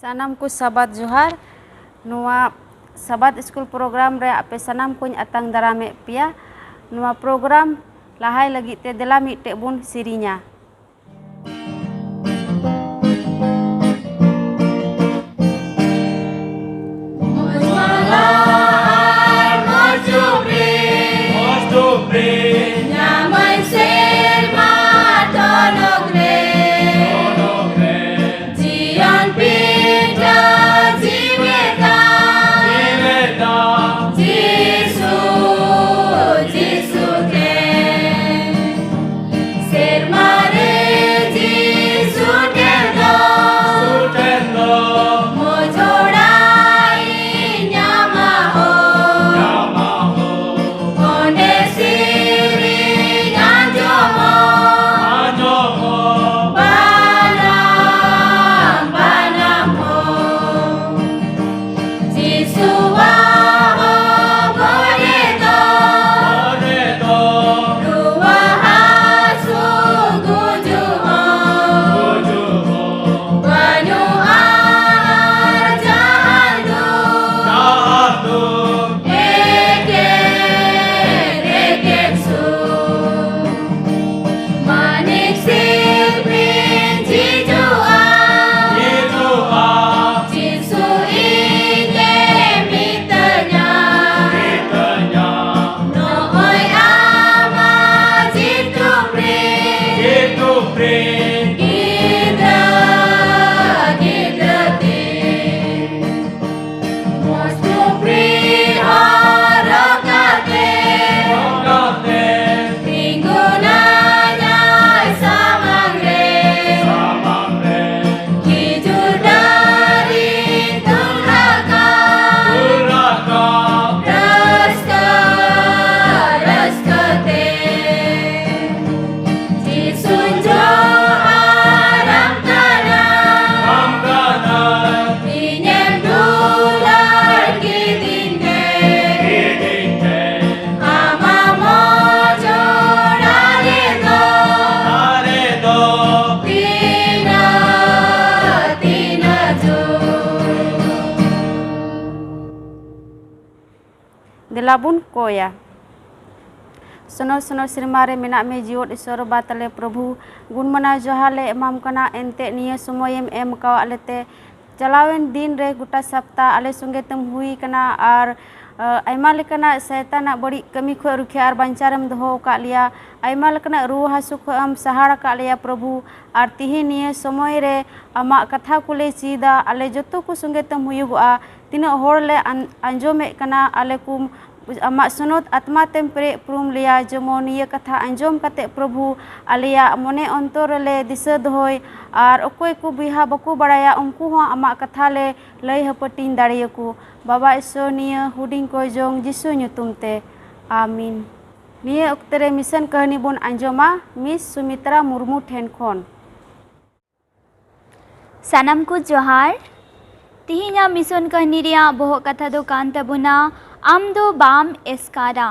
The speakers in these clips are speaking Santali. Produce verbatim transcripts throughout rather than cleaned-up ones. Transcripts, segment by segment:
ᱥᱟᱱᱟᱢ ᱠᱚ ᱥᱟᱵᱟᱫ ᱡᱚᱦᱟᱨ᱾ ᱱᱚᱣᱟ ᱥᱟᱵᱟᱫ ᱥᱠᱩᱞ ᱯᱨᱳᱜᱨᱟᱢ ᱨᱮ ᱟᱯᱮ ᱥᱟᱱᱟᱢ ᱠᱚᱧ ᱟᱛᱟᱝ ᱫᱟᱨᱟᱢᱮᱫ ᱯᱮᱭᱟ᱾ ᱱᱚᱣᱟ ᱯᱨᱳᱜᱨᱟᱢ ᱞᱟᱦᱟᱭ ᱞᱟᱹᱜᱤᱫ ᱛᱮ ᱫᱮᱞᱟ ᱢᱤᱫᱴᱮᱡ ᱵᱚᱱ ᱥᱮᱨᱮᱧᱟ᱾ ᱧᱟᱢᱟᱭ ᱥᱮᱨᱢᱟ ᱰᱚᱞᱚᱠ ᱨᱮ᱾ ᱰᱚᱞᱚᱠ ᱨᱮ᱾ ᱡᱤᱭᱚᱱ ᱯᱤᱸᱰᱟᱹ ᱡᱤᱣᱮᱫᱟ᱾ ᱡᱤᱣᱮᱫᱟ᱾ ᱡᱤᱥᱩ, ᱡᱤᱥᱩ ᱛᱮ᱾ ᱥᱮᱨᱢᱟ ᱛᱟᱵᱚᱱ ᱠᱚᱭᱟ᱾ ᱥᱚᱱᱚᱨ ᱥᱚᱱᱚᱨ ᱥᱮᱨᱢᱟ ᱨᱮ ᱢᱮᱱᱟᱜ ᱢᱮ ᱡᱤᱣᱮᱫ ᱤᱥᱚᱨ ᱵᱟ ᱛᱟᱞᱮ ᱯᱨᱚᱵᱷᱩ, ᱜᱩᱱ ᱢᱟᱱᱟᱣ ᱡᱚᱦᱟᱨ ᱞᱮ ᱮᱢᱟᱢ ᱠᱟᱱᱟ᱾ ᱮᱱᱛᱮ ᱱᱤᱭᱟᱹ ᱥᱚᱢᱚᱭᱮᱢ ᱮᱢ ᱟᱠᱟᱣᱟᱫ ᱞᱮᱛᱮ, ᱪᱟᱞᱟᱣᱮᱱ ᱫᱤᱱ ᱨᱮ ᱜᱚᱴᱟ ᱥᱟᱯᱛᱟ ᱟᱞᱮ ᱥᱚᱸᱜᱮ ᱛᱮᱢ ᱦᱩᱭ ᱠᱟᱱᱟ ᱟᱨ, ᱟᱹ, ᱟᱭᱢᱟ ᱞᱮᱠᱟᱱᱟᱜ ᱥᱟᱭᱛᱟᱱᱟᱜ ᱵᱟᱹᱲᱤᱡ ᱠᱟᱹᱢᱤ ᱠᱷᱚᱱ ᱨᱩᱠᱷᱤᱭᱟᱹ ᱟᱨ ᱵᱟᱧᱪᱟᱣ ᱨᱮᱢ ᱫᱚᱦᱚ ᱟᱠᱟᱫ ᱞᱮᱭᱟ᱾ ᱟᱭᱢᱟ ᱞᱮᱠᱟᱱᱟᱜ ᱨᱩᱣᱟᱹ ᱦᱟᱹᱥᱩ ᱠᱷᱚᱱ ᱮᱢ ᱥᱟᱦᱟᱲ ᱟᱠᱟᱫ ᱞᱮᱭᱟ ᱯᱨᱚᱵᱷᱩ᱾ ᱟᱨ ᱛᱤᱦᱤᱧ ᱱᱤᱭᱟᱹ ᱥᱚᱢᱚᱭ ᱨᱮ ᱟᱢᱟᱜ ᱠᱟᱛᱷᱟ ᱠᱚᱞᱮ ᱪᱮᱫᱟ, ᱟᱞᱮ ᱡᱚᱛᱚ ᱠᱚ ᱥᱚᱸᱜᱮ ᱛᱮᱢ ᱦᱩᱭᱩᱜᱚᱜᱼᱟ᱾ ᱛᱤᱱᱟᱹᱜ ᱦᱚᱲ ᱞᱮ ᱟᱸ-, ᱟᱸᱡᱚᱢᱮᱫ ᱠᱟᱱᱟ, ᱟᱞᱮ ᱠᱚ ᱟᱢᱟᱜ ᱥᱚᱱᱚᱛ ᱟᱛᱢᱟ ᱛᱮᱢ ᱯᱮᱨᱮᱡ ᱯᱩᱨᱩᱢ ᱞᱮᱭᱟ, ᱡᱮᱢᱚᱱ ᱱᱤᱭᱟᱹ ᱠᱟᱛᱷᱟ ᱟᱸᱡᱚᱢ ᱠᱟᱛᱮ ᱯᱨᱚᱵᱷᱩ ᱟᱞᱮᱭᱟᱜ ᱢᱚᱱᱮ ᱚᱱᱛᱚᱨ ᱨᱮᱞᱮ ᱫᱤᱥᱟᱹ ᱫᱚᱦᱚᱭ, ᱟᱨ ᱚᱠᱚᱭ ᱠᱚ ᱵᱚᱭᱦᱟ ᱵᱟᱠᱚ ᱵᱟᱲᱟᱭᱟ ᱩᱱᱠᱩ ᱦᱚᱸ ᱟᱢᱟᱜ ᱠᱟᱛᱷᱟ ᱞᱮ ᱞᱟᱹᱭ ᱦᱟᱹᱯᱟᱹᱴᱤᱧ ᱫᱟᱲᱮᱭᱟᱠᱚ᱾ ᱵᱟᱵᱟ ᱤᱥᱚᱨ ᱱᱤᱭᱟᱹ ᱦᱩᱰᱤᱧ ᱠᱚ ᱡᱚᱝ ᱡᱤᱥᱩ ᱧᱩᱛᱩᱢ ᱛᱮ, ᱟᱢᱤᱱ᱾ ᱱᱤᱭᱟᱹ ᱚᱠᱛᱮ ᱨᱮ ᱢᱤᱥᱚᱱ ᱠᱟᱹᱦᱱᱤ ᱵᱚᱱ ᱟᱸᱡᱚᱢᱟ ᱢᱤᱥ ᱥᱩᱢᱤᱛᱨᱟ ᱢᱩᱨᱢᱩ ᱴᱷᱮᱱ ᱠᱷᱚᱱ᱾ ᱥᱟᱱᱟᱢ ᱠᱚ ᱡᱚᱦᱟᱨ᱾ ᱛᱤᱦᱤᱧᱟᱜ ᱢᱤᱥᱚᱱ ᱠᱟᱹᱦᱱᱤ ᱨᱮᱭᱟᱜ ᱵᱚᱦᱚᱜ ᱠᱟᱛᱷᱟ ᱫᱚ ᱠᱟᱱ ᱛᱟᱵᱚᱱᱟ, ᱟᱢ ᱫᱚ ᱵᱟᱢ ᱮᱥᱠᱟᱨᱟ᱾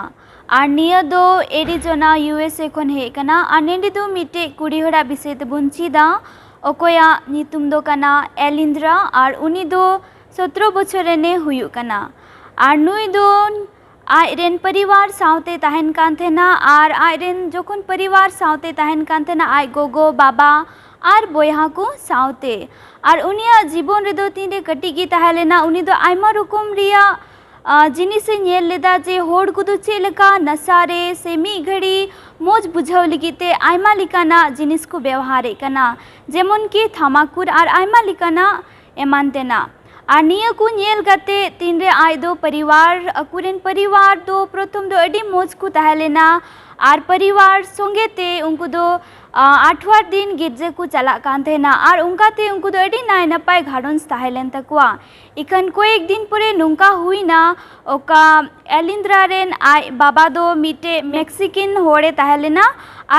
ᱟᱨ ᱱᱤᱭᱟᱹ ᱫᱚ ᱮᱨᱤᱡᱳᱱᱟ, ᱤᱭᱩ ᱮᱥ ᱮ ᱠᱷᱚᱱ ᱦᱮᱡ ᱠᱟᱱᱟ᱾ ᱟᱨ ᱱᱚᱸᱰᱮ ᱫᱚ ᱢᱤᱫᱴᱮᱡ ᱠᱩᱲᱤ ᱦᱚᱲᱟᱜ ᱵᱤᱥᱚᱭ ᱛᱮᱵᱚᱱ ᱪᱮᱫᱟ, ᱚᱠᱚᱭᱟᱜ ᱧᱩᱛᱩᱢ ᱫᱚ ᱠᱟᱱᱟ ᱮᱞᱤᱱᱫᱨᱟ᱾ ᱟᱨ ᱩᱱᱤ ᱫᱚ ᱥᱚᱛᱨᱚ ᱵᱚᱪᱷᱚᱨ ᱨᱮᱱᱮ ᱦᱩᱭᱩᱜ ᱠᱟᱱᱟ᱾ ᱟᱨ ᱱᱩᱭ ᱫᱚ ᱟᱡ ᱨᱮᱱ ᱯᱚᱨᱤᱵᱟᱨ ᱥᱟᱶᱛᱮ ᱛᱟᱦᱮᱱ ᱠᱟᱱ ᱛᱟᱦᱮᱱᱟ᱾ ᱟᱨ ᱟᱡ ᱨᱮᱱ ᱡᱚᱠᱷᱚᱱ ᱯᱚᱨᱤᱵᱟᱨ ᱥᱟᱶᱛᱮ ᱛᱟᱦᱮᱱ ᱠᱟᱱ ᱛᱟᱦᱮᱱᱟ, ᱟᱡ ᱜᱚᱜᱚ, ᱵᱟᱵᱟ ᱟᱨ ᱵᱚᱭᱦᱟ ᱠᱚ ᱥᱟᱶᱛᱮ᱾ ᱟᱨ ᱩᱱᱤᱭᱟᱜ ᱡᱤᱵᱚᱱ ᱨᱮᱫᱚ ᱛᱤᱱᱨᱮ ᱠᱟᱹᱴᱤᱡ ᱜᱮ ᱛᱟᱦᱮᱸ ᱞᱮᱱᱟ, ᱩᱱᱤ ᱫᱚ ᱟᱭᱢᱟ ᱨᱚᱠᱚᱢ ᱨᱮᱭᱟᱜ, ᱟ, ᱡᱤᱱᱤᱥᱮ ᱧᱮᱞ ᱞᱮᱫᱟ, ᱡᱮ ᱦᱚᱲ ᱠᱚᱫᱚ ᱪᱮᱫ ᱞᱮᱠᱟ ᱱᱟᱥᱟ ᱨᱮ ᱥᱮ ᱢᱤᱫ ᱜᱷᱟᱹᱲᱤ ᱢᱚᱡᱽ ᱵᱩᱡᱷᱟᱹᱣ ᱞᱟᱹᱜᱤᱫ ᱛᱮ ᱟᱭᱢᱟ ᱞᱮᱠᱟᱱᱟᱜ ᱡᱤᱱᱤᱥ ᱠᱚ ᱵᱮᱣᱦᱟᱨᱮᱫ ᱠᱟᱱᱟ, ᱡᱮᱢᱚᱱ ᱠᱤ ᱛᱷᱟᱢᱟᱠᱩᱨ ᱟᱨ ᱟᱭᱢᱟ ᱞᱮᱠᱟᱱᱟᱜ ᱮᱢᱟᱱ ᱛᱮᱱᱟᱜ᱾ ᱟᱨ ᱱᱤᱭᱟᱹ ᱠᱚ ᱧᱮᱞ ᱠᱟᱛᱮ ᱛᱤᱱᱨᱮ ᱟᱡ ᱫᱚ ᱯᱚᱨᱤᱵᱟᱨ, ᱟᱠᱚᱨᱮᱱ ᱯᱚᱨᱤᱵᱟᱨ ᱫᱚ ᱯᱨᱚᱛᱷᱚᱢ ᱫᱚ ᱟᱹᱰᱤ ᱢᱚᱡᱽ ᱠᱚ ᱛᱟᱦᱮᱸ ᱞᱮᱱᱟ᱾ ᱟᱨ ᱯᱚᱨᱤᱵᱟᱨ ᱥᱚᱸᱜᱮ ᱛᱮ ᱩᱱᱠᱩ ᱫᱚ, ᱟ, ᱟᱴᱷᱣᱟᱨ ᱫᱤᱱ ᱜᱤᱨᱡᱟᱹ ᱠᱚ ᱪᱟᱞᱟᱜ ᱠᱟᱱ ᱛᱟᱦᱮᱱᱟ᱾ ᱟᱨ ᱚᱱᱠᱟ ᱛᱮ ᱩᱱᱠᱩ ᱫᱚ ᱟᱹᱰᱤ ᱱᱟᱭ ᱱᱟᱯᱟᱭ ᱜᱷᱟᱨᱚᱸᱡᱽ ᱛᱟᱦᱮᱸ ᱞᱮᱱ ᱛᱟᱠᱚᱣᱟ᱾ ᱤᱠᱷᱟᱹᱱ ᱠᱚᱭᱮᱠ ᱫᱤᱱ ᱯᱚᱨᱮ ᱱᱚᱝᱠᱟ ᱦᱩᱭᱱᱟ, ᱚᱠᱟ ᱮᱞᱤᱱᱫᱨᱟ ᱨᱮᱱ ᱟᱡ ᱵᱟᱵᱟ ᱫᱚ ᱢᱤᱫᱴᱮᱡ ᱢᱮᱠᱥᱤᱠᱤᱱ ᱦᱚᱲᱮ ᱛᱟᱦᱮᱸ ᱞᱮᱱᱟ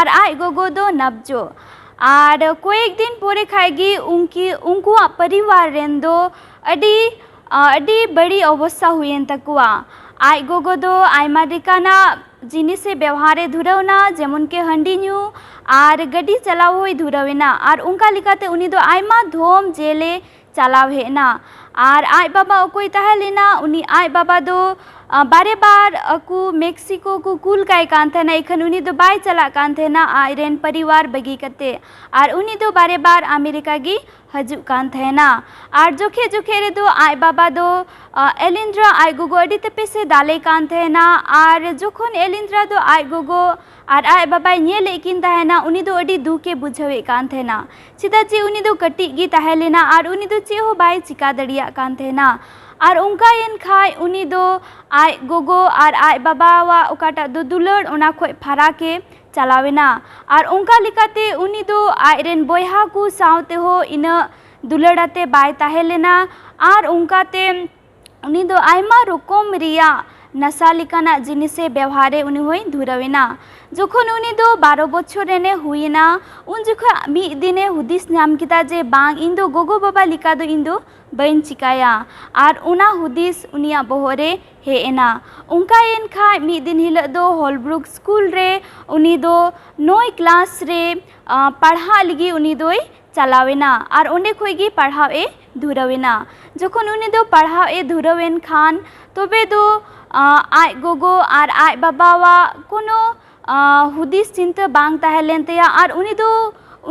ᱟᱨ ᱟᱡ ᱜᱚᱜᱚ ᱫᱚ ᱱᱟᱵᱡᱳ᱾ ᱟᱨ ᱠᱚᱭᱮᱠ ᱫᱤᱱ ᱯᱚᱨᱮ ᱠᱷᱟᱡ ᱜᱮ ᱩᱱᱠᱤ-, ᱩᱱᱠᱩᱣᱟᱜ ᱯᱚᱨᱤᱵᱟᱨ ᱨᱮᱱ ᱫᱚ ᱟᱹᱰᱤ, ᱟ, ᱟᱹᱰᱤ ᱵᱟᱹᱲᱤᱡ ᱚᱵᱚᱥᱛᱷᱟ ᱦᱩᱭᱮᱱ ᱛᱟᱠᱚᱣᱟ᱾ ᱟᱡ ᱜᱚᱜᱚ ᱫᱚ ᱟᱭᱢᱟ ᱞᱮᱠᱟᱱᱟᱜ ᱡᱤᱱᱤᱥᱮ ᱵᱮᱣᱦᱟᱨᱮ ᱫᱷᱩᱨᱟᱹᱣᱱᱟ, ᱡᱮᱢᱚᱱ ᱠᱤ ᱦᱟᱺᱰᱤ ᱧᱩ ᱟᱨ ᱜᱟᱹᱰᱤ ᱪᱟᱞᱟᱣ ᱦᱚᱸᱭ ᱫᱷᱩᱨᱟᱹᱣ ᱮᱱᱟ᱾ ᱟᱨ ᱚᱱᱠᱟ ᱞᱮᱠᱟᱛᱮ ᱩᱱᱤ ᱫᱚ ᱟᱭᱢᱟ ᱫᱷᱚᱢ ᱡᱮᱞᱮ ᱪᱟᱞᱟᱣ ᱦᱮᱡ ᱮᱱᱟ᱾ ᱟᱨ ᱟᱡ ᱵᱟᱵᱟ ᱚᱠᱚᱭ ᱛᱟᱦᱮᱸ ᱞᱮᱱᱟ, ᱩᱱᱤ ᱟᱡ ᱵᱟᱵᱟ ᱫᱚ, ᱟ, ᱵᱟᱨᱮ ᱵᱟᱨ ᱟᱠᱚ ᱢᱮᱠᱥᱤᱠᱳ ᱠᱚ ᱠᱩᱞ ᱠᱟᱭ ᱠᱟᱱ ᱛᱟᱦᱮᱱᱟ, ᱤᱠᱷᱟᱹᱱ ᱩᱱᱤ ᱫᱚ ᱵᱟᱭ ᱪᱟᱞᱟᱜ ᱠᱟᱱ ᱛᱟᱦᱮᱱᱟ ᱟᱡ ᱨᱮᱱ ᱯᱚᱨᱤᱵᱟᱨ ᱵᱟᱹᱜᱤ ᱠᱟᱛᱮ᱾ ᱟᱨ ᱩᱱᱤ ᱫᱚ ᱵᱟᱨᱮ ᱵᱟᱨ ᱟᱢᱮᱨᱤᱠᱟ ᱜᱮ ᱦᱤᱡᱩᱜ ᱠᱟᱱ ᱛᱟᱦᱮᱱᱟ᱾ ᱟᱨ ᱡᱚᱠᱷᱮᱡ ᱡᱚᱠᱷᱮᱡ ᱨᱮᱫᱚ ᱟᱡ ᱵᱟᱵᱟ ᱫᱚ, ᱟ, ᱮᱞᱤᱱᱫᱨᱟ ᱟᱡ ᱜᱚᱜᱚ ᱟᱹᱰᱤ ᱛᱮᱯᱮᱥᱮ ᱫᱟᱞᱮ ᱠᱟᱱ ᱛᱟᱦᱮᱱᱟ᱾ ᱟᱨ ᱡᱚᱠᱷᱚᱱ ᱮᱞᱤᱱᱫᱨᱟ ᱫᱚ ᱟᱡ ᱜᱚᱜᱚ ᱟᱨ ᱟᱡ ᱵᱟᱵᱟᱭ ᱧᱮᱞᱮᱫ ᱠᱤᱱ ᱛᱟᱦᱮᱱᱟ, ᱩᱱᱤ ᱫᱚ ᱟᱹᱰᱤ ᱫᱩᱠᱮ ᱵᱩᱡᱷᱟᱹᱣᱮᱫ ᱠᱟᱱ ᱛᱟᱦᱮᱱᱟ, ᱪᱮᱫᱟᱜ ᱡᱮ ᱩᱱᱤ ᱫᱚ ᱠᱟᱹᱴᱤᱡ ᱜᱮ ᱛᱟᱦᱮᱸ ᱞᱮᱱᱟ ᱟᱨ ᱩᱱᱤ ᱫᱚ ᱪᱮᱫ ᱦᱚᱸ ᱵᱟᱭ ᱪᱤᱠᱟ ᱫᱟᱲᱮᱭᱟᱜ ᱠᱟᱱ ᱛᱟᱦᱮᱱᱟ᱾ ᱟᱨ ᱚᱱᱠᱟᱭᱮᱱ ᱠᱷᱟᱡ ᱩᱱᱤ ᱫᱚ ᱟᱡ ᱜᱚᱜᱚ ᱟᱨ ᱟᱡ ᱵᱟᱵᱟᱣᱟᱜ ᱚᱠᱟᱴᱟᱜ ᱫᱚ ᱫᱩᱞᱟᱹᱲ, ᱚᱱᱟ ᱠᱷᱚᱡ ᱯᱷᱟᱨᱟᱠᱮ ᱪᱟᱞᱟᱣᱮᱱᱟ᱾ ᱟᱨ ᱚᱱᱠᱟ ᱞᱮᱠᱟᱛᱮ ᱩᱱᱤ ᱫᱚ ᱟᱡ ᱨᱮᱱ ᱵᱚᱭᱦᱟ ᱠᱚ ᱥᱟᱶ ᱛᱮᱦᱚᱸ ᱤᱱᱟᱹᱜ ᱫᱩᱞᱟᱹᱲ ᱟᱛᱮ ᱵᱟᱭ ᱛᱟᱦᱮᱸ ᱞᱮᱱᱟ᱾ ᱟᱨ ᱚᱱᱠᱟᱛᱮ ᱩᱱᱤ ᱫᱚ ᱟᱭᱢᱟ ᱨᱚᱠᱚᱢ ᱨᱮᱭᱟᱜ ᱱᱟᱥᱟ ᱞᱮᱠᱟᱱᱟᱜ ᱡᱤᱱᱤᱥᱮ ᱵᱮᱣᱦᱟᱨᱮ ᱩᱱᱤ ᱦᱚᱸᱭ ᱫᱷᱩᱨᱟᱹᱣᱮᱱᱟ᱾ ᱡᱚᱠᱷᱚᱱ ᱩᱱᱤ ᱫᱚ ᱵᱟᱨᱚ ᱵᱚᱪᱷᱚᱨ ᱨᱮᱱᱮ ᱦᱩᱭᱮᱱᱟ, ᱩᱱ ᱡᱚᱠᱷᱚᱱ ᱢᱤᱫ ᱫᱤᱱᱮ ᱦᱩᱫᱤᱥ ᱧᱟᱢ ᱠᱮᱫᱟ ᱡᱮ, "ᱵᱟᱝ, ᱤᱧ ᱫᱚ ᱜᱚᱜᱚ ᱵᱟᱵᱟ ᱞᱮᱠᱟ ᱫᱚ ᱤᱧ ᱫᱚ ᱵᱟᱹᱧ ᱪᱤᱠᱟᱭᱟ᱾" ᱟᱨ ᱚᱱᱟ ᱦᱩᱫᱤᱥ ᱩᱱᱤᱭᱟᱜ ᱵᱚᱦᱚᱜ ᱨᱮ ᱦᱮᱡ ᱮᱱᱟ᱾ ᱚᱱᱠᱟᱭᱮᱱ ᱠᱷᱟᱡ ᱢᱤᱫ ᱫᱤᱱ ᱦᱤᱞᱳᱜ ᱫᱚ ᱦᱚᱞᱵᱨᱩᱠ ᱥᱠᱩᱞ ᱨᱮ ᱩᱱᱤ ᱫᱚ ᱱᱚᱭ ᱠᱞᱟᱥ ᱨᱮ, ᱟ, ᱯᱟᱲᱦᱟᱜ ᱞᱟᱹᱜᱤᱫ ᱩᱱᱤ ᱫᱚᱭ ᱪᱟᱞᱟᱣᱮᱱᱟ ᱟᱨ ᱚᱸᱰᱮ ᱠᱷᱚᱡ ᱜᱮ ᱯᱟᱲᱦᱟᱣ ᱮ ᱫᱷᱩᱨᱟᱹᱣᱮᱱᱟ᱾ ᱡᱚᱠᱷᱚᱱ ᱩᱱᱤ ᱫᱚ ᱯᱟᱲᱦᱟᱣ ᱮ ᱫᱷᱩᱨᱟᱹᱣᱮᱱ ᱠᱷᱟᱱ, ᱛᱚᱵᱮ ᱫᱚ, ᱟ, ᱟᱡ ᱜᱚᱜᱚ ᱟᱨ ᱟᱡ ᱵᱟᱵᱟᱣᱟᱜ ᱠᱳᱱᱳ, ᱟ, ᱦᱩᱫᱤᱥ ᱪᱤᱱᱛᱟᱹ ᱵᱟᱝ ᱛᱟᱦᱮᱸ ᱞᱮᱱ ᱛᱟᱭᱟ᱾ ᱟᱨ ᱩᱱᱤ ᱫᱚ,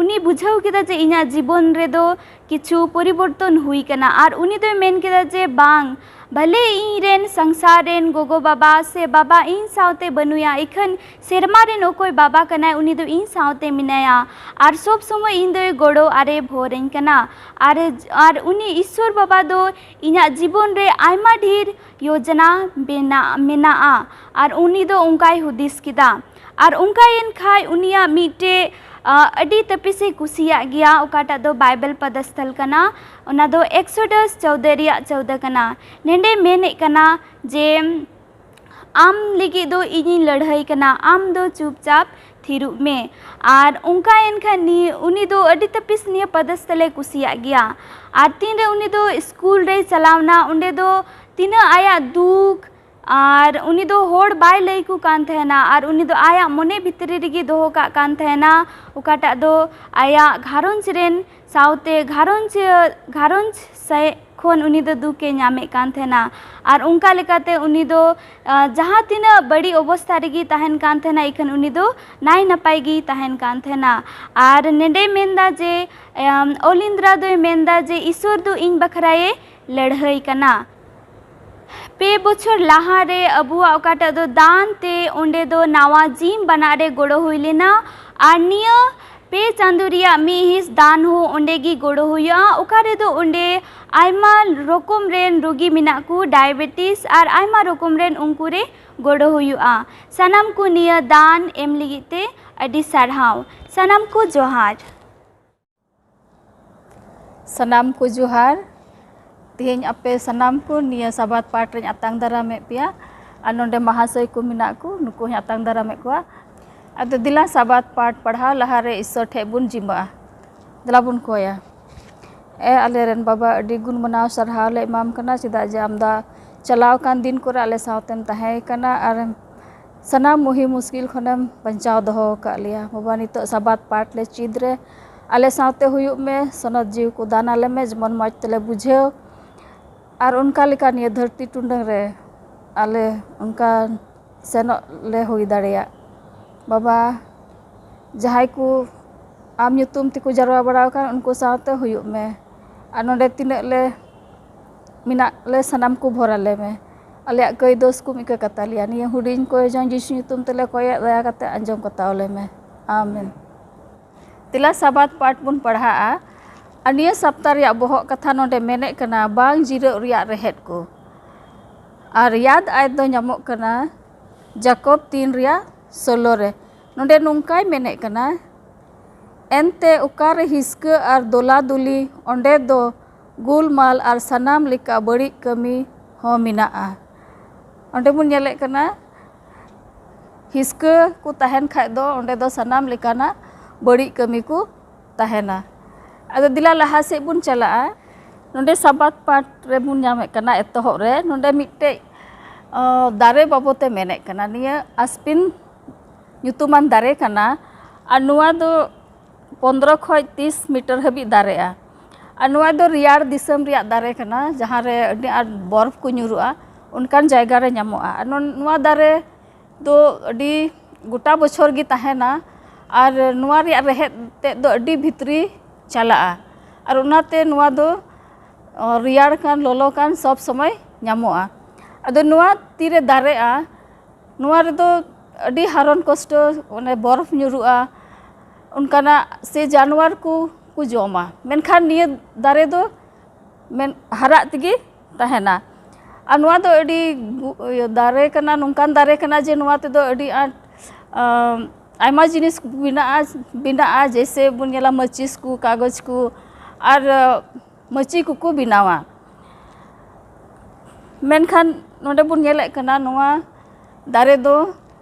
ᱩᱱᱤ ᱵᱩᱡᱷᱟᱹᱣ ᱠᱮᱫᱟ ᱡᱮ ᱤᱧᱟᱹᱜ ᱡᱤᱵᱚᱱ ᱨᱮᱫᱚ ᱠᱤᱪᱷᱩ ᱯᱚᱨᱤᱵᱚᱨᱛᱚᱱ ᱦᱩᱭ ᱠᱟᱱᱟ᱾ ᱟᱨ ᱩᱱᱤ ᱫᱚᱭ ᱢᱮᱱ ᱠᱮᱫᱟ ᱡᱮ, ᱵᱟᱝ, ᱵᱷᱟᱞᱮ ᱤᱧ ᱨᱮᱱ ᱥᱚᱝᱥᱟᱨ ᱨᱮᱱ ᱜᱚᱜᱚ ᱵᱟᱵᱟ ᱥᱮ ᱵᱟᱵᱟ ᱤᱧ ᱥᱟᱶᱛᱮ ᱵᱟᱹᱱᱩᱭᱟ, ᱤᱠᱷᱟᱹᱱ ᱥᱮᱨᱢᱟ ᱨᱮᱱ ᱚᱠᱚᱭ ᱵᱟᱵᱟ ᱠᱟᱱᱟᱭ, ᱩᱱᱤ ᱫᱚ ᱤᱧ ᱥᱟᱶᱛᱮ ᱢᱮᱱᱟᱭᱟ᱾ ᱟᱨ ᱥᱚᱵ ᱥᱚᱢᱚᱭ ᱤᱧ ᱫᱚᱭ ᱜᱚᱲᱚ ᱟᱨᱮ ᱵᱷᱳᱨᱟᱹᱧ ᱠᱟᱱᱟ᱾ ᱟᱨ, ᱟᱨ ᱩᱱᱤ ᱤᱥᱥᱚᱨ ᱵᱟᱵᱟ ᱫᱚ ᱤᱧᱟᱹᱜ ᱡᱤᱵᱚᱱ ᱨᱮ ᱟᱭᱢᱟ ᱰᱷᱮᱨ ᱭᱳᱡᱚᱱᱟ ᱵᱮᱱᱟ-, ᱢᱮᱱᱟᱜᱼᱟ᱾ ᱟᱨ ᱩᱱᱤ ᱫᱚ ᱚᱱᱠᱟᱭ ᱦᱩᱫᱤᱥ ᱠᱮᱫᱟ᱾ ᱟᱨ ᱚᱱᱠᱟᱭᱮᱱ ᱠᱷᱟᱡ ᱩᱱᱤᱭᱟᱜ ᱢᱤᱫᱴᱮᱡ, ᱟ, ᱟᱹᱰᱤ ᱛᱟᱹᱯᱤᱥᱮ ᱠᱩᱥᱤᱭᱟᱜ ᱜᱮᱭᱟ, ᱚᱠᱟᱴᱟᱜ ᱫᱚ ᱵᱟᱭᱵᱮᱞ ᱯᱚᱫᱚᱥᱛᱷᱚᱞ ᱠᱟᱱᱟ, ᱚᱱᱟ ᱫᱚ ᱮᱠᱥᱳᱰᱟᱥ ᱪᱳᱣᱫᱟᱹ ᱨᱮᱭᱟᱜ ᱪᱳᱣᱫᱟᱹ ᱠᱟᱱᱟ᱾ ᱱᱮᱰᱮ ᱢᱮᱱᱮᱫ ᱠᱟᱱᱟ ᱡᱮ, "ᱟᱢ ᱞᱟᱹᱜᱤᱫ ᱫᱚ ᱤᱧᱤᱧ ᱞᱟᱹᱲᱦᱟᱹᱭ ᱠᱟᱱᱟ, ᱟᱢ ᱫᱚ ᱪᱩᱯᱪᱟᱯ ᱛᱷᱤᱨᱚᱜ ᱢᱮ᱾" ᱟᱨ ᱚᱱᱠᱟᱭᱮᱱ ᱠᱷᱟᱱ ᱱᱤᱭᱟᱹ, ᱩᱱᱤ ᱫᱚ ᱟᱹᱰᱤ ᱛᱟᱹᱯᱤᱥ ᱱᱤᱭᱟᱹ ᱯᱚᱫᱚᱥᱛᱷᱚᱞᱮ ᱠᱩᱥᱤᱭᱟᱜ ᱜᱮᱭᱟ᱾ ᱟᱨ ᱛᱤᱱᱨᱮ ᱩᱱᱤ ᱫᱚ ᱥᱠᱩᱞ ᱨᱮᱭ ᱪᱟᱞᱟᱣᱱᱟ, ᱚᱸᱰᱮ ᱫᱚ ᱛᱤᱱᱟᱹᱜ ᱟᱭᱟᱜ ᱫᱩᱠ, ᱟᱨ ᱩᱱᱤ ᱫᱚ ᱦᱚᱲ ᱵᱟᱭ ᱞᱟᱹᱭ ᱟᱠᱚ ᱠᱟᱱ ᱛᱟᱦᱮᱱᱟ, ᱟᱨ ᱩᱱᱤ ᱫᱚ ᱟᱭᱟᱜ ᱢᱚᱱᱮ ᱵᱷᱤᱛᱨᱤ ᱨᱮᱜᱮ ᱫᱚᱦᱚ ᱠᱟᱜ ᱠᱟᱱ ᱛᱟᱦᱮᱱᱟ, ᱚᱠᱟᱴᱟᱜ ᱫᱚ ᱟᱭᱟᱜ ᱜᱷᱟᱨᱚᱸᱡᱽ ᱨᱮᱱ ᱥᱟᱶᱛᱮ ᱜᱷᱟᱨᱚᱸᱡᱽ, ᱜᱷᱟᱨᱚᱸᱡᱽ ᱥᱮ ᱠᱷᱚᱱ ᱩᱱᱤ ᱫᱚ ᱫᱩᱠ ᱮ ᱧᱟᱢᱮᱫ ᱠᱟᱱ ᱛᱟᱦᱮᱱᱟ᱾ ᱟᱨ ᱚᱱᱠᱟ ᱞᱮᱠᱟᱛᱮ ᱩᱱᱤ ᱫᱚ, ᱟ, ᱡᱟᱦᱟᱸ ᱛᱤᱱᱟᱹᱜ ᱵᱟᱹᱲᱤᱡ ᱚᱵᱚᱥᱛᱷᱟ ᱨᱮᱜᱮ ᱛᱟᱦᱮᱱ ᱠᱟᱱ ᱛᱟᱦᱮᱱᱟ, ᱤᱠᱷᱟᱹᱱ ᱩᱱᱤ ᱫᱚ ᱱᱟᱭ ᱱᱟᱯᱟᱭ ᱜᱮᱭ ᱛᱟᱦᱮᱱ ᱠᱟᱱ ᱛᱟᱦᱮᱱᱟ᱾ ᱟᱨ ᱱᱮᱰᱮᱭ ᱢᱮᱱᱫᱟ ᱡᱮ, ᱮᱢ, ᱚᱞᱤᱱᱫᱨᱟ ᱫᱚᱭ ᱢᱮᱱᱫᱟ ᱡᱮ ᱤᱥᱥᱚᱨ ᱫᱚ ᱤᱧ ᱵᱟᱠᱷᱨᱟᱭᱮ ᱞᱟᱹᱲᱦᱟᱹᱭ ᱠᱟᱱᱟ᱾ ᱯᱮ ᱵᱚᱪᱷᱚᱨ ᱞᱟᱦᱟᱨᱮ ᱟᱵᱚᱣᱟᱜ ᱚᱠᱟᱴᱟᱜ ᱫᱚ ᱫᱟᱱ ᱛᱮ, ᱚᱸᱰᱮ ᱫᱚ ᱱᱟᱣᱟ ᱡᱤᱢ ᱵᱟᱱᱟᱜ ᱨᱮ ᱜᱚᱲᱚ ᱦᱩᱭ ᱞᱮᱱᱟ᱾ ᱟᱨ ᱱᱤᱭᱟᱹ ᱯᱮ ᱪᱟᱸᱫᱳ ᱨᱮᱭᱟᱜ ᱢᱤᱫ ᱦᱤᱸᱥ ᱫᱟᱱ ᱦᱚᱸ ᱚᱸᱰᱮ ᱜᱮ ᱜᱚᱲᱚ ᱦᱩᱭᱩᱜᱼᱟ, ᱚᱠᱟ ᱨᱮᱫᱚ ᱚᱸᱰᱮ ᱟᱭᱢᱟ ᱨᱚᱠᱚᱢ ᱨᱮᱱ ᱨᱩᱜᱤ ᱢᱮᱱᱟᱜ ᱠᱚ, ᱰᱟᱭᱟᱵᱮᱴᱤᱥ ᱟᱨ ᱟᱭᱢᱟ ᱨᱚᱠᱚᱢ ᱨᱮᱱ, ᱩᱱᱠᱩ ᱨᱮ ᱜᱚᱲᱚ ᱦᱩᱭᱩᱜᱼᱟ᱾ ᱥᱟᱱᱟᱢ ᱠᱚ ᱱᱤᱭᱟᱹ ᱫᱟᱱ ᱮᱢ ᱞᱟᱹᱜᱤᱫ ᱛᱮ ᱟᱹᱰᱤ ᱥᱟᱨᱦᱟᱣ᱾ ᱥᱟᱱᱟᱢ ᱠᱚ ᱡᱚᱦᱟᱨ᱾ ᱥᱟᱱᱟᱢ ᱠᱚ ᱡᱚᱦᱟᱨ᱾ ᱛᱮᱦᱮᱧ ᱟᱯᱮ ᱥᱟᱱᱟᱢ ᱠᱚ ᱱᱤᱭᱟᱹ ᱥᱟᱵᱟᱫ ᱯᱟᱴ ᱨᱮᱧ ᱟᱛᱟᱝ ᱫᱟᱨᱟᱢᱮᱫ ᱯᱮᱭᱟ᱾ ᱟᱨ ᱱᱚᱰᱮ ᱢᱟᱦᱟᱥᱚᱭ ᱠᱚ ᱢᱮᱱᱟᱜ ᱠᱚ, ᱱᱩᱠᱩ ᱦᱚᱸᱧ ᱟᱛᱟᱝ ᱫᱟᱨᱟᱢᱮᱫ ᱠᱚᱣᱟ᱾ ᱟᱫᱚ ᱫᱮᱞᱟ, ᱥᱟᱵᱟᱫ ᱯᱟᱴ ᱯᱟᱲᱦᱟᱣ ᱞᱟᱦᱟᱨᱮ ᱤᱥᱥᱚᱨ ᱴᱷᱮᱡ ᱵᱚᱱ ᱡᱤᱢᱟᱹᱜᱼᱟ᱾ ᱫᱮᱞᱟ ᱵᱚᱱ ᱠᱚᱭᱟ᱾ ᱮ ᱟᱞᱮ ᱨᱮᱱ ᱵᱟᱵᱟ, ᱟᱹᱰᱤ ᱜᱩᱱ ᱢᱟᱱᱟᱣ ᱥᱟᱨᱦᱟᱣ ᱞᱮ ᱮᱢᱟᱢ ᱠᱟᱱᱟ, ᱪᱮᱫᱟᱜ ᱡᱮ ᱟᱢ ᱫᱚ ᱪᱟᱞᱟᱣ ᱟᱠᱟᱱ ᱫᱤᱱ ᱠᱚᱨᱮ ᱟᱞᱮ ᱥᱟᱶᱛᱮᱢ ᱛᱟᱦᱮᱸ ᱠᱟᱱᱟ ᱟᱨ ᱥᱟᱱᱟᱢ ᱢᱩᱦᱤ ᱢᱩᱥᱠᱤᱞ ᱠᱷᱚᱱᱮᱢ ᱵᱟᱧᱪᱟᱣ ᱫᱚᱦᱚ ᱟᱠᱟᱫ ᱞᱮᱭᱟ᱾ ᱵᱟᱵᱟ, ᱱᱤᱛᱚᱜ ᱥᱟᱵᱟᱫ ᱯᱟᱴ ᱞᱮ ᱪᱮᱫ ᱨᱮ ᱟᱞᱮ ᱥᱟᱶᱛᱮ ᱦᱩᱭᱩᱜ ᱢᱮ, ᱥᱚᱱᱚᱛ ᱡᱤᱣᱤ ᱠᱚ ᱫᱟᱱ ᱟᱞᱮ ᱢᱮ, ᱡᱮᱢᱚᱱ ᱢᱚᱡᱽ ᱛᱮᱞᱮ ᱵᱩᱡᱷᱟᱹᱣ᱾ ᱟᱨ ᱚᱱᱠᱟ ᱞᱮᱠᱟ ᱱᱤᱭᱟᱹ ᱫᱷᱟᱹᱨᱛᱤ ᱴᱩᱰᱟᱹᱝ ᱨᱮ ᱟᱞᱮ ᱚᱱᱠᱟ ᱥᱮᱱᱚᱜ ᱞᱮ ᱦᱩᱭ ᱫᱟᱲᱮᱭᱟᱜ᱾ ᱵᱟᱵᱟ, ᱡᱟᱦᱟᱸᱭ ᱠᱚ ᱟᱢ ᱧᱩᱛᱩᱢ ᱛᱮᱠᱚ ᱡᱟᱨᱣᱟ ᱵᱟᱲᱟ ᱟᱠᱟᱱ, ᱩᱱᱠᱩ ᱥᱟᱶᱛᱮ ᱦᱩᱭᱩᱜ ᱢᱮ᱾ ᱟᱨ ᱱᱚᱰᱮ ᱛᱤᱱᱟᱹᱜ ᱞᱮ ᱢᱮᱱᱟᱜ ᱞᱮ, ᱥᱟᱱᱟᱢ ᱠᱚ ᱵᱷᱚᱨ ᱟᱞᱮ ᱢᱮ᱾ ᱟᱞᱮᱭᱟᱜ ᱠᱟᱹᱭ ᱫᱳᱥ ᱠᱚᱢ ᱤᱠᱟᱹ ᱠᱟᱛᱟ ᱞᱮᱭᱟ᱾ ᱱᱤᱭᱟᱹ ᱦᱩᱰᱤᱧ ᱠᱚᱭ ᱡᱚᱝ ᱡᱤᱥᱩ ᱧᱩᱛᱩᱢ ᱛᱮᱞᱮ ᱠᱚᱭᱮᱫ, ᱫᱟᱭᱟ ᱠᱟᱛᱮ ᱟᱸᱡᱚᱢ ᱠᱟᱛᱟ ᱞᱮ ᱢᱮ᱾ ᱟᱢᱮᱱ᱾ ᱛᱮᱞᱟ ᱥᱟᱵᱟᱫ ᱯᱟᱴ ᱵᱚᱱ ᱯᱟᱲᱦᱟᱜᱼᱟ᱾ ᱟᱨ ᱱᱤᱭᱟᱹ ᱥᱟᱯᱛᱟ ᱨᱮᱭᱟᱜ ᱵᱚᱦᱚᱜ ᱠᱟᱛᱷᱟ ᱱᱚᱰᱮ ᱢᱮᱱᱮᱫ ᱠᱟᱱᱟ, ᱵᱟᱝ ᱡᱤᱨᱟᱹᱜ ᱨᱮᱭᱟᱜ ᱨᱮᱦᱮᱫ ᱠᱚ᱾ ᱟᱨ ᱭᱟᱫ ᱟᱭ ᱫᱚ ᱧᱟᱢᱚᱜ ᱠᱟᱱᱟ ᱡᱟᱠᱚᱵ ᱛᱤᱱ ᱨᱮᱭᱟᱜ ᱥᱳᱞᱳ ᱨᱮ᱾ ᱱᱚᱰᱮ ᱱᱚᱝᱠᱟᱭ ᱢᱮᱱᱮᱫ ᱠᱟᱱᱟ, ᱮᱱᱛᱮ ᱚᱠᱟᱨᱮ ᱦᱤᱥᱠᱟᱹ ᱟᱨ ᱫᱚᱞᱟᱫᱩᱞᱤ, ᱚᱸᱰᱮ ᱫᱚ ᱜᱩᱞᱢᱟᱞ ᱟᱨ ᱥᱟᱱᱟᱢ ᱞᱮᱠᱟ ᱵᱟᱹᱲᱤᱡ ᱠᱟᱹᱢᱤ ᱦᱚᱸ ᱢᱮᱱᱟᱜᱼᱟ᱾ ᱚᱸᱰᱮ ᱵᱚᱱ ᱧᱮᱞᱮᱫ ᱠᱟᱱᱟ, ᱦᱤᱥᱠᱟᱹ ᱠᱚ ᱛᱟᱦᱮᱱ ᱠᱷᱟᱡ ᱫᱚ ᱚᱸᱰᱮ ᱫᱚ ᱥᱟᱱᱟᱢ ᱞᱮᱠᱟᱱᱟᱜ ᱵᱟᱹᱲᱤᱡ ᱠᱟᱹᱢᱤ ᱠᱚ ᱛᱟᱦᱮᱱᱟ᱾ ᱟᱫᱚ ᱫᱮᱞᱟ ᱞᱟᱦᱟ ᱥᱮᱫ ᱵᱚᱱ ᱪᱟᱞᱟᱜᱼᱟ᱾ ᱱᱚᱰᱮ ᱥᱟᱵᱟᱫ ᱯᱟᱴ ᱨᱮᱵᱚᱱ ᱧᱟᱢᱮᱫ ᱠᱟᱱᱟ, ᱮᱛᱚᱦᱚᱵ ᱨᱮ ᱱᱚᱰᱮ ᱢᱤᱫᱴᱮᱡ, ᱚ, ᱫᱟᱨᱮ ᱵᱟᱵᱚᱛᱮ ᱢᱮᱱᱮᱫ ᱠᱟᱱᱟ᱾ ᱱᱤᱭᱟᱹ ᱟᱥᱯᱤᱱ ᱧᱩᱛᱩᱢᱟᱱ ᱫᱟᱨᱮ ᱠᱟᱱᱟ᱾ ᱟᱨ ᱱᱚᱣᱟ ᱫᱚ ᱯᱚᱱᱫᱽᱨᱚ ᱠᱷᱚᱡ ᱛᱤᱥ ᱢᱤᱴᱟᱨ ᱦᱟᱹᱵᱤᱡ ᱫᱟᱨᱮᱜᱼᱟ᱾ ᱟᱨ ᱱᱚᱣᱟ ᱫᱚ ᱨᱮᱭᱟᱲ ᱫᱤᱥᱚᱢ ᱨᱮᱭᱟᱜ ᱫᱟᱨᱮ ᱠᱟᱱᱟ, ᱡᱟᱦᱟᱸ ᱨᱮ ᱟᱹᱰᱤ ᱟᱸᱴ ᱵᱚᱨᱯᱷ ᱠᱚ ᱧᱩᱨᱩᱜᱼᱟ, ᱚᱱᱠᱟᱱ ᱡᱟᱭᱜᱟ ᱨᱮ ᱧᱟᱢᱚᱜᱼᱟ᱾ ᱟᱨ ᱱᱚ- ᱱᱚᱣᱟ ᱫᱟᱨᱮ ᱫᱚ ᱟᱹᱰᱤ ᱜᱚᱴᱟ ᱵᱚᱪᱷᱚᱨ ᱜᱮ ᱛᱟᱦᱮᱱᱟ᱾ ᱟᱨ ᱱᱚᱣᱟ ᱨᱮᱭᱟᱜ ᱨᱮᱦᱮᱫ ᱛᱮᱫ ᱫᱚ ᱟᱹᱰᱤ ᱵᱷᱤᱛᱨᱤ ᱪᱟᱞᱟᱜᱼᱟ᱾ ᱟᱨ ᱚᱱᱟᱛᱮ ᱱᱚᱣᱟ ᱫᱚ, ᱚ, ᱨᱮᱭᱟᱲ ᱠᱟᱱ, ᱞᱚᱞᱚ ᱠᱟᱱ, ᱥᱚᱵ ᱥᱚᱢᱚᱭ ᱧᱟᱢᱚᱜᱼᱟ᱾ ᱟᱫᱚ ᱱᱚᱣᱟ ᱛᱤᱨᱮ ᱫᱟᱨᱮᱜᱼᱟ, ᱱᱚᱣᱟ ᱨᱮᱫᱚ ᱟᱹᱰᱤ ᱦᱟᱨᱚᱱ ᱠᱚᱥᱴᱚ, ᱚᱱᱮ ᱵᱚᱨᱯᱷ ᱧᱩᱨᱩᱜᱼᱟ, ᱚᱱᱠᱟᱱᱟᱜ ᱥᱮ ᱡᱟᱱᱣᱟᱨ ᱠᱚ ᱠᱚ ᱡᱚᱢᱟ᱾ ᱢᱮᱱᱠᱷᱟᱱ ᱱᱤᱭᱟᱹ ᱫᱟᱨᱮ ᱫᱚ ᱢᱮᱱ ᱦᱟᱨᱟᱜ ᱛᱮᱜᱮ ᱛᱟᱦᱮᱱᱟ᱾ ᱟᱨ ᱱᱚᱣᱟ ᱫᱚ ᱟᱹᱰᱤ ᱜᱩ- ᱤᱭᱟᱹ, ᱫᱟᱨᱮ ᱠᱟᱱᱟ, ᱱᱚᱝᱠᱟᱱ ᱫᱟᱨᱮ ᱠᱟᱱᱟ ᱡᱮ ᱱᱚᱣᱟ ᱛᱮᱫᱚ ᱟᱹᱰᱤ ᱟᱸᱴ, ᱟᱢ, ᱟᱭᱢᱟ ᱡᱤᱱᱤᱥ ᱵᱮᱱᱟᱜᱼᱟ᱾ ᱵᱮᱱᱟᱜᱼᱟ, ᱡᱮᱭᱥᱮ ᱵᱚᱱ ᱧᱮᱞᱟ ᱢᱟᱹᱪᱤᱥ ᱠᱚ, ᱠᱟᱜᱚᱡᱽ ᱠᱚ, ᱟᱨ ᱟᱸ, ᱢᱟᱹᱪᱤ ᱠᱚᱠᱚ ᱵᱮᱱᱟᱣᱟ᱾ ᱢᱮᱱᱠᱷᱟᱱ ᱱᱚᱰᱮ ᱵᱚᱱ ᱧᱮᱞᱮᱫ ᱠᱟᱱᱟ, ᱱᱚᱣᱟ ᱫᱟᱨᱮ ᱫᱚ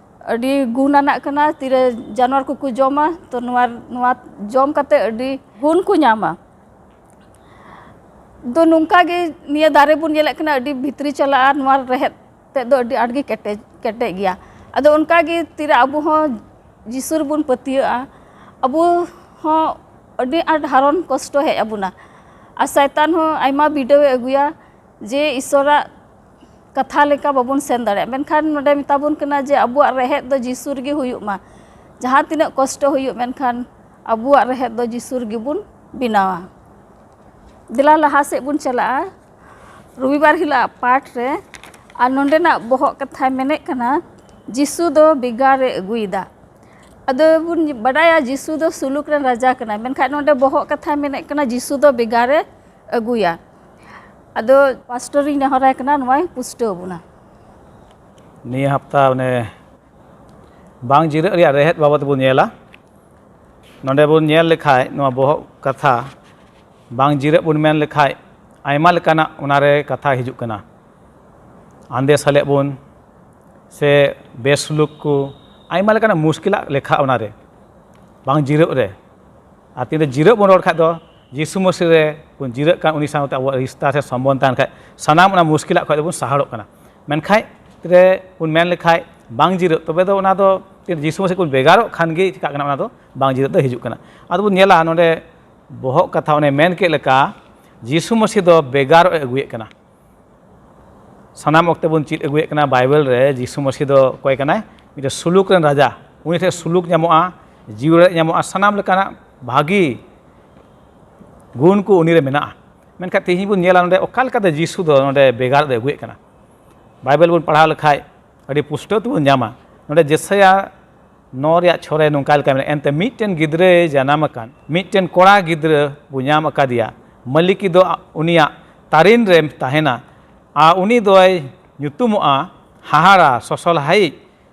ᱟᱹᱰᱤ ᱜᱩᱱ ᱟᱱᱟᱜ ᱠᱟᱱᱟ᱾ ᱛᱤᱨᱮ ᱡᱟᱱᱣᱟᱨ ᱠᱚᱠᱚ ᱡᱚᱢᱟ, ᱛᱚ ᱱᱚᱣᱟ ᱱᱚᱣᱟ ᱡᱚᱢ ᱠᱟᱛᱮ ᱟᱹᱰᱤ ᱜᱩᱱ ᱠᱚ ᱧᱟᱢᱟ᱾ ᱫᱚ ᱱᱚᱝᱠᱟ ᱜᱮ ᱱᱤᱭᱟᱹ ᱫᱟᱨᱮ ᱵᱚᱱ ᱧᱮᱞᱮᱫ ᱠᱟᱱᱟ, ᱟᱹᱰᱤ ᱵᱷᱤᱛᱨᱤ ᱪᱟᱞᱟᱜᱼᱟ, ᱱᱚᱣᱟ ᱨᱮᱦᱮᱫ ᱛᱮᱫ ᱫᱚ ᱟᱹᱰᱤ ᱟᱸᱴ ᱜᱮ ᱠᱮᱴᱮᱡ ᱠᱮᱴᱮᱡ ᱜᱮᱭᱟ᱾ ᱟᱫᱚ ᱚᱱᱠᱟ ᱜᱮ ᱛᱤᱨᱮ ᱟᱵᱚ ᱦᱚᱸ ᱡᱤᱥᱩ ᱨᱮᱵᱚᱱ ᱯᱟᱹᱛᱭᱟᱹᱜᱼᱟ, ᱟᱵᱚ ᱦᱚᱸ ᱟᱹᱰᱤ ᱟᱸᱴ ᱦᱟᱨᱚᱱ ᱠᱚᱥᱴᱚ ᱦᱮᱡ ᱟᱵᱚᱱᱟ᱾ ᱟᱨ ᱥᱟᱭᱛᱟᱱ ᱦᱚᱸ ᱟᱭᱢᱟ ᱵᱤᱰᱟᱹᱣ ᱮ ᱟᱹᱜᱩᱭᱟ ᱡᱮ ᱤᱥᱚᱨᱟᱜ ᱠᱟᱛᱷᱟ ᱞᱮᱠᱟ ᱵᱟᱵᱚᱱ ᱥᱮᱱ ᱫᱟᱲᱮᱭᱟᱜᱼᱟ᱾ ᱢᱮᱱᱠᱷᱟᱱ ᱱᱚᱰᱮ ᱢᱮᱛᱟ ᱵᱚᱱ ᱠᱟᱱᱟ ᱡᱮ ᱟᱵᱚᱣᱟᱜ ᱨᱮᱦᱮᱫ ᱫᱚ ᱡᱤᱥᱩ ᱨᱮᱜᱮ ᱦᱩᱭᱩᱜ ᱢᱟ᱾ ᱡᱟᱦᱟᱸ ᱛᱤᱱᱟᱹᱜ ᱠᱚᱥᱴᱚ ᱦᱩᱭᱩᱜ, ᱢᱮᱱᱠᱷᱟᱱ ᱟᱵᱚᱣᱟᱜ ᱨᱮᱦᱮᱫ ᱫᱚ ᱡᱤᱥᱩ ᱨᱮᱜᱮ ᱵᱚᱱ ᱵᱮᱱᱟᱣᱟ᱾ ᱫᱮᱞᱟ ᱞᱟᱦᱟ ᱥᱮᱫ ᱵᱚᱱ ᱪᱟᱞᱟᱜᱼᱟ᱾ ᱨᱚᱵᱤᱵᱟᱨ ᱦᱤᱞᱳᱜ ᱯᱟᱴ ᱨᱮ, ᱟᱨ ᱱᱚᱰᱮᱱᱟᱜ ᱵᱚᱦᱚᱜ ᱠᱟᱛᱷᱟᱭ ᱢᱮᱱᱮᱫ ᱠᱟᱱᱟ, ᱡᱤᱥᱩ ᱫᱚ ᱵᱮᱜᱟᱨ ᱮ ᱟᱹᱜᱩᱭᱮᱫᱟ᱾ ᱟᱫᱚ ᱵᱚᱱ ᱵᱟᱰᱟᱭᱟ ᱡᱤᱥᱩ ᱫᱚ ᱥᱩᱞᱩᱠ ᱨᱮᱱ ᱨᱟᱡᱟ ᱠᱟᱱᱟᱭ, ᱢᱮᱱᱠᱷᱟᱱ ᱱᱚᱰᱮ ᱵᱚᱦᱚᱜ ᱠᱟᱛᱷᱟᱭ ᱢᱮᱱᱮᱫ ᱠᱟᱱᱟ ᱡᱤᱥᱩ ᱫᱚ ᱵᱮᱜᱟᱨ ᱮ ᱟᱹᱜᱩᱭᱟ᱾ ᱟᱫᱚ ᱯᱟᱥᱴᱚᱨ ᱤᱧ ᱱᱮᱦᱚᱨᱟᱭ ᱠᱟᱱᱟ ᱱᱚᱣᱟᱭ ᱯᱩᱥᱴᱟᱹᱣ ᱟᱵᱚᱱᱟ᱾ ᱱᱤᱭᱟᱹ ᱦᱟᱯᱛᱟ ᱚᱱᱮ ᱵᱟᱝ ᱡᱤᱨᱟᱹᱜ ᱨᱮᱭᱟᱜ ᱨᱮᱦᱮᱫ ᱵᱟᱵᱚᱫ ᱵᱚᱱ ᱧᱮᱞᱟ᱾ ᱱᱚᱰᱮ ᱵᱚᱱ ᱧᱮᱞ ᱞᱮᱠᱷᱟᱡ ᱱᱚᱣᱟ ᱵᱚᱦᱚᱜ ᱠᱟᱛᱷᱟ, ᱵᱟᱝ ᱡᱤᱨᱟᱹᱜ ᱵᱚᱱ ᱢᱮᱱ ᱞᱮᱠᱷᱟᱡ ᱟᱭᱢᱟ ᱞᱮᱠᱟᱱᱟᱜ ᱚᱱᱟᱨᱮ ᱠᱟᱛᱷᱟ ᱦᱤᱡᱩᱜ ᱠᱟᱱᱟ᱾ ᱟᱸᱫᱮ ᱥᱟᱞᱮᱜ ᱵᱚᱱ ᱥᱮ ᱵᱮᱥᱩᱞᱩᱠ ᱠᱚ, ᱟᱭᱢᱟ ᱞᱮᱠᱟᱱᱟᱜ ᱢᱩᱥᱠᱤᱞᱟᱜ ᱞᱮᱠᱷᱟᱜ ᱚᱱᱟᱨᱮ, ᱵᱟᱝ ᱡᱤᱨᱟᱹᱜ ᱨᱮ᱾ ᱟᱨ ᱛᱤᱱᱨᱮ ᱡᱤᱨᱟᱹᱜ ᱵᱚᱱ ᱨᱚᱲ ᱠᱷᱟᱡ ᱫᱚ ᱡᱤᱥᱩ ᱢᱟᱹᱥᱤ ᱨᱮ ᱵᱚᱱ ᱡᱤᱨᱟᱹᱜ ᱠᱟᱱ, ᱩᱱᱤ ᱥᱟᱶᱛᱮ ᱟᱵᱚᱣᱟᱜ ᱨᱤᱥᱛᱟ ᱥᱮ ᱥᱚᱢᱵᱚᱱᱫᱷ ᱛᱟᱦᱮᱱ ᱠᱷᱟᱡ ᱥᱟᱱᱟᱢ ᱚᱱᱟ ᱢᱩᱥᱠᱤᱞᱟᱜ ᱠᱷᱚᱡ ᱫᱚᱵᱚᱱ ᱥᱟᱦᱟᱲᱚᱜ ᱠᱟᱱᱟ᱾ ᱢᱮᱱᱠᱷᱟᱡ ᱨᱮ ᱵᱚᱱ ᱢᱮᱱ ᱞᱮᱠᱷᱟᱡ ᱵᱟᱝ ᱡᱤᱨᱟᱹᱜ, ᱛᱚᱵᱮ ᱫᱚ ᱚᱱᱟ ᱫᱚ ᱡᱤᱥᱩ ᱢᱟᱹᱥᱤ ᱠᱷᱚᱱ ᱵᱷᱮᱜᱟᱨᱚᱜ ᱠᱷᱟᱱ ᱜᱮ ᱪᱤᱠᱟᱜ ᱠᱟᱱᱟ, ᱚᱱᱟ ᱫᱚ ᱵᱟᱝ ᱡᱤᱨᱟᱹᱜ ᱫᱚ ᱦᱤᱡᱩᱜ ᱠᱟᱱᱟ᱾ ᱟᱫᱚ ᱵᱚᱱ ᱧᱮᱞᱟ ᱱᱚᱰᱮ ᱵᱚᱦᱚᱜ ᱠᱟᱛᱷᱟ ᱚᱱᱮ ᱢᱮᱱ ᱠᱮᱫ ᱞᱮᱠᱟ, ᱡᱤᱥᱩ ᱢᱟᱹᱥᱤ ᱫᱚ ᱵᱮᱜᱟᱨᱚᱜ ᱮ ᱟᱹᱜᱩᱭᱮᱫ ᱠᱟᱱᱟ᱾ ᱥᱟᱱᱟᱢ ᱚᱠᱛᱮ ᱵᱚᱱ ᱪᱮᱫ ᱟᱹᱜᱩᱭᱮᱫ ᱠᱟᱱᱟ, ᱵᱟᱭᱵᱮᱞ ᱨᱮ ᱡᱤᱥᱩ ᱢᱟᱹᱥᱤ ᱫᱚ ᱚᱠᱚᱭ ᱠᱟᱱᱟᱭ? ᱢᱤᱫᱴᱮᱱ ᱥᱩᱞᱩᱠ ᱨᱮᱱ ᱨᱟᱡᱟ᱾ ᱩᱱᱤ ᱴᱷᱮᱱ ᱥᱩᱞᱩᱠ ᱧᱟᱢᱚᱜᱼᱟ, ᱡᱤᱣᱤ ᱨᱮ ᱧᱟᱢᱚᱜᱼᱟ, ᱥᱟᱱᱟᱢ ᱞᱮᱠᱟᱱᱟᱜ ᱵᱷᱟᱹᱜᱤ ᱜᱩᱱ ᱠᱚ ᱩᱱᱤ ᱨᱮ ᱢᱮᱱᱟᱜᱼᱟ᱾ ᱢᱮᱱᱠᱷᱟᱱ ᱛᱮᱦᱮᱧ ᱵᱚᱱ ᱧᱮᱞᱟ ᱱᱚᱰᱮ ᱚᱠᱟ ᱞᱮᱠᱟᱛᱮ ᱡᱤᱥᱩ ᱫᱚ ᱱᱚᱰᱮ ᱵᱮᱜᱟᱨ ᱫᱚᱭ ᱟᱹᱜᱩᱭᱮᱫ ᱠᱟᱱᱟ᱾ ᱵᱟᱭᱵᱮᱞ ᱵᱚᱱ ᱯᱟᱲᱦᱟᱣ ᱞᱮᱠᱷᱟᱡ ᱟᱹᱰᱤ ᱯᱩᱥᱴᱟᱹᱣ ᱛᱮᱵᱚᱱ ᱧᱟᱢᱟ᱾ ᱱᱚᱰᱮ ᱡᱮᱥᱟᱭᱟ ᱱᱚ ᱨᱮᱭᱟᱜ ᱪᱷᱚ ᱨᱮ ᱱᱚᱝᱠᱟ ᱞᱮᱠᱟ ᱢᱮᱱᱟᱜᱼᱟ, ᱮᱱᱛᱮ ᱢᱤᱫᱴᱮᱱ ᱜᱤᱫᱽᱨᱟᱹᱭ ᱡᱟᱱᱟᱢ ᱟᱠᱟᱱ, ᱢᱤᱫᱴᱮᱱ ᱠᱚᱲᱟ ᱜᱤᱫᱽᱨᱟᱹ ᱵᱚ ᱧᱟᱢ ᱟᱠᱟᱫᱮᱭᱟ, ᱢᱟᱹᱞᱤᱠᱤ ᱫᱚ ᱩᱱᱤᱭᱟᱜ ᱛᱟᱨᱮᱱ ᱨᱮ ᱛᱟᱦᱮᱱᱟ, ᱟᱨ ᱩᱱᱤ ᱫᱚᱭ ᱧᱩᱛᱩᱢᱚᱜᱼᱟ ᱦᱟᱦᱟᱲᱟ, ᱥᱚᱥᱚᱞᱦᱟᱭᱤᱡ,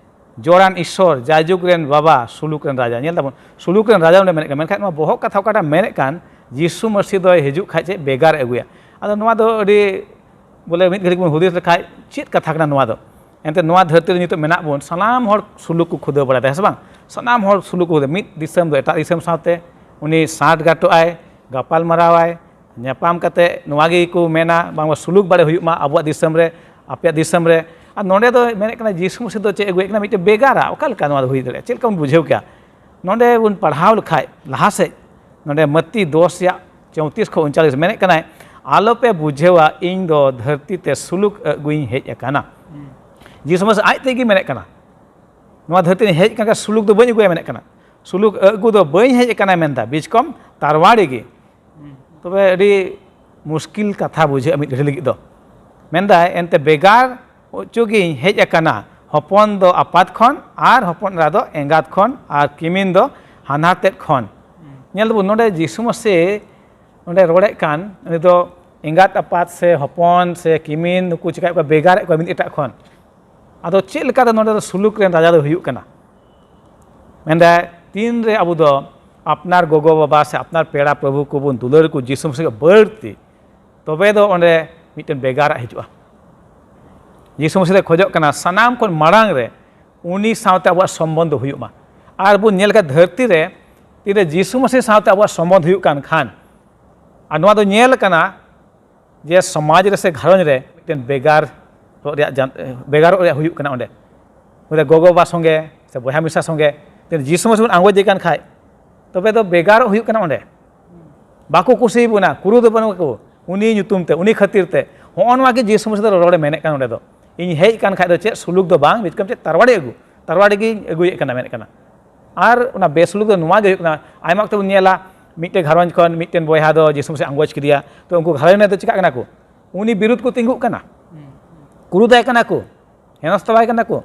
ᱡᱚᱲᱟᱱ ᱤᱥᱥᱚᱨ, ᱡᱟᱭᱡᱩᱜᱽ ᱨᱮᱱ ᱵᱟᱵᱟ, ᱥᱩᱞᱩᱠ ᱨᱮᱱ ᱨᱟᱡᱟ᱾ ᱧᱮᱞ ᱛᱟᱵᱚᱱ, ᱥᱩᱞᱩᱠ ᱨᱮᱱ ᱨᱟᱡᱟ ᱚᱸᱰᱮ ᱢᱮᱱᱮᱫ ᱠᱟᱱᱟ, ᱢᱮᱱᱠᱷᱟᱱ ᱱᱚᱣᱟ ᱵᱚᱦᱚᱜ ᱠᱟᱛᱷᱟ ᱚᱠᱟᱴᱟᱜ ᱢᱮᱱᱮᱫ ᱠᱟᱱ, ᱡᱤᱥᱩ ᱢᱟᱹᱥᱤ ᱫᱚᱭ ᱦᱤᱡᱩᱜ ᱠᱷᱟᱡ ᱪᱮᱫ ᱵᱮᱜᱟᱨ ᱮ ᱟᱹᱜᱩᱭᱟ᱾ ᱟᱫᱚ ᱱᱚᱣᱟ ᱫᱚ ᱟᱹᱰᱤ, ᱵᱚᱞᱮ, ᱢᱤᱫ ᱜᱷᱟᱹᱲᱤᱡ ᱵᱚᱱ ᱦᱩᱫᱤᱥ ᱞᱮᱠᱷᱟᱡ ᱪᱮᱫ ᱠᱟᱛᱷᱟ ᱠᱟᱱᱟ ᱱᱚᱣᱟ ᱫᱚ? ᱮᱱᱛᱮ ᱱᱚᱣᱟ ᱫᱷᱟᱹᱨᱛᱤ ᱨᱮ ᱱᱤᱛᱚᱜ ᱢᱮᱱᱟᱜ ᱵᱚᱱ, ᱥᱟᱱᱟᱢ ᱦᱚᱲ ᱥᱩᱞᱩᱠ ᱠᱚ ᱠᱷᱩᱫᱟᱹᱣ ᱵᱟᱲᱟᱭᱮᱫᱟ, ᱦᱮᱸ ᱥᱮ ᱵᱟᱝ? ᱥᱟᱱᱟᱢ ᱦᱚᱲ ᱥᱩᱞᱩᱠ ᱠᱚ ᱠᱷᱩᱫᱟᱹᱣ, ᱢᱤᱫ ᱫᱤᱥᱚᱢ ᱫᱚ ᱮᱴᱟᱜ ᱫᱤᱥᱚᱢ ᱥᱟᱶᱛᱮ ᱩᱱᱤ ᱥᱟᱸᱴ ᱜᱟᱴᱚᱜ ᱟᱭ, ᱜᱟᱯᱟᱞ ᱢᱟᱨᱟᱣᱟᱭ, ᱧᱟᱯᱟᱢ ᱠᱟᱛᱮ ᱱᱚᱣᱟ ᱜᱮᱠᱚ ᱢᱮᱱᱟ, ᱵᱟᱝᱢᱟ ᱥᱩᱞᱩᱠ ᱵᱟᱲᱮ ᱦᱩᱭᱩᱜ ᱢᱟ ᱟᱵᱚᱣᱟᱜ ᱫᱤᱥᱚᱢ ᱨᱮ, ᱟᱯᱮᱭᱟᱜ ᱫᱤᱥᱚᱢ ᱨᱮ᱾ ᱟᱨ ᱱᱚᱰᱮ ᱫᱚ ᱢᱮᱱᱮᱫ ᱠᱟᱱᱟ, ᱡᱤᱥᱩ ᱢᱟᱹᱥᱤ ᱫᱚ ᱪᱮᱫ ᱟᱹᱜᱩᱭᱮᱫ ᱠᱟᱱᱟ? ᱢᱤᱫᱴᱮᱱ ᱵᱮᱜᱟᱨᱟ᱾ ᱚᱠᱟ ᱞᱮᱠᱟ ᱱᱚᱣᱟ ᱫᱚ ᱦᱩᱭ ᱫᱟᱲᱮᱭᱟᱜᱼᱟ? ᱪᱮᱫ ᱞᱮᱠᱟ ᱵᱚᱱ ᱵᱩᱡᱷᱟᱹᱣ ᱠᱮᱭᱟ? ᱱᱚᱰᱮ ᱵᱚᱱ ᱯᱟᱲᱦᱟᱣ ᱞᱮᱠᱷᱟᱡ ᱞᱟᱦᱟ ᱥᱮᱫ, ᱱᱚᱰᱮ ᱢᱟᱹᱛᱤ ᱫᱚᱥ ᱨᱮᱭᱟᱜ ᱪᱳᱭᱛᱨᱤᱥ ᱠᱷᱚᱱ ᱩᱱᱪᱟᱞᱤᱥ ᱢᱮᱱᱮᱫ ᱠᱟᱱᱟᱭ, "ᱟᱞᱚᱯᱮ ᱵᱩᱡᱷᱟᱹᱣᱟ, ᱤᱧ ᱫᱚ ᱫᱷᱟᱹᱨᱛᱤ ᱛᱮ ᱥᱩᱞᱩᱠ ᱟᱹᱜᱩᱧ ᱦᱮᱡ ᱟᱠᱟᱱᱟ᱾" ᱡᱤᱥᱩ ᱢᱟᱹᱥᱤ ᱟᱡ ᱛᱮᱜᱮ ᱢᱮᱱᱮᱫ ᱠᱟᱱᱟ, ᱱᱚᱣᱟ ᱫᱷᱟᱹᱨᱛᱤ ᱨᱮᱧ ᱦᱮᱡ ᱟᱠᱟᱱ ᱠᱷᱟᱱ ᱥᱩᱞᱩᱠ ᱫᱚ ᱵᱟᱹᱧ ᱟᱹᱜᱩᱭᱟ ᱢᱮᱱᱮᱫ ᱠᱟᱱᱟ᱾ ᱥᱩᱞᱩᱠ ᱟᱹᱜᱩ ᱫᱚ ᱵᱟᱹᱧ ᱦᱮᱡ ᱟᱠᱟᱱᱟ ᱢᱮᱱᱫᱟ, ᱵᱤᱪᱠᱚᱢ ᱛᱟᱨᱣᱟᱲᱤ ᱜᱮ᱾ ᱛᱚᱵᱮ ᱟᱹᱰᱤ ᱢᱩᱥᱠᱤᱞ ᱠᱟᱛᱷᱟ ᱵᱩᱡᱷᱟᱹᱜᱼᱟ ᱢᱤᱫ ᱜᱷᱟᱹᱲᱤ ᱞᱟᱹᱜᱤᱫ ᱫᱚ᱾ ᱢᱮᱱᱫᱟᱭ, ᱮᱱᱛᱮ ᱵᱮᱜᱟᱨ ᱚᱪᱚ ᱜᱤᱧ ᱦᱮᱡ ᱟᱠᱟᱱᱟ, ᱦᱚᱯᱚᱱ ᱫᱚ ᱟᱯᱟᱛ ᱠᱷᱚᱱ ᱟᱨ ᱦᱚᱯᱚᱱ ᱮᱨᱟ ᱫᱚ ᱮᱸᱜᱟᱛ ᱠᱷᱚᱱ ᱟᱨ ᱠᱤᱢᱤᱱ ᱫᱚ ᱦᱟᱱᱦᱟᱨ ᱛᱮᱫ ᱠᱷᱚᱱ᱾ ᱧᱮᱞ ᱫᱟᱵᱚᱱ ᱱᱚᱰᱮ ᱡᱤᱥᱩ ᱢᱟᱹᱥᱤ ᱱᱚᱰᱮ ᱨᱚᱲᱮᱫ ᱠᱟᱱ, ᱩᱱᱤ ᱫᱚ ᱮᱸᱜᱟᱛ ᱟᱯᱟᱛ ᱥᱮ ᱦᱚᱯᱚᱱ ᱥᱮ ᱠᱤᱢᱤᱱ ᱱᱩᱠᱩ ᱪᱤᱠᱟᱹᱭᱮᱫ ᱠᱚᱣᱟ, ᱵᱮᱜᱟᱨᱮᱫ ᱠᱚᱣᱟ ᱢᱤᱫ ᱮᱴᱟᱜ ᱠᱷᱚᱱ᱾ ᱟᱫᱚ ᱪᱮᱫ ᱞᱮᱠᱟᱛᱮ ᱱᱚᱰᱮ ᱫᱚ ᱥᱩᱞᱩᱠ ᱨᱮᱱ ᱨᱟᱡᱟ ᱫᱚ ᱦᱩᱭᱩᱜ ᱠᱟᱱᱟ? ᱢᱮᱱᱫᱟᱭ, ᱛᱤᱱᱨᱮ ᱟᱵᱚ ᱫᱚ ᱟᱯᱱᱟᱨ ᱜᱚᱜᱚ ᱵᱟᱵᱟ ᱥᱮ ᱟᱯᱱᱟᱨ ᱯᱮᱲᱟ ᱯᱨᱚᱵᱷᱩ ᱠᱚᱵᱚᱱ ᱫᱩᱞᱟᱹᱲ ᱠᱚ ᱡᱤᱥᱩ ᱢᱟᱹᱥᱤ ᱠᱷᱚᱱ ᱵᱟᱹᱲᱛᱤ, ᱛᱚᱵᱮ ᱫᱚ ᱚᱸᱰᱮ ᱢᱤᱫᱴᱮᱱ ᱵᱮᱜᱟᱨᱟᱜ ᱦᱤᱡᱩᱜᱼᱟ᱾ ᱡᱤᱥᱩ ᱢᱟᱹᱥᱤ ᱫᱚᱭ ᱠᱷᱚᱡᱚᱜ ᱠᱟᱱᱟ ᱥᱟᱱᱟᱢ ᱠᱷᱚᱱ ᱢᱟᱲᱟᱝ ᱨᱮ ᱩᱱᱤ ᱥᱟᱶᱛᱮ ᱟᱵᱚᱣᱟᱜ ᱥᱚᱢᱵᱚᱱᱫᱷ ᱦᱩᱭᱩᱜ ᱢᱟ᱾ ᱟᱨ ᱵᱚᱱ ᱧᱮᱞ ᱠᱟᱫᱟ ᱫᱷᱟᱹᱨᱛᱤ ᱨᱮ ᱛᱤᱱᱨᱮ ᱡᱤᱥᱩ ᱢᱟᱹᱥᱤ ᱥᱟᱶᱛᱮ ᱟᱵᱚᱣᱟᱜ ᱥᱚᱢᱵᱚᱱᱫᱷ ᱦᱩᱭᱩᱜ ᱠᱟᱱ ᱠᱷᱟᱱ, ᱟᱨ ᱱᱚᱣᱟ ᱫᱚ ᱧᱮᱞ ᱠᱟᱱᱟ ᱡᱮ ᱥᱚᱢᱟᱡᱽ ᱨᱮ ᱥᱮ ᱜᱷᱟᱨᱚᱸᱡᱽ ᱨᱮ ᱢᱤᱫᱴᱮᱱ ᱵᱮᱜᱟᱨ ᱨᱮᱭᱟᱜ ᱡᱟᱱ-, ᱵᱮᱜᱟᱨᱚᱜ ᱨᱮᱭᱟᱜ ᱦᱩᱭᱩᱜ ᱠᱟᱱᱟ ᱚᱸᱰᱮ᱾ ᱚᱸᱰᱮ ᱜᱚᱜᱚ ᱵᱟᱵᱟ ᱥᱚᱸᱜᱮ ᱥᱮ ᱵᱚᱭᱦᱟ ᱢᱤᱥᱨᱟ ᱥᱚᱸᱜᱮ ᱡᱩᱫᱤ ᱡᱤᱥᱩ ᱢᱟᱹᱥᱤ ᱵᱚᱱ ᱟᱸᱜᱚᱪᱮ ᱠᱟᱱ ᱠᱷᱟᱡ, ᱛᱚᱵᱮ ᱫᱚ ᱵᱮᱜᱟᱨᱚᱜ ᱦᱩᱭᱩᱜ ᱠᱟᱱᱟ ᱚᱸᱰᱮ᱾ ᱵᱟᱠᱚ ᱠᱩᱥᱤ ᱵᱚᱱᱟ, ᱠᱩᱨᱩᱫ ᱵᱚᱱᱟ ᱠᱚ ᱩᱱᱤ ᱧᱩᱛᱩᱢ ᱛᱮ, ᱩᱱᱤ ᱠᱷᱟᱹᱛᱤᱨ ᱛᱮ᱾ ᱦᱚᱸᱜᱼᱚ ᱱᱚᱣᱟ ᱜᱮ ᱡᱤᱥᱩ ᱢᱟᱹᱥᱤ ᱫᱚ ᱨᱚᱲᱮ ᱢᱮᱱᱮᱫ ᱠᱟᱱᱟ ᱚᱸᱰᱮ ᱫᱚ᱾ ᱤᱧ ᱦᱮᱡ ᱠᱟᱱ ᱠᱷᱟᱡ ᱫᱚ ᱪᱮᱫ ᱥᱩᱞᱩᱠ ᱫᱚ ᱵᱟᱝ, ᱢᱤᱫ ᱠᱟᱢ ᱪᱮᱫ ᱛᱟᱨᱣᱟᱲᱤ ᱟᱹᱜᱩ, ᱛᱟᱨᱣᱟᱲᱤ ᱜᱤᱧ ᱟᱹᱜᱩᱭᱮᱫ ᱠᱟᱱᱟ ᱢᱮᱱᱮᱫ ᱠᱟᱱᱟ᱾ ᱟᱨ ᱚᱱᱟ ᱵᱮᱥᱩᱞᱩᱠ ᱫᱚ ᱱᱚᱣᱟ ᱜᱮ ᱦᱩᱭᱩᱜ ᱠᱟᱱᱟ, ᱟᱭᱢᱟ ᱚᱠᱛᱚ ᱵᱚᱱ ᱧᱮᱞᱟ ᱢᱤᱫᱴᱮᱱ ᱜᱷᱟᱨᱚᱸᱡᱽ ᱠᱷᱚᱱ ᱢᱤᱫᱴᱮᱱ ᱵᱚᱭᱦᱟ ᱫᱚ ᱡᱤᱥᱩ ᱢᱟᱹᱥᱤ ᱟᱸᱜᱚᱪ ᱠᱮᱫᱮᱭᱟ, ᱛᱚ ᱩᱱᱠᱩ ᱜᱷᱟᱨᱚᱸᱡᱽ ᱨᱮᱱ ᱫᱚ ᱪᱤᱠᱟᱜ ᱠᱟᱱᱟ ᱠᱚ? ᱩᱱᱤ ᱵᱤᱨᱩᱫᱷ ᱠᱚ ᱛᱤᱸᱜᱩᱜ ᱠᱟᱱᱟ, ᱠᱩᱨᱩᱫᱟᱭ ᱠᱟᱱᱟ ᱠᱚ, ᱦᱮᱱᱚᱥᱛᱟᱣᱟᱭ ᱠᱟᱱᱟ ᱠᱚ᱾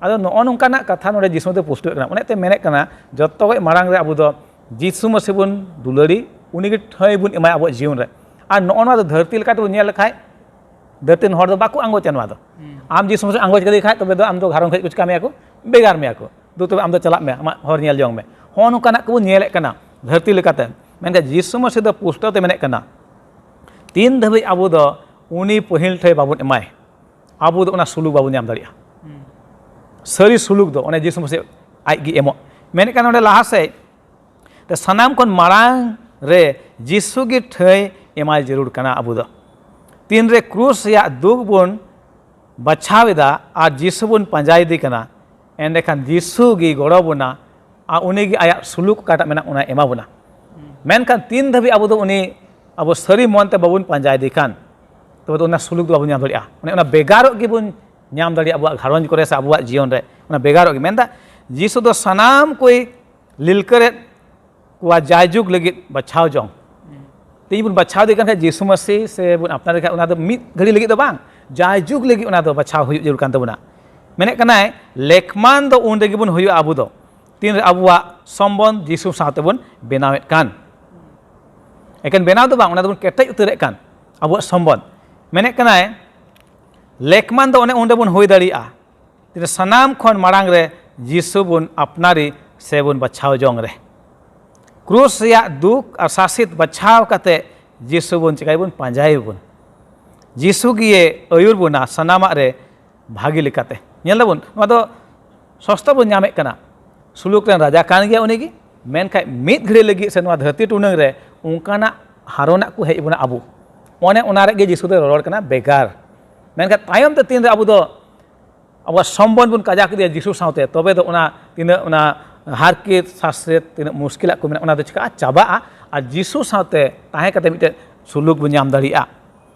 ᱟᱫᱚ ᱱᱚᱜᱼᱚ ᱱᱚᱝᱠᱟᱱᱟᱜ ᱠᱟᱛᱷᱟ ᱱᱚᱰᱮ ᱡᱤᱥᱩ ᱫᱚ ᱯᱩᱥᱴᱟᱹᱜ ᱠᱟᱱᱟ᱾ ᱚᱱᱮ ᱛᱮ ᱢᱮᱱᱮᱫ ᱠᱟᱱᱟ, ᱡᱚᱛᱚ ᱠᱷᱚᱡ ᱢᱟᱲᱟᱝ ᱨᱮ ᱟᱵᱚ ᱫᱚ ᱡᱤᱥᱩ ᱢᱟᱹᱥᱤ ᱵᱚᱱ ᱫᱩᱞᱟᱹᱲᱤ, ᱩᱱᱤ ᱜᱮ ᱴᱷᱟᱹᱭ ᱵᱚᱱ ᱮᱢᱟᱭᱟ ᱟᱵᱚᱣᱟᱜ ᱡᱤᱭᱚᱱ ᱨᱮ᱾ ᱟᱨ ᱱᱚᱜᱼᱚ ᱱᱚᱣᱟ ᱫᱚ ᱫᱷᱟᱹᱨᱛᱤ ᱞᱮᱠᱟ ᱛᱮᱵᱚᱱ ᱧᱮᱞ ᱞᱮᱠᱷᱟᱡ, ᱫᱷᱟᱹᱨᱛᱤ ᱨᱮᱱ ᱦᱚᱲ ᱫᱚ ᱵᱟᱠᱚ ᱟᱸᱜᱚᱪᱟ ᱱᱚᱣᱟ ᱫᱚ᱾ ᱟᱢ ᱡᱤᱥᱩ ᱢᱟᱹᱥᱤ ᱟᱸᱜᱚᱪ ᱠᱮᱫᱮ ᱠᱷᱟᱡ, ᱛᱚᱵᱮ ᱫᱚ ᱟᱢ ᱫᱚ ᱜᱷᱟᱨᱚᱸᱡᱽ ᱠᱷᱚᱡ ᱠᱚ ᱪᱤᱠᱟ ᱢᱮᱭᱟ ᱠᱚ? ᱵᱷᱮᱜᱟᱨ ᱢᱮᱭᱟ ᱠᱚ᱾ ᱫᱩ, ᱛᱚᱵᱮ ᱟᱢ ᱫᱚ ᱪᱟᱞᱟᱜ ᱢᱮ, ᱟᱢᱟᱜ ᱦᱚᱨ ᱧᱮᱞ ᱡᱚᱝ ᱢᱮ᱾ ᱦᱚᱸᱜᱼᱚ ᱱᱚᱝᱠᱟᱱᱟᱜ ᱠᱚᱵᱚᱱ ᱧᱮᱞᱮᱫ ᱠᱟᱱᱟ ᱫᱷᱟᱹᱨᱛᱤ ᱞᱮᱠᱟᱛᱮ᱾ ᱢᱮᱱᱠᱷᱟᱱ ᱡᱤᱥᱩ ᱢᱟᱹᱥᱤ ᱫᱚ ᱯᱩᱥᱴᱟᱹᱣ ᱛᱮ ᱢᱮᱱᱮᱫ ᱠᱟᱱᱟ, ᱛᱤᱱ ᱫᱷᱟᱹᱵᱤᱡ ᱟᱵᱚ ᱫᱚ ᱩᱱᱤ ᱯᱟᱹᱦᱤᱞ ᱴᱷᱮᱱ ᱵᱟᱵᱚᱱ ᱮᱢᱟᱭ, ᱟᱵᱚ ᱫᱚ ᱚᱱᱟ ᱥᱩᱞᱩᱠ ᱵᱟᱵᱚᱱ ᱧᱟᱢ ᱫᱟᱲᱮᱭᱟᱜᱼᱟ᱾ ᱥᱟᱹᱨᱤ ᱥᱩᱞᱩᱠ ᱫᱚ ᱚᱱᱮ ᱡᱤᱥᱩ ᱢᱟᱹᱥᱤ ᱟᱡ ᱜᱮ ᱮᱢᱚᱜ᱾ ᱢᱮᱱᱮᱫ ᱠᱟᱱᱟ ᱱᱚᱰᱮ ᱞᱟᱦᱟ ᱥᱮᱫ, ᱛᱮ ᱥᱟᱱᱟᱢ ᱠᱷᱚᱱ ᱢᱟᱲᱟᱝ ᱨᱮ ᱡᱤᱥᱩ ᱜᱮ ᱴᱷᱟᱹᱭ ᱮᱢᱟᱭ ᱡᱟᱹᱨᱩᱲ ᱠᱟᱱᱟ ᱟᱵᱚ ᱫᱚ᱾ ᱛᱤᱱᱨᱮ ᱠᱨᱩᱥ ᱨᱮᱭᱟᱜ ᱫᱩᱠ ᱵᱚᱱ ᱵᱟᱪᱷᱟᱣ ᱮᱫᱟ ᱟᱨ ᱡᱤᱥᱩ ᱵᱚᱱ ᱯᱟᱸᱡᱟᱭᱮᱫᱮ ᱠᱟᱱᱟ, ᱮᱸᱰᱮᱠᱷᱟᱱ ᱡᱤᱥᱩ ᱜᱮ ᱜᱚᱲᱚ ᱵᱚᱱᱟ ᱟᱨ ᱩᱱᱤ ᱜᱮ ᱟᱭᱟᱜ ᱥᱩᱞᱩᱠ ᱚᱠᱟᱴᱟᱜ ᱢᱮᱱᱟᱜ ᱚᱱᱟᱭ ᱮᱢᱟ ᱵᱚᱱᱟ᱾ ᱢᱮᱱᱠᱷᱟᱱ ᱛᱤᱱ ᱫᱷᱟᱹᱵᱤᱡ ᱟᱵᱚ ᱫᱚ ᱩᱱᱤ ᱟᱵᱚ ᱥᱟᱹᱨᱤ ᱢᱚᱱ ᱛᱮ ᱵᱟᱵᱚᱱ ᱯᱟᱸᱡᱟᱭᱮᱫᱮ ᱠᱷᱟᱱ, ᱛᱚᱵᱮ ᱫᱚ ᱚᱱᱟ ᱥᱩᱞᱩᱠ ᱫᱚ ᱵᱟᱵᱚᱱ ᱧᱟᱢ ᱫᱟᱲᱮᱭᱟᱜᱼᱟ᱾ ᱚᱱᱮ ᱚᱱᱟ ᱵᱷᱮᱜᱟᱨᱚᱜ ᱜᱮᱵᱚᱱ ᱧᱟᱢ ᱫᱟᱲᱮᱭᱟᱜᱼᱟ ᱟᱵᱚᱣᱟᱜ ᱜᱷᱟᱨᱚᱸᱡᱽ ᱠᱚᱨᱮ ᱥᱮ ᱟᱵᱚᱣᱟᱜ ᱡᱤᱭᱚᱱ ᱨᱮ, ᱚᱱᱟ ᱵᱷᱮᱜᱟᱨᱚᱜ ᱜᱮ᱾ ᱢᱮᱱᱫᱟ ᱡᱤᱥᱩ ᱫᱚ ᱥᱟᱱᱟᱢ ᱠᱚᱭ ᱞᱤᱞᱠᱟᱹᱨᱮᱫ ᱠᱚᱣᱟ ᱡᱟᱭᱡᱩᱜᱽ ᱞᱟᱹᱜᱤᱫ ᱵᱟᱪᱷᱟᱣ ᱡᱚᱝ᱾ ᱛᱮᱦᱮᱧ ᱵᱚᱱ ᱵᱟᱪᱷᱟᱣ ᱤᱫᱤ ᱠᱟᱱ ᱠᱷᱟᱱ ᱡᱤᱥᱩ ᱢᱟᱹᱥᱤ ᱥᱮ ᱵᱚᱱ ᱟᱯᱱᱟᱨ ᱠᱷᱟᱱ, ᱚᱱᱟ ᱫᱚ ᱢᱤᱫ ᱜᱷᱟᱹᱲᱤ ᱞᱟᱹᱜᱤᱫ ᱫᱚ ᱵᱟᱝ, ᱡᱟᱭᱡᱩᱜᱽ ᱞᱟᱹᱜᱤᱫ ᱚᱱᱟ ᱫᱚ ᱵᱟᱪᱷᱟᱣ ᱦᱩᱭᱩᱜ ᱡᱟᱹᱨᱩᱲ ᱠᱟᱱ ᱛᱟᱵᱚᱱᱟ᱾ ᱢᱮᱱᱮᱫ ᱠᱟᱱᱟᱭ, ᱞᱮᱠᱢᱟᱱ ᱫᱚ ᱩᱱ ᱨᱮᱜᱮ ᱵᱚᱱ ᱦᱩᱭᱩᱜᱼᱟ ᱟᱵᱚ ᱫᱚ, ᱛᱤᱱᱨᱮ ᱟᱵᱚᱣᱟᱜ ᱥᱚᱢᱵᱚᱱᱫᱷ ᱡᱤᱥᱩ ᱥᱟᱶᱛᱮ ᱵᱚᱱ ᱵᱮᱱᱟᱣᱮᱫ ᱠᱟᱱ᱾ ᱮᱠᱮᱱ ᱵᱮᱱᱟᱣ ᱫᱚ ᱵᱟᱝ, ᱚᱱᱟ ᱫᱚᱵᱚᱱ ᱠᱮᱴᱮᱡ ᱩᱛᱟᱹᱨᱮᱫ ᱠᱟᱱ ᱟᱵᱚᱣᱟᱜ ᱥᱚᱢᱵᱚᱱᱫᱷ᱾ ᱢᱮᱱᱮᱫ ᱠᱟᱱᱟᱭ, ᱞᱮᱠᱢᱟᱱ ᱫᱚ ᱚᱱᱮ ᱩᱱ ᱨᱮᱵᱚᱱ ᱦᱩᱭ ᱫᱟᱲᱮᱭᱟᱜᱼᱟ, ᱛᱤᱱᱟᱹᱜ ᱥᱟᱱᱟᱢ ᱠᱷᱚᱱ ᱢᱟᱲᱟᱝ ᱨᱮ ᱡᱤᱥᱩ ᱵᱚᱱ ᱟᱯᱱᱟᱨᱤ ᱥᱮ ᱵᱚᱱ ᱵᱟᱪᱷᱟᱣ ᱡᱚᱝ ᱨᱮ᱾ ᱠᱨᱩᱥ ᱨᱮᱭᱟᱜ ᱫᱩᱠ ᱟᱨ ᱥᱟᱥᱮᱛ ᱵᱟᱪᱷᱟᱣ ᱠᱟᱛᱮ ᱡᱤᱥᱩ ᱵᱚᱱ ᱪᱤᱠᱟᱹᱭᱟᱵᱚᱱ? ᱯᱟᱸᱡᱟᱭᱮᱵᱚᱱ᱾ ᱡᱤᱥᱩ ᱜᱮᱭᱮ ᱟᱹᱭᱩᱨ ᱵᱚᱱᱟ ᱥᱟᱱᱟᱢᱟᱜ ᱨᱮ ᱵᱷᱟᱹᱜᱤ ᱞᱮᱠᱟᱛᱮ᱾ ᱧᱮᱞ ᱫᱟᱵᱚᱱ, ᱱᱚᱣᱟ ᱫᱚ ᱥᱚᱥᱛᱟ ᱵᱚᱱ ᱧᱟᱢᱮᱫ ᱠᱟᱱᱟ᱾ ᱥᱩᱞᱩᱠ ᱨᱮᱱ ᱨᱟᱡᱟ ᱠᱟᱱ ᱜᱮᱭᱟ ᱩᱱᱤ ᱜᱮ, ᱢᱮᱱᱠᱷᱟᱱ ᱢᱤᱫ ᱜᱷᱟᱹᱲᱤ ᱞᱟᱹᱜᱤᱫ ᱥᱮ ᱱᱚᱣᱟ ᱫᱷᱟᱹᱨᱛᱤ ᱴᱩᱰᱟᱹᱝ ᱨᱮ ᱚᱱᱠᱟᱱᱟᱜ ᱦᱟᱨᱚᱱᱟᱜ ᱠᱚ ᱦᱮᱡ ᱵᱚᱱᱟ ᱟᱵᱚ᱾ ᱚᱱᱮ ᱚᱱᱟ ᱨᱮ ᱜᱮ ᱡᱤᱥᱩ ᱫᱚᱭ ᱨᱚᱨᱚᱲ ᱠᱟᱱᱟ ᱵᱮᱜᱟᱨ᱾ ᱢᱮᱱᱠᱷᱟᱱ ᱛᱟᱭᱚᱢ ᱛᱮ ᱛᱤᱱᱨᱮ ᱟᱵᱚ ᱫᱚ ᱟᱵᱚᱣᱟᱜ ᱥᱚᱢᱵᱚᱱᱫᱷ ᱵᱚᱱ ᱠᱟᱡᱟᱠ ᱤᱫᱤᱭᱟ ᱡᱤᱥᱩ ᱥᱟᱶᱛᱮ, ᱛᱚᱵᱮ ᱫᱚ ᱚᱱᱟ ᱛᱤᱱᱟᱹᱜ ᱚᱱᱟ ᱦᱟᱨᱠᱮᱛ ᱥᱟᱥᱮᱛ ᱛᱤᱱᱟᱹᱜ ᱢᱩᱥᱠᱤᱞᱟᱜ ᱠᱚ ᱢᱮᱱᱟᱜᱼᱟ, ᱚᱱᱟ ᱫᱚ ᱪᱤᱠᱟᱹᱜᱼᱟ? ᱪᱟᱵᱟᱜᱼᱟ᱾ ᱟᱨ ᱡᱤᱥᱩ ᱥᱟᱶᱛᱮ ᱛᱟᱦᱮᱸ ᱠᱟᱛᱮ ᱢᱤᱫᱴᱮᱱ ᱥᱩᱞᱩᱠ ᱵᱚᱱ ᱧᱟᱢ ᱫᱟᱲᱮᱭᱟᱜᱼᱟ᱾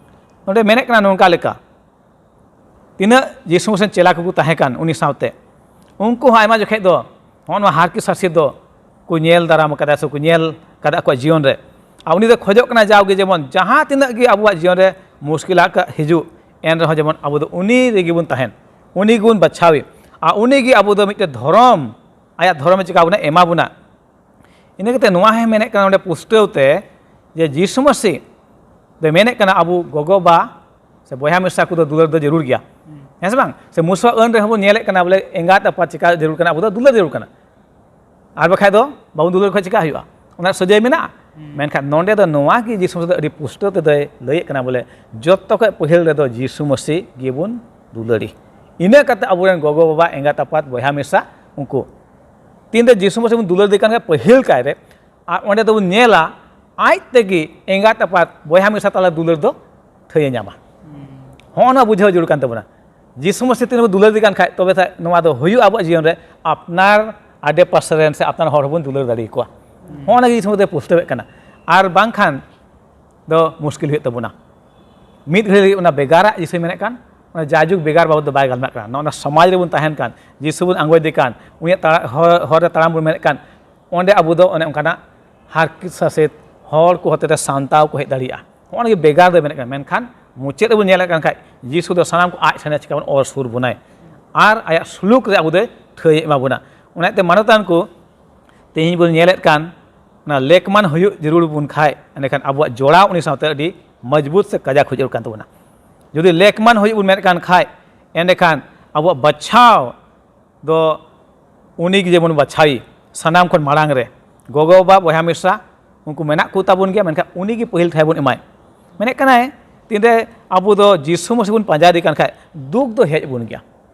ᱱᱚᱰᱮ ᱢᱮᱱᱮᱫ ᱠᱟᱱᱟ ᱱᱚᱝᱠᱟ ᱞᱮᱠᱟ, ᱛᱤᱱᱟᱹᱜ ᱡᱤᱥᱩ ᱢᱟᱥᱤ ᱪᱮᱞᱟ ᱠᱚᱠᱚ ᱛᱟᱦᱮᱸ ᱠᱟᱱ ᱩᱱᱤ ᱥᱟᱶᱛᱮ, ᱩᱱᱠᱩ ᱦᱚᱸ ᱟᱭᱢᱟ ᱡᱚᱠᱷᱮᱡ ᱫᱚ ᱱᱚᱜᱼᱚ ᱱᱚᱣᱟ ᱦᱟᱨᱠᱮᱛ ᱥᱟᱥᱮᱛ ᱫᱚ ᱠᱚ ᱧᱮᱞ ᱫᱟᱨᱟᱢ ᱠᱟᱫᱟ ᱥᱮ ᱠᱚ ᱧᱮᱞ ᱠᱟᱫᱟ ᱟᱠᱚᱣᱟᱜ ᱡᱤᱭᱚᱱ ᱨᱮ᱾ ᱟᱨ ᱩᱱᱤ ᱫᱚ ᱠᱷᱚᱡᱚᱜ ᱠᱟᱱᱟ ᱡᱟᱣᱜᱮ ᱡᱮᱢᱚᱱ ᱡᱟᱦᱟᱸ ᱛᱤᱱᱟᱹᱜ ᱜᱮ ᱟᱵᱚᱣᱟᱜ ᱡᱤᱭᱚᱱ ᱨᱮ ᱢᱩᱥᱠᱤᱞᱟᱜ ᱦᱤᱡᱩᱜ, ᱮᱱ ᱨᱮᱦᱚᱸ ᱡᱮᱢᱚᱱ ᱟᱵᱚ ᱫᱚ ᱩᱱᱤ ᱨᱮᱜᱮ ᱵᱚᱱ ᱛᱟᱦᱮᱱ, ᱩᱱᱤ ᱜᱮᱵᱚᱱ ᱵᱟᱪᱷᱟᱣᱮ᱾ ᱟᱨ ᱩᱱᱤ ᱜᱮ ᱟᱵᱚ ᱫᱚ ᱢᱤᱫᱴᱮᱱ ᱫᱷᱚᱨᱚᱢ, ᱟᱭᱟᱜ ᱫᱷᱚᱨᱚᱢᱮ ᱪᱤᱠᱟ ᱵᱚᱱᱟ, ᱮᱢᱟ ᱵᱚᱱᱟ᱾ ᱤᱱᱟᱹ ᱠᱟᱛᱮ ᱱᱚᱣᱟ ᱦᱚᱸᱭ ᱢᱮᱱᱮᱫ ᱠᱟᱱᱟ ᱱᱚᱰᱮ ᱯᱩᱥᱴᱟᱹᱣ ᱛᱮ ᱡᱮ ᱡᱤᱥᱩ ᱢᱟᱹᱥᱤ ᱫᱚᱭ ᱢᱮᱱᱮᱫ ᱠᱟᱱᱟ ᱟᱵᱚ ᱜᱚᱜᱚ ᱵᱟᱵᱟ ᱥᱮ ᱵᱚᱭᱦᱟ ᱢᱤᱥᱨᱟ ᱠᱚᱫᱚ ᱫᱩᱞᱟᱹᱲ ᱫᱚ ᱡᱟᱹᱨᱩᱲ ᱜᱮᱭᱟ, ᱦᱮᱸ ᱥᱮ ᱵᱟᱝ? ᱥᱮ ᱢᱩᱥᱟ ᱟᱹᱱ ᱨᱮᱦᱚᱸ ᱵᱚᱱ ᱧᱮᱞᱮᱫ ᱠᱟᱱᱟ ᱵᱚᱞᱮ ᱮᱸᱜᱟᱛ ᱟᱯᱟᱛ ᱪᱤᱠᱟ ᱡᱟᱹᱨᱩᱲ ᱠᱟᱱᱟ, ᱟᱵᱚ ᱫᱚ ᱫᱩᱞᱟᱹᱲ ᱡᱟᱹᱨᱩᱲ ᱠᱟᱱᱟ᱾ ᱟᱨ ᱵᱟᱠᱷᱟᱡ ᱫᱚ ᱵᱟᱵᱚᱱ ᱫᱩᱞᱟᱹᱲ ᱠᱷᱚᱡ ᱪᱤᱠᱟ ᱦᱩᱭᱩᱜᱼᱟ? ᱚᱱᱟ ᱥᱟᱹᱡᱟᱹᱭ ᱢᱮᱱᱟᱜᱼᱟ᱾ ᱦᱩᱸ᱾ ᱢᱮᱱᱠᱷᱟᱱ ᱱᱚᱰᱮ ᱫᱚ ᱱᱚᱣᱟ ᱜᱮ ᱡᱤᱥᱩ ᱢᱟᱹᱥᱤ ᱫᱚ ᱟᱹᱰᱤ ᱯᱩᱥᱴᱟᱹᱣ ᱛᱮᱫᱚᱭ ᱞᱟᱹᱭᱮᱫ ᱠᱟᱱᱟ ᱵᱚᱞᱮ ᱡᱚᱛᱚ ᱠᱷᱚᱡ ᱯᱟᱹᱦᱤᱞ ᱨᱮᱫᱚ ᱡᱤᱥᱩ ᱢᱟᱹᱥᱤ ᱜᱮᱵᱚᱱ ᱫᱩᱞᱟᱹᱲᱤ᱾ ᱤᱱᱟᱹ ᱠᱟᱛᱮ ᱟᱵᱚᱨᱮᱱ ᱜᱚᱜᱚ ᱵᱟᱵᱟ, ᱮᱸᱜᱟᱛ ᱟᱯᱟᱛ, ᱵᱚᱭᱦᱟ ᱢᱤᱥᱨᱟ, ᱩᱱᱠᱩ ᱛᱤᱱᱨᱮ ᱡᱤᱥᱩ ᱢᱟᱹᱥᱤ ᱵᱚᱱ ᱫᱩᱞᱟᱹᱲ ᱫᱮ ᱠᱟᱱ ᱠᱷᱟᱡ ᱯᱟᱹᱦᱤᱞ ᱠᱟᱭᱨᱮ, ᱟᱨ ᱚᱸᱰᱮ ᱫᱚᱵᱚᱱ ᱧᱮᱞᱟ ᱟᱡ ᱛᱮᱜᱮ ᱮᱸᱜᱟᱛ ᱟᱯᱟᱛ, ᱵᱚᱭᱦᱟ ᱢᱤᱥᱨᱟ ᱛᱟᱞᱟ ᱫᱩᱞᱟᱹᱲ ᱫᱚ ᱛᱷᱟᱹᱭᱮ ᱧᱟᱢᱟ᱾ ᱦᱚᱸᱜᱼᱚ ᱱᱚᱣᱟ ᱵᱩᱡᱷᱟᱹᱣ ᱡᱟᱹᱨᱩᱲ ᱠᱟᱱ ᱛᱟᱵᱚᱱᱟ᱾ ᱡᱤᱥᱩ ᱢᱟᱹᱥᱤ ᱛᱤᱱ ᱨᱮᱵᱚᱱ ᱫᱩᱞᱟᱹᱲ ᱫᱮ ᱠᱟᱱ ᱠᱷᱟᱡ ᱛᱚᱵᱮ ᱛᱷᱟᱡ ᱱᱚᱣᱟ ᱫᱚ ᱦᱩᱭᱩᱜᱼᱟ ᱟᱵᱚᱣᱟᱜ ᱡᱤᱭᱚᱱ ᱨᱮ, ᱟᱯᱱᱟᱨ ᱟᱰᱮ ᱯᱟᱥᱮ ᱨᱮᱱ ᱥᱮ ᱟᱯᱱᱟᱨ ᱦᱚᱲ ᱦᱚᱸᱵᱚᱱ ᱫᱩᱞᱟᱹᱲ ᱫᱟᱲᱮ ᱟᱠᱚᱣᱟ᱾ ᱦᱚᱸᱜᱼᱚ ᱱᱚᱣᱟ ᱜᱮ ᱡᱤᱥᱩ ᱢᱟᱹᱥᱤ ᱫᱚᱭ ᱯᱩᱥᱴᱟᱹᱣᱮᱫ ᱠᱟᱱᱟ᱾ ᱟᱨ ᱵᱟᱝᱠᱷᱟᱱ ᱫᱚ ᱢᱩᱥᱠᱤᱞ ᱦᱩᱭᱩᱜ ᱛᱟᱵᱚᱱᱟ᱾ ᱢᱤᱫ ᱜᱷᱟᱹᱲᱤ ᱞᱟᱹᱜᱤᱫ ᱚᱱᱟ ᱵᱮᱜᱟᱨᱟᱜ ᱡᱤᱥᱩᱭ ᱢᱮᱱᱮᱫ ᱠᱟᱱ, ᱚᱱᱟ ᱡᱟᱭᱡᱩᱜᱽ ᱵᱮᱜᱟᱨ ᱵᱟᱵᱚᱫ ᱫᱚ ᱵᱟᱭ ᱜᱟᱞᱢᱟᱨᱟᱜ ᱠᱟᱱᱟ᱾ ᱱᱚᱜᱼᱚ ᱱᱟ ᱥᱚᱢᱟᱡᱽ ᱨᱮᱵᱚᱱ ᱛᱟᱦᱮᱱ ᱠᱟᱱ, ᱡᱤᱥᱩ ᱵᱚᱱ ᱟᱸᱜᱚᱪ ᱫᱮ ᱠᱟᱱ, ᱩᱱᱤᱭᱟᱜ ᱛᱟᱲᱟ-, ᱦᱚᱨ, ᱦᱚᱨ ᱨᱮ ᱛᱟᱲᱟᱢ ᱵᱚᱱ ᱢᱮᱱᱮᱫ ᱠᱟᱱ, ᱚᱸᱰᱮ ᱟᱵᱚ ᱫᱚ ᱚᱱᱮ ᱚᱱᱠᱟᱱᱟᱜ ᱦᱟᱨᱠᱮᱛ ᱥᱟᱥᱮᱛ ᱦᱚᱲ ᱠᱚ ᱦᱚᱛᱮᱛᱮ ᱥᱟᱱᱛᱟᱣ ᱠᱚ ᱦᱮᱡ ᱫᱟᱲᱮᱭᱟᱜᱼᱟ᱾ ᱦᱚᱸᱜᱼᱚ ᱱᱟ ᱜᱮ ᱵᱮᱜᱟᱨ ᱫᱚᱭ ᱢᱮᱱᱮᱫ ᱠᱟᱱᱟ᱾ ᱢᱮᱱᱠᱷᱟᱱ ᱢᱩᱪᱟᱹᱫ ᱨᱮᱵᱚᱱ ᱧᱮᱞᱮᱫ ᱠᱟᱱ ᱠᱷᱟᱡ ᱡᱤᱥᱩ ᱫᱚ ᱥᱟᱱᱟᱢ ᱠᱚ ᱟᱡ ᱴᱷᱮᱱᱮ ᱪᱤᱠᱟ ᱵᱚᱱ ᱚᱨ ᱥᱩᱨ ᱵᱚᱱᱟᱭ ᱟᱨ ᱟᱭᱟᱜ ᱥᱩᱞᱩᱠ ᱨᱮ ᱟᱵᱚ ᱫᱚᱭ ᱴᱷᱟᱹᱭ ᱮᱢᱟ ᱵᱚᱱᱟ᱾ ᱚᱱᱟᱛᱮ ᱢᱟᱱᱚᱛᱟᱱ ᱠᱚ ᱛᱮᱦᱮᱧ ᱵᱚᱱ ᱧᱮᱞᱮᱫ ᱠᱟᱱ ᱚᱱᱟ ᱞᱮᱠᱢᱟᱱ ᱦᱩᱭᱩᱜ ᱡᱟᱹᱨᱩᱲ ᱵᱚᱱ ᱠᱷᱟᱡ, ᱮᱸᱰᱮᱠᱷᱟᱱ ᱟᱵᱚᱣᱟᱜ ᱡᱚᱲᱟᱣ ᱩᱱᱤ ᱥᱟᱶᱛᱮ ᱟᱹᱰᱤ ᱢᱚᱡᱽᱵᱩᱛ ᱥᱮ ᱠᱟᱡᱟᱠ ᱦᱩᱭ ᱡᱟᱹᱨᱩᱲ ᱠᱟᱱ ᱛᱟᱵᱚᱱᱟ᱾ ᱡᱩᱫᱤ ᱞᱮᱠᱢᱟᱱ ᱦᱩᱭᱩᱜ ᱵᱚᱱ ᱢᱮᱱᱮᱫ ᱠᱟᱱ ᱠᱷᱟᱡ, ᱮᱸᱰᱮᱠᱷᱟᱱ ᱟᱵᱚᱣᱟᱜ ᱵᱟᱪᱷᱟᱣ ᱫᱚ ᱩᱱᱤ ᱜᱮ ᱡᱮᱢᱚᱱ ᱵᱟᱪᱷᱟᱣᱤ ᱥᱟᱱᱟᱢ ᱠᱷᱚᱱ ᱢᱟᱲᱟᱝ ᱨᱮ᱾ ᱜᱚᱜᱚ ᱵᱟᱵᱟ, ᱵᱚᱭᱦᱟ ᱢᱤᱥᱨᱟ, ᱩᱱᱠᱩ ᱢᱮᱱᱟᱜ ᱠᱚ ᱛᱟᱵᱚᱱ ᱜᱮᱭᱟ, ᱢᱮᱱᱠᱷᱟᱱ ᱩᱱᱤ ᱜᱮ ᱯᱟᱹᱦᱤᱞ ᱴᱷᱟᱶ ᱵᱚᱱ ᱮᱢᱟᱭ᱾ ᱢᱮᱱᱮᱫ ᱠᱟᱱᱟᱭ, ᱛᱤᱱᱨᱮ ᱟᱵᱚ ᱫᱚ ᱡᱤᱥᱩ ᱢᱟᱹᱥᱤ ᱵᱚᱱ ᱯᱟᱸᱡᱟ ᱤᱫᱤ ᱠᱟᱱ ᱠᱷᱟᱡ ᱫᱩᱠ ᱫᱚ ᱦᱮᱡ ᱵᱚᱱ ᱜᱮᱭᱟ᱾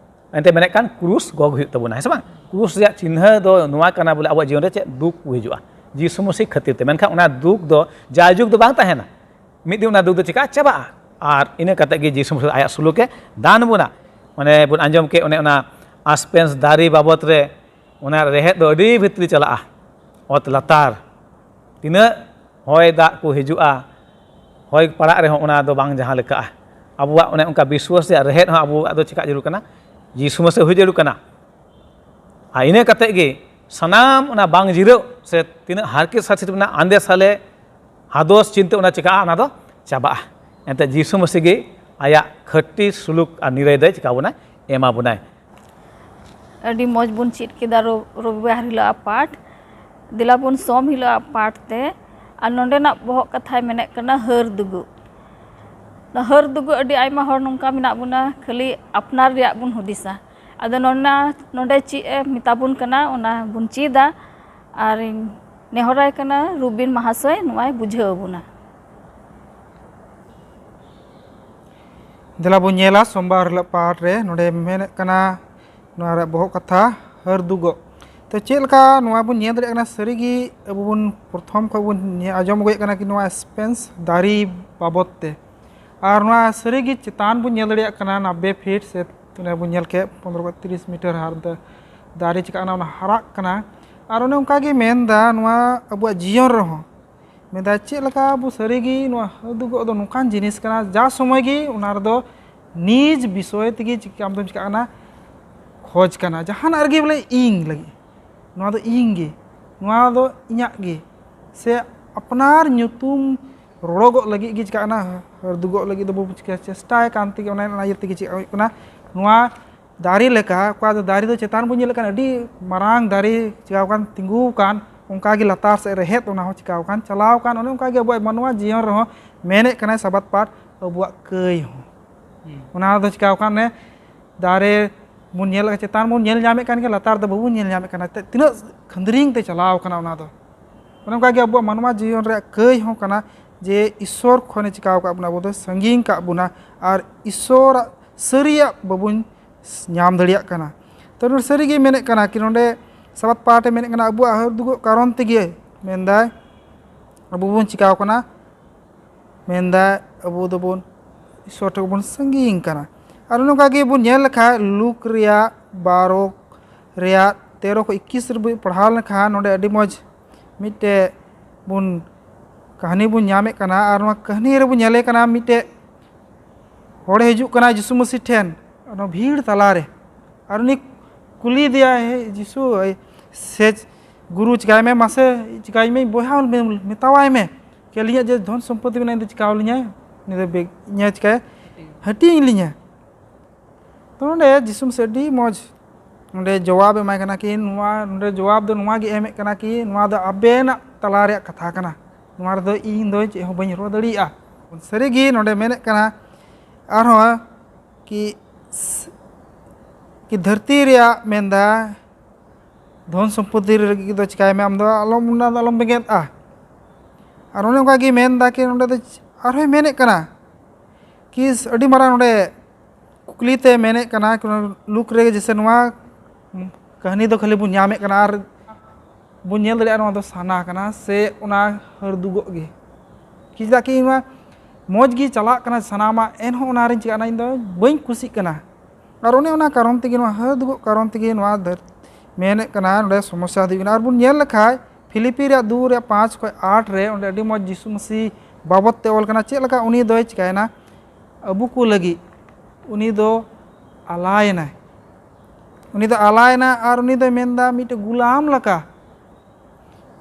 ᱮᱱᱛᱮ ᱢᱮᱱᱮᱫ ᱠᱟᱱ ᱠᱨᱩᱥ ᱜᱚᱜ ᱦᱩᱭᱩᱜ ᱛᱟᱵᱚᱱᱟ, ᱦᱮᱸ ᱥᱮ ᱵᱟᱝ? ᱠᱨᱩᱥ ᱨᱮᱭᱟᱜ ᱪᱤᱱᱦᱟᱹ ᱫᱚ ᱱᱚᱣᱟ ᱠᱟᱱᱟ ᱵᱚᱞᱮ ᱟᱵᱚᱣᱟᱜ ᱡᱤᱭᱚᱱ ᱨᱮ ᱪᱮᱫ ᱫᱩᱠ ᱠᱚ ᱦᱤᱡᱩᱜᱼᱟ ᱡᱤᱥᱩ ᱢᱟᱹᱥᱤ ᱠᱷᱟᱹᱛᱤᱨ ᱛᱮ, ᱢᱮᱱᱠᱷᱟᱱ ᱚᱱᱟ ᱫᱩᱠ ᱫᱚ ᱡᱟᱭᱡᱩᱜᱽ ᱫᱚ ᱵᱟᱝ ᱛᱟᱦᱮᱱᱟ᱾ ᱢᱤᱫ ᱫᱤᱱ ᱚᱱᱟ ᱫᱩᱠ ᱫᱚ ᱪᱤᱠᱟ ᱪᱟᱵᱟᱜᱼᱟ᱾ ᱟᱨ ᱤᱱᱟᱹ ᱠᱟᱛᱮ ᱜᱮ ᱡᱤᱥᱩ ᱢᱟᱹᱥᱤ ᱟᱭᱟᱜ ᱥᱩᱞᱩᱠᱮ ᱫᱟᱱ ᱵᱚᱱᱟ᱾ ᱚᱱᱮ ᱵᱚᱱ ᱟᱸᱡᱚᱢ ᱠᱮᱫ, ᱚᱱᱮ ᱚᱱᱟ ᱟᱥᱯᱮᱱᱥ ᱫᱟᱨᱮ ᱵᱟᱵᱚᱛ ᱨᱮ, ᱚᱱᱟ ᱨᱮᱦᱮᱫ ᱫᱚ ᱟᱹᱰᱤ ᱵᱷᱤᱛᱨᱤ ᱪᱟᱞᱟᱜᱼᱟ, ᱚᱛ ᱞᱟᱛᱟᱨ᱾ ᱛᱤᱱᱟᱹᱜ ᱦᱚᱭ ᱫᱟᱜ ᱠᱚ ᱦᱤᱡᱩᱜᱼᱟ, ᱦᱚᱭ ᱯᱟᱲᱟᱜ ᱨᱮᱦᱚᱸ ᱚᱱᱟ ᱫᱚ ᱵᱟᱝ ᱡᱟᱦᱟᱸ ᱞᱮᱠᱟᱜᱼᱟ᱾ ᱟᱵᱚᱣᱟᱜ ᱚᱱᱮ ᱚᱱᱠᱟ ᱵᱤᱥᱣᱟᱥ ᱨᱮᱭᱟᱜ ᱨᱮᱦᱮᱫ ᱦᱚᱸ ᱟᱵᱚᱣᱟᱜ ᱫᱚ ᱪᱮᱠᱟ ᱡᱟᱹᱨᱩᱲ ᱠᱟᱱᱟ? ᱡᱤᱥᱩ ᱢᱟᱥᱮ ᱦᱩᱭ ᱡᱟᱹᱨᱩᱲ ᱠᱟᱱᱟ᱾ ᱟᱨ ᱤᱱᱟᱹ ᱠᱟᱛᱮ ᱜᱮ ᱥᱟᱱᱟᱢ ᱚᱱᱟ ᱵᱟᱝ ᱡᱤᱨᱟᱹᱜ ᱥᱮ ᱛᱤᱱᱟᱹᱜ ᱦᱟᱨᱠᱮᱛ ᱥᱟᱥᱮᱛ ᱢᱮᱱᱟᱜᱼᱟ, ᱟᱸᱫᱮ ᱥᱟᱞᱮ ᱦᱟᱫᱚᱥ ᱪᱤᱱᱛᱟᱹ ᱚᱱᱟ ᱪᱮᱠᱟᱜᱼᱟ, ᱚᱱᱟ ᱫᱚ ᱪᱟᱵᱟᱜᱼᱟ᱾ ᱮᱱᱛᱮ ᱡᱤᱥᱩ ᱢᱟᱹᱥᱤ ᱜᱮ ᱟᱭᱟᱜ ᱠᱷᱟᱹᱴᱤ ᱥᱩᱞᱩᱠ ᱟᱨ ᱱᱤᱨᱟᱹᱭ ᱫᱚᱭ ᱪᱮᱠᱟ ᱵᱚᱱᱟᱭ, ᱮᱢᱟ ᱵᱚᱱᱟᱭ᱾ ᱟᱹᱰᱤ ᱢᱚᱡᱽ ᱵᱚᱱ ᱪᱮᱫ ᱠᱮᱫᱟ ᱨᱚ- ᱨᱚᱵᱤᱵᱟᱨ ᱦᱤᱞᱳᱜ ᱟᱜ ᱯᱟᱴ᱾ ᱫᱮᱞᱟ ᱵᱚᱱ ᱥᱚᱢ ᱦᱤᱞᱳᱜ ᱟᱜ ᱯᱟᱴ ᱛᱮ᱾ ᱟᱨ ᱱᱚᱰᱮᱱᱟᱜ ᱵᱚᱦᱚᱜ ᱠᱟᱛᱷᱟᱭ ᱢᱮᱱᱮᱫ ᱠᱟᱱᱟ ᱦᱟᱹᱨ ᱫᱩᱜᱩᱜ᱾ ᱚᱱᱟ ᱦᱟᱹᱨ ᱫᱩᱜᱩᱜ ᱟᱹᱰᱤ ᱟᱭᱢᱟ ᱦᱚᱲ ᱱᱚᱝᱠᱟ ᱢᱮᱱᱟᱜ ᱵᱚᱱᱟ, ᱠᱷᱟᱹᱞᱤ ᱟᱯᱱᱟᱨ ᱨᱮᱭᱟᱜ ᱵᱚᱱ ᱦᱩᱫᱤᱥᱟ᱾ ᱟᱫᱚ ᱱᱚᱰᱮ ᱱᱚᱰᱮ ᱪᱮᱫ ᱮ ᱢᱮᱛᱟ ᱵᱚᱱ ᱠᱟᱱᱟ, ᱚᱱᱟ ᱵᱚᱱ ᱪᱮᱫᱟ᱾ ᱟᱨᱤᱧ ᱱᱮᱦᱚᱨᱟᱭ ᱠᱟᱱᱟ ᱨᱩᱵᱤᱱ ᱢᱟᱦᱟᱥᱚᱭ ᱱᱚᱣᱟᱭ ᱵᱩᱡᱷᱟᱹᱣ ᱟᱵᱚᱱᱟ᱾ ᱫᱮᱞᱟ ᱵᱚᱱ ᱧᱮᱞᱟ ᱥᱳᱢᱵᱟᱨ ᱦᱤᱞᱳᱜ ᱯᱟᱴ ᱨᱮ ᱱᱚᱰᱮ ᱢᱮᱱᱮᱫ ᱠᱟᱱᱟ, ᱱᱚᱣᱟ ᱨᱮᱭᱟᱜ ᱵᱚᱦᱚᱜ ᱠᱟᱛᱷᱟ ᱦᱟᱹᱨ ᱫᱩᱜᱚᱜ᱾ ᱛᱚ ᱪᱮᱫ ᱞᱮᱠᱟ ᱱᱚᱣᱟ ᱵᱚᱱ ᱧᱮᱞ ᱫᱟᱲᱮᱭᱟᱜ ᱠᱟᱱᱟ? ᱥᱟᱹᱨᱤᱜᱮ ᱟᱵᱚ ᱵᱚᱱ ᱯᱨᱚᱛᱷᱚᱢ ᱠᱷᱚᱱ ᱵᱚᱱ ᱧᱮ- ᱟᱸᱡᱚᱢ ᱟᱹᱜᱩᱭᱮᱫ ᱠᱟᱱᱟ ᱠᱤ ᱱᱚᱣᱟ ᱥᱯᱮᱱᱥ ᱫᱟᱨᱮ ᱵᱟᱵᱚᱫ ᱛᱮ᱾ ᱟᱨ ᱱᱚᱣᱟ ᱥᱟᱹᱨᱤᱜᱮ ᱪᱮᱛᱟᱱ ᱵᱚᱱ ᱧᱮᱞ ᱫᱟᱲᱮᱭᱟᱜ ᱠᱟᱱᱟ ᱱᱟᱵᱵᱮ ᱯᱷᱤᱴ ᱥᱮ ᱛᱤᱱᱟᱹᱜ ᱵᱚᱱ ᱧᱮᱞ ᱠᱮᱫ ᱯᱚᱱᱨᱚ ᱠᱷᱚᱱ ᱛᱤᱨᱤᱥ ᱢᱤᱴᱟᱨ ᱦᱟᱨ ᱫᱟ- ᱫᱟᱨᱮ ᱪᱤᱠᱟᱹᱜ ᱠᱟᱱᱟ, ᱚᱱᱟ ᱦᱟᱨᱟᱜ ᱠᱟᱱᱟ᱾ ᱟᱨ ᱚᱱᱮ ᱚᱱᱠᱟ ᱜᱮ ᱢᱮᱱᱫᱟ ᱱᱚᱣᱟ ᱟᱵᱚᱣᱟᱜ ᱡᱤᱭᱚᱱ ᱨᱮᱦᱚᱸ ᱢᱮᱱᱫᱟ ᱪᱮᱫ ᱞᱮᱠᱟ ᱟᱵᱚ ᱥᱟᱹᱨᱤᱜᱮ ᱱᱚᱣᱟ ᱦᱟᱹᱨ ᱫᱩᱜᱚᱜ ᱫᱚ ᱱᱚᱝᱠᱟᱱ ᱡᱤᱱᱤᱥ ᱠᱟᱱᱟ, ᱡᱟ ᱥᱚᱢᱚᱭ ᱜᱮ ᱚᱱᱟ ᱨᱮᱫᱚ ᱱᱤᱡᱽ ᱵᱤᱥᱚᱭ ᱛᱮᱜᱮ ᱪᱤᱠᱟᱹ ᱟᱢ ᱫᱚᱢ ᱪᱤᱠᱟᱹᱜ ᱠᱟᱱᱟ, ᱠᱷᱚᱡᱽ ᱠᱟᱱᱟ ᱡᱟᱦᱟᱱᱟᱜ ᱨᱮᱜᱮ ᱵᱚᱞᱮ ᱤᱧ ᱞᱟᱹᱜᱤᱫ, ᱱᱚᱣᱟ ᱫᱚ ᱤᱧ ᱜᱮ, ᱱᱚᱣᱟ ᱫᱚ ᱤᱧᱟᱹᱜ ᱜᱮ, ᱥᱮ ᱟᱯᱱᱟᱨ ᱧᱩᱛᱩᱢ ᱨᱚᱲᱚᱜᱚᱜ ᱞᱟᱹᱜᱤᱫ ᱜᱮ ᱪᱤᱠᱟᱹᱜ ᱠᱟᱱᱟ, ᱦᱟᱹᱨ ᱫᱩᱜᱚᱜ ᱞᱟᱹᱜᱤᱫ ᱫᱚᱵᱚ ᱪᱤᱠᱟᱹ ᱪᱮᱥᱴᱟᱭ ᱠᱟᱱ ᱛᱮᱜᱮ ᱚᱱᱟ ᱚᱱᱟ ᱤᱭᱟᱹ ᱛᱮᱜᱮ ᱪᱮᱫ ᱦᱩᱭᱩᱜ ᱠᱟᱱᱟ, ᱱᱚᱣᱟ ᱫᱟᱨᱮ ᱞᱮᱠᱟ ᱚᱠᱟ ᱫᱚ ᱫᱟᱨᱮ ᱫᱚ ᱪᱮᱛᱟᱱ ᱵᱚᱱ ᱧᱮᱞᱮᱫ ᱠᱟᱱᱟ ᱟᱹᱰᱤ ᱢᱟᱨᱟᱝ ᱫᱟᱨᱮ ᱪᱤᱠᱟᱹᱣ ᱠᱟᱱ ᱛᱤᱸᱜᱩ ᱟᱠᱟᱱ, ᱚᱱᱠᱟ ᱜᱮ ᱞᱟᱛᱟᱨ ᱥᱮᱫ ᱨᱮᱦᱮᱫ ᱚᱱᱟ ᱦᱚᱸ ᱪᱤᱠᱟᱹᱣ ᱠᱟᱱ ᱪᱟᱞᱟᱣ ᱟᱠᱟᱱ᱾ ᱚᱱᱮ ᱚᱱᱠᱟ ᱜᱮ ᱟᱵᱚᱣᱟᱜ ᱢᱟᱱᱣᱟ ᱡᱤᱭᱚᱱ ᱨᱮᱦᱚᱸ ᱢᱮᱱᱮᱫ ᱠᱟᱱᱟᱭ ᱥᱟᱵᱟᱫ ᱯᱟᱴ ᱟᱵᱚᱣᱟᱜ ᱠᱟᱹᱭ ᱦᱚᱸ᱾ ᱚᱱᱟ ᱫᱚ ᱪᱤᱠᱟᱹᱣ ᱠᱟᱱ ᱚᱱᱮ ᱫᱟᱨᱮ ᱵᱚᱱ ᱧᱮᱞ ᱪᱮᱛᱟᱱ ᱵᱚᱱ ᱧᱮᱞ ᱧᱟᱢᱮᱫ ᱠᱟᱱ ᱜᱮᱭᱟ, ᱞᱟᱛᱟᱨ ᱫᱚ ᱵᱟᱵᱚᱱ ᱧᱮᱞ ᱧᱟᱢᱮᱫ ᱠᱟᱱᱟ᱾ ᱛᱮ- ᱛᱤᱱᱟᱹᱜ ᱠᱷᱟᱹᱱᱫᱽᱨᱤᱝ ᱛᱮ ᱪᱟᱞᱟᱣ ᱠᱟᱱᱟ ᱚᱱᱟ ᱫᱚ᱾ ᱚᱱᱮ ᱚᱱᱠᱟ ᱜᱮ ᱟᱵᱚᱣᱟᱜ ᱢᱟᱱᱣᱟ ᱡᱤᱭᱚᱱ ᱨᱮᱭᱟᱜ ᱠᱟᱹᱭ ᱦᱚᱸ ᱠᱟᱱᱟ ᱡᱮ ᱤᱥᱥᱚᱨ ᱠᱷᱚᱱᱮ ᱪᱤᱠᱟᱹᱣ ᱟᱠᱟᱫ ᱵᱚᱱᱟ, ᱟᱵᱚ ᱫᱚ ᱥᱟᱺᱜᱤᱧ ᱠᱟᱜ ᱵᱚᱱᱟ ᱟᱨ ᱤᱥᱥᱚᱨᱟᱜ ᱥᱟᱹᱨᱤᱭᱟᱜ ᱵᱟᱵᱚᱱ ᱧᱟᱢ ᱫᱟᱲᱮᱭᱟᱜ ᱠᱟᱱᱟ᱾ ᱛᱚ ᱱᱚᱰᱮ ᱥᱟᱹᱨᱤᱜᱮ ᱢᱮᱱᱮᱫ ᱠᱟᱱᱟ ᱠᱤ ᱱᱚᱰᱮ ᱥᱟᱵᱟᱫ ᱯᱟᱴ ᱮ ᱢᱮᱱᱮᱫ ᱠᱟᱱᱟ ᱟᱵᱚᱣᱟᱜ ᱦᱟᱹᱨ ᱫᱩᱜᱚᱜ ᱠᱟᱨᱚᱱ ᱛᱮᱜᱮ ᱢᱮᱱᱫᱟᱭ ᱟᱵᱚ ᱵᱚᱱ ᱪᱤᱠᱟᱹᱣ ᱠᱟᱱᱟ, ᱢᱮᱱᱫᱟᱭ ᱟᱵᱚ ᱫᱚᱵᱚᱱ ᱤᱥᱥᱚᱨ ᱴᱷᱮᱱ ᱵᱚᱱ ᱥᱟᱺᱜᱤᱧ ᱠᱟᱱᱟ᱾ ᱟᱨ ᱱᱚᱝᱠᱟ ᱜᱮᱵᱚᱱ ᱧᱮᱞ ᱞᱮᱠᱷᱟᱱ ᱞᱩᱠ ᱨᱮᱭᱟᱜ ᱵᱟᱨᱚ ᱨᱮᱭᱟᱜ ᱛᱮᱨᱚ ᱠᱷᱚᱱ ᱤᱠᱠᱤᱥ ᱨᱮᱵᱚᱱ ᱯᱟᱲᱦᱟᱣ ᱞᱮᱱᱠᱷᱟᱱ ᱱᱚᱰᱮ ᱟᱹᱰᱤ ᱢᱚᱡᱽ ᱢᱤᱫᱴᱮᱡ ᱵᱚᱱ ᱠᱟᱹᱦᱱᱤ ᱵᱚᱱ ᱧᱟᱢᱮᱫ ᱠᱟᱱᱟ, ᱟᱨ ᱱᱚᱣᱟ ᱠᱟᱹᱦᱱᱤ ᱨᱮᱵᱚᱱ ᱧᱮᱞᱮ ᱠᱟᱱᱟ ᱢᱤᱫᱴᱮᱡ ᱦᱚᱲᱮ ᱦᱤᱡᱩᱜ ᱠᱟᱱᱟ ᱡᱤᱥᱩ ᱢᱟᱹᱥᱤ ᱴᱷᱮᱱ, ᱚᱱᱟ ᱵᱷᱤᱲ ᱛᱟᱞᱟᱨᱮ, ᱟᱨ ᱩᱱᱤ ᱠᱩᱞᱤᱭᱮᱫᱮᱭᱟ, "ᱦᱮ ᱡᱤᱥᱩ, ᱥᱮ ᱜᱩᱨᱩ, ᱪᱤᱠᱟᱭ ᱢᱮ ᱢᱟᱥᱮ, ᱪᱤᱠᱟᱭ ᱢᱮ ᱵᱚᱭᱦᱟ, ᱢᱮᱛᱟᱣᱟᱭ ᱢᱮ ᱠᱤ ᱟᱹᱞᱤᱧᱟᱜ ᱡᱮ ᱫᱷᱚᱱ ᱥᱚᱢᱯᱚᱛᱤ ᱢᱮᱱᱟᱜᱼᱟ, ᱤᱧ ᱫᱚ ᱪᱤᱠᱟᱣ ᱞᱤᱧᱟᱭ? ᱩᱱᱤ ᱫᱚ ᱵᱮ-, ᱤᱧᱮ ᱪᱤᱠᱟᱭᱟ? ᱦᱟᱹᱴᱤᱧ ᱞᱤᱧᱟ᱾" ᱛᱚ ᱱᱚᱰᱮ ᱡᱤᱥᱩ ᱢᱟᱹᱥᱤ ᱟᱹᱰᱤ ᱢᱚᱡᱽ ᱱᱚᱰᱮ ᱡᱚᱵᱟᱵ ᱮᱢᱟᱭ ᱠᱟᱱᱟ ᱠᱤ ᱱᱚᱣᱟ, ᱱᱚᱰᱮ ᱡᱚᱵᱟᱵ ᱫᱚ ᱱᱚᱣᱟ ᱜᱮ ᱮᱢᱮᱫ ᱠᱟᱱᱟ ᱠᱤ ᱱᱚᱣᱟ ᱫᱚ ᱟᱵᱮᱱᱟᱜ ᱛᱟᱞᱟ ᱨᱮᱭᱟᱜ ᱠᱟᱛᱷᱟ ᱠᱟᱱᱟ, ᱱᱚᱣᱟ ᱨᱮᱫᱚ ᱤᱧ ᱫᱚ ᱪᱮᱫ ᱦᱚᱸ ᱵᱟᱹᱧ ᱨᱚᱲ ᱫᱟᱲᱮᱭᱟᱜᱼᱟ᱾ ᱥᱟᱹᱨᱤᱜᱮ ᱱᱚᱰᱮ ᱢᱮᱱᱮᱫ ᱠᱟᱱᱟ ᱟᱨᱦᱚᱸ ᱠᱤ ᱥ-, ᱠᱤ ᱫᱷᱟᱹᱨᱛᱤ ᱨᱮᱭᱟᱜ ᱢᱮᱱᱫᱟ ᱫᱷᱚᱱ ᱥᱚᱢᱯᱚᱛᱤ ᱞᱟᱹᱜᱤᱫ ᱫᱚ ᱪᱤᱠᱟᱭ ᱢᱮ, ᱟᱢ ᱫᱚ ᱟᱞᱚᱢ, ᱚᱱᱟ ᱫᱚ ᱟᱞᱚᱢ ᱵᱮᱸᱜᱮᱫᱼᱟ᱾ ᱟᱨ ᱚᱱᱮ ᱚᱱᱠᱟ ᱜᱮ ᱢᱮᱱᱫᱟ ᱠᱤ ᱱᱚᱰᱮ ᱫᱚ ᱟᱨᱦᱚᱸᱭ ᱢᱮᱱᱮᱫ ᱠᱟᱱᱟ ᱠᱤ ᱟᱹᱰᱤ ᱢᱟᱨᱟᱝ ᱱᱚᱰᱮ ᱠᱩᱠᱞᱤ ᱛᱮ ᱢᱮᱱᱮᱫ ᱠᱟᱱᱟ, ᱞᱩᱠ ᱨᱮ ᱡᱮᱥᱮ ᱱᱚᱣᱟ ᱠᱟᱹᱦᱱᱤ ᱫᱚ ᱠᱷᱟᱹᱞᱤ ᱵᱚᱱ ᱧᱟᱢᱮᱫ ᱠᱟᱱᱟ ᱟᱨ ᱵᱚᱱ ᱧᱮᱞ ᱫᱟᱲᱮᱭᱟᱜᱼᱟ ᱱᱚᱣᱟ ᱫᱚ ᱥᱟᱱᱟ ᱠᱟᱱᱟ ᱥᱮ ᱚᱱᱟ ᱦᱟᱹᱨᱫᱩᱜᱚᱜ ᱜᱮ᱾ ᱠᱤ ᱪᱮᱫᱟᱜ ᱠᱤ ᱱᱚᱣᱟ ᱢᱚᱡᱽ ᱜᱮ ᱪᱟᱞᱟᱜ ᱠᱟᱱᱟ ᱥᱟᱱᱟᱢᱟᱜ, ᱮᱱᱦᱚᱸ ᱚᱱᱟ ᱨᱤᱧ ᱪᱤᱠᱟᱹᱜᱼᱟ, ᱤᱧ ᱫᱚ ᱵᱟᱹᱧ ᱠᱩᱥᱤᱜ ᱠᱟᱱᱟ᱾ ᱟᱨ ᱚᱱᱮ ᱚᱱᱟ ᱠᱟᱨᱚᱱ ᱛᱮᱜᱮ, ᱱᱚᱣᱟ ᱦᱟᱹᱨᱫᱩᱜᱚᱜ ᱠᱟᱨᱚᱱ ᱛᱮᱜᱮ ᱱᱚᱣᱟ ᱫᱷᱟᱹᱨ-, ᱢᱮᱱᱮᱫ ᱠᱟᱱᱟ ᱱᱚᱰᱮ ᱥᱚᱢᱚᱥᱥᱟ ᱦᱩᱭᱩᱜ ᱠᱟᱱᱟ᱾ ᱟᱨ ᱵᱚᱱ ᱧᱮᱞ ᱞᱮᱠᱷᱟᱡ ᱯᱷᱤᱞᱤᱯᱤ ᱨᱮᱭᱟᱜ ᱫᱩ ᱨᱮᱭᱟᱜ ᱯᱟᱸᱪ ᱠᱷᱚᱱ ᱟᱴ ᱨᱮ ᱚᱸᱰᱮ ᱟᱹᱰᱤ ᱢᱚᱡᱽ ᱡᱤᱥᱩ ᱢᱟᱹᱥᱤ ᱵᱟᱵᱚᱫ ᱛᱮ ᱚᱞ ᱠᱟᱱᱟ, ᱪᱮᱫ ᱞᱮᱠᱟ ᱩᱱᱤ ᱫᱚᱭ ᱪᱤᱠᱟᱭᱮᱱᱟ ᱟᱵᱚ ᱠᱚ ᱞᱟᱹᱜᱤᱫ᱾ ᱩᱱᱤ ᱫᱚ ᱟᱞᱟᱭᱮᱱᱟᱭ, ᱩᱱᱤ ᱫᱚ ᱟᱞᱟᱭᱮᱱᱟ ᱟᱨ ᱩᱱᱤ ᱫᱚᱭ ᱢᱮᱱᱫᱟ ᱢᱤᱫᱴᱮᱡ ᱜᱩᱞᱟᱢ ᱞᱮᱠᱟ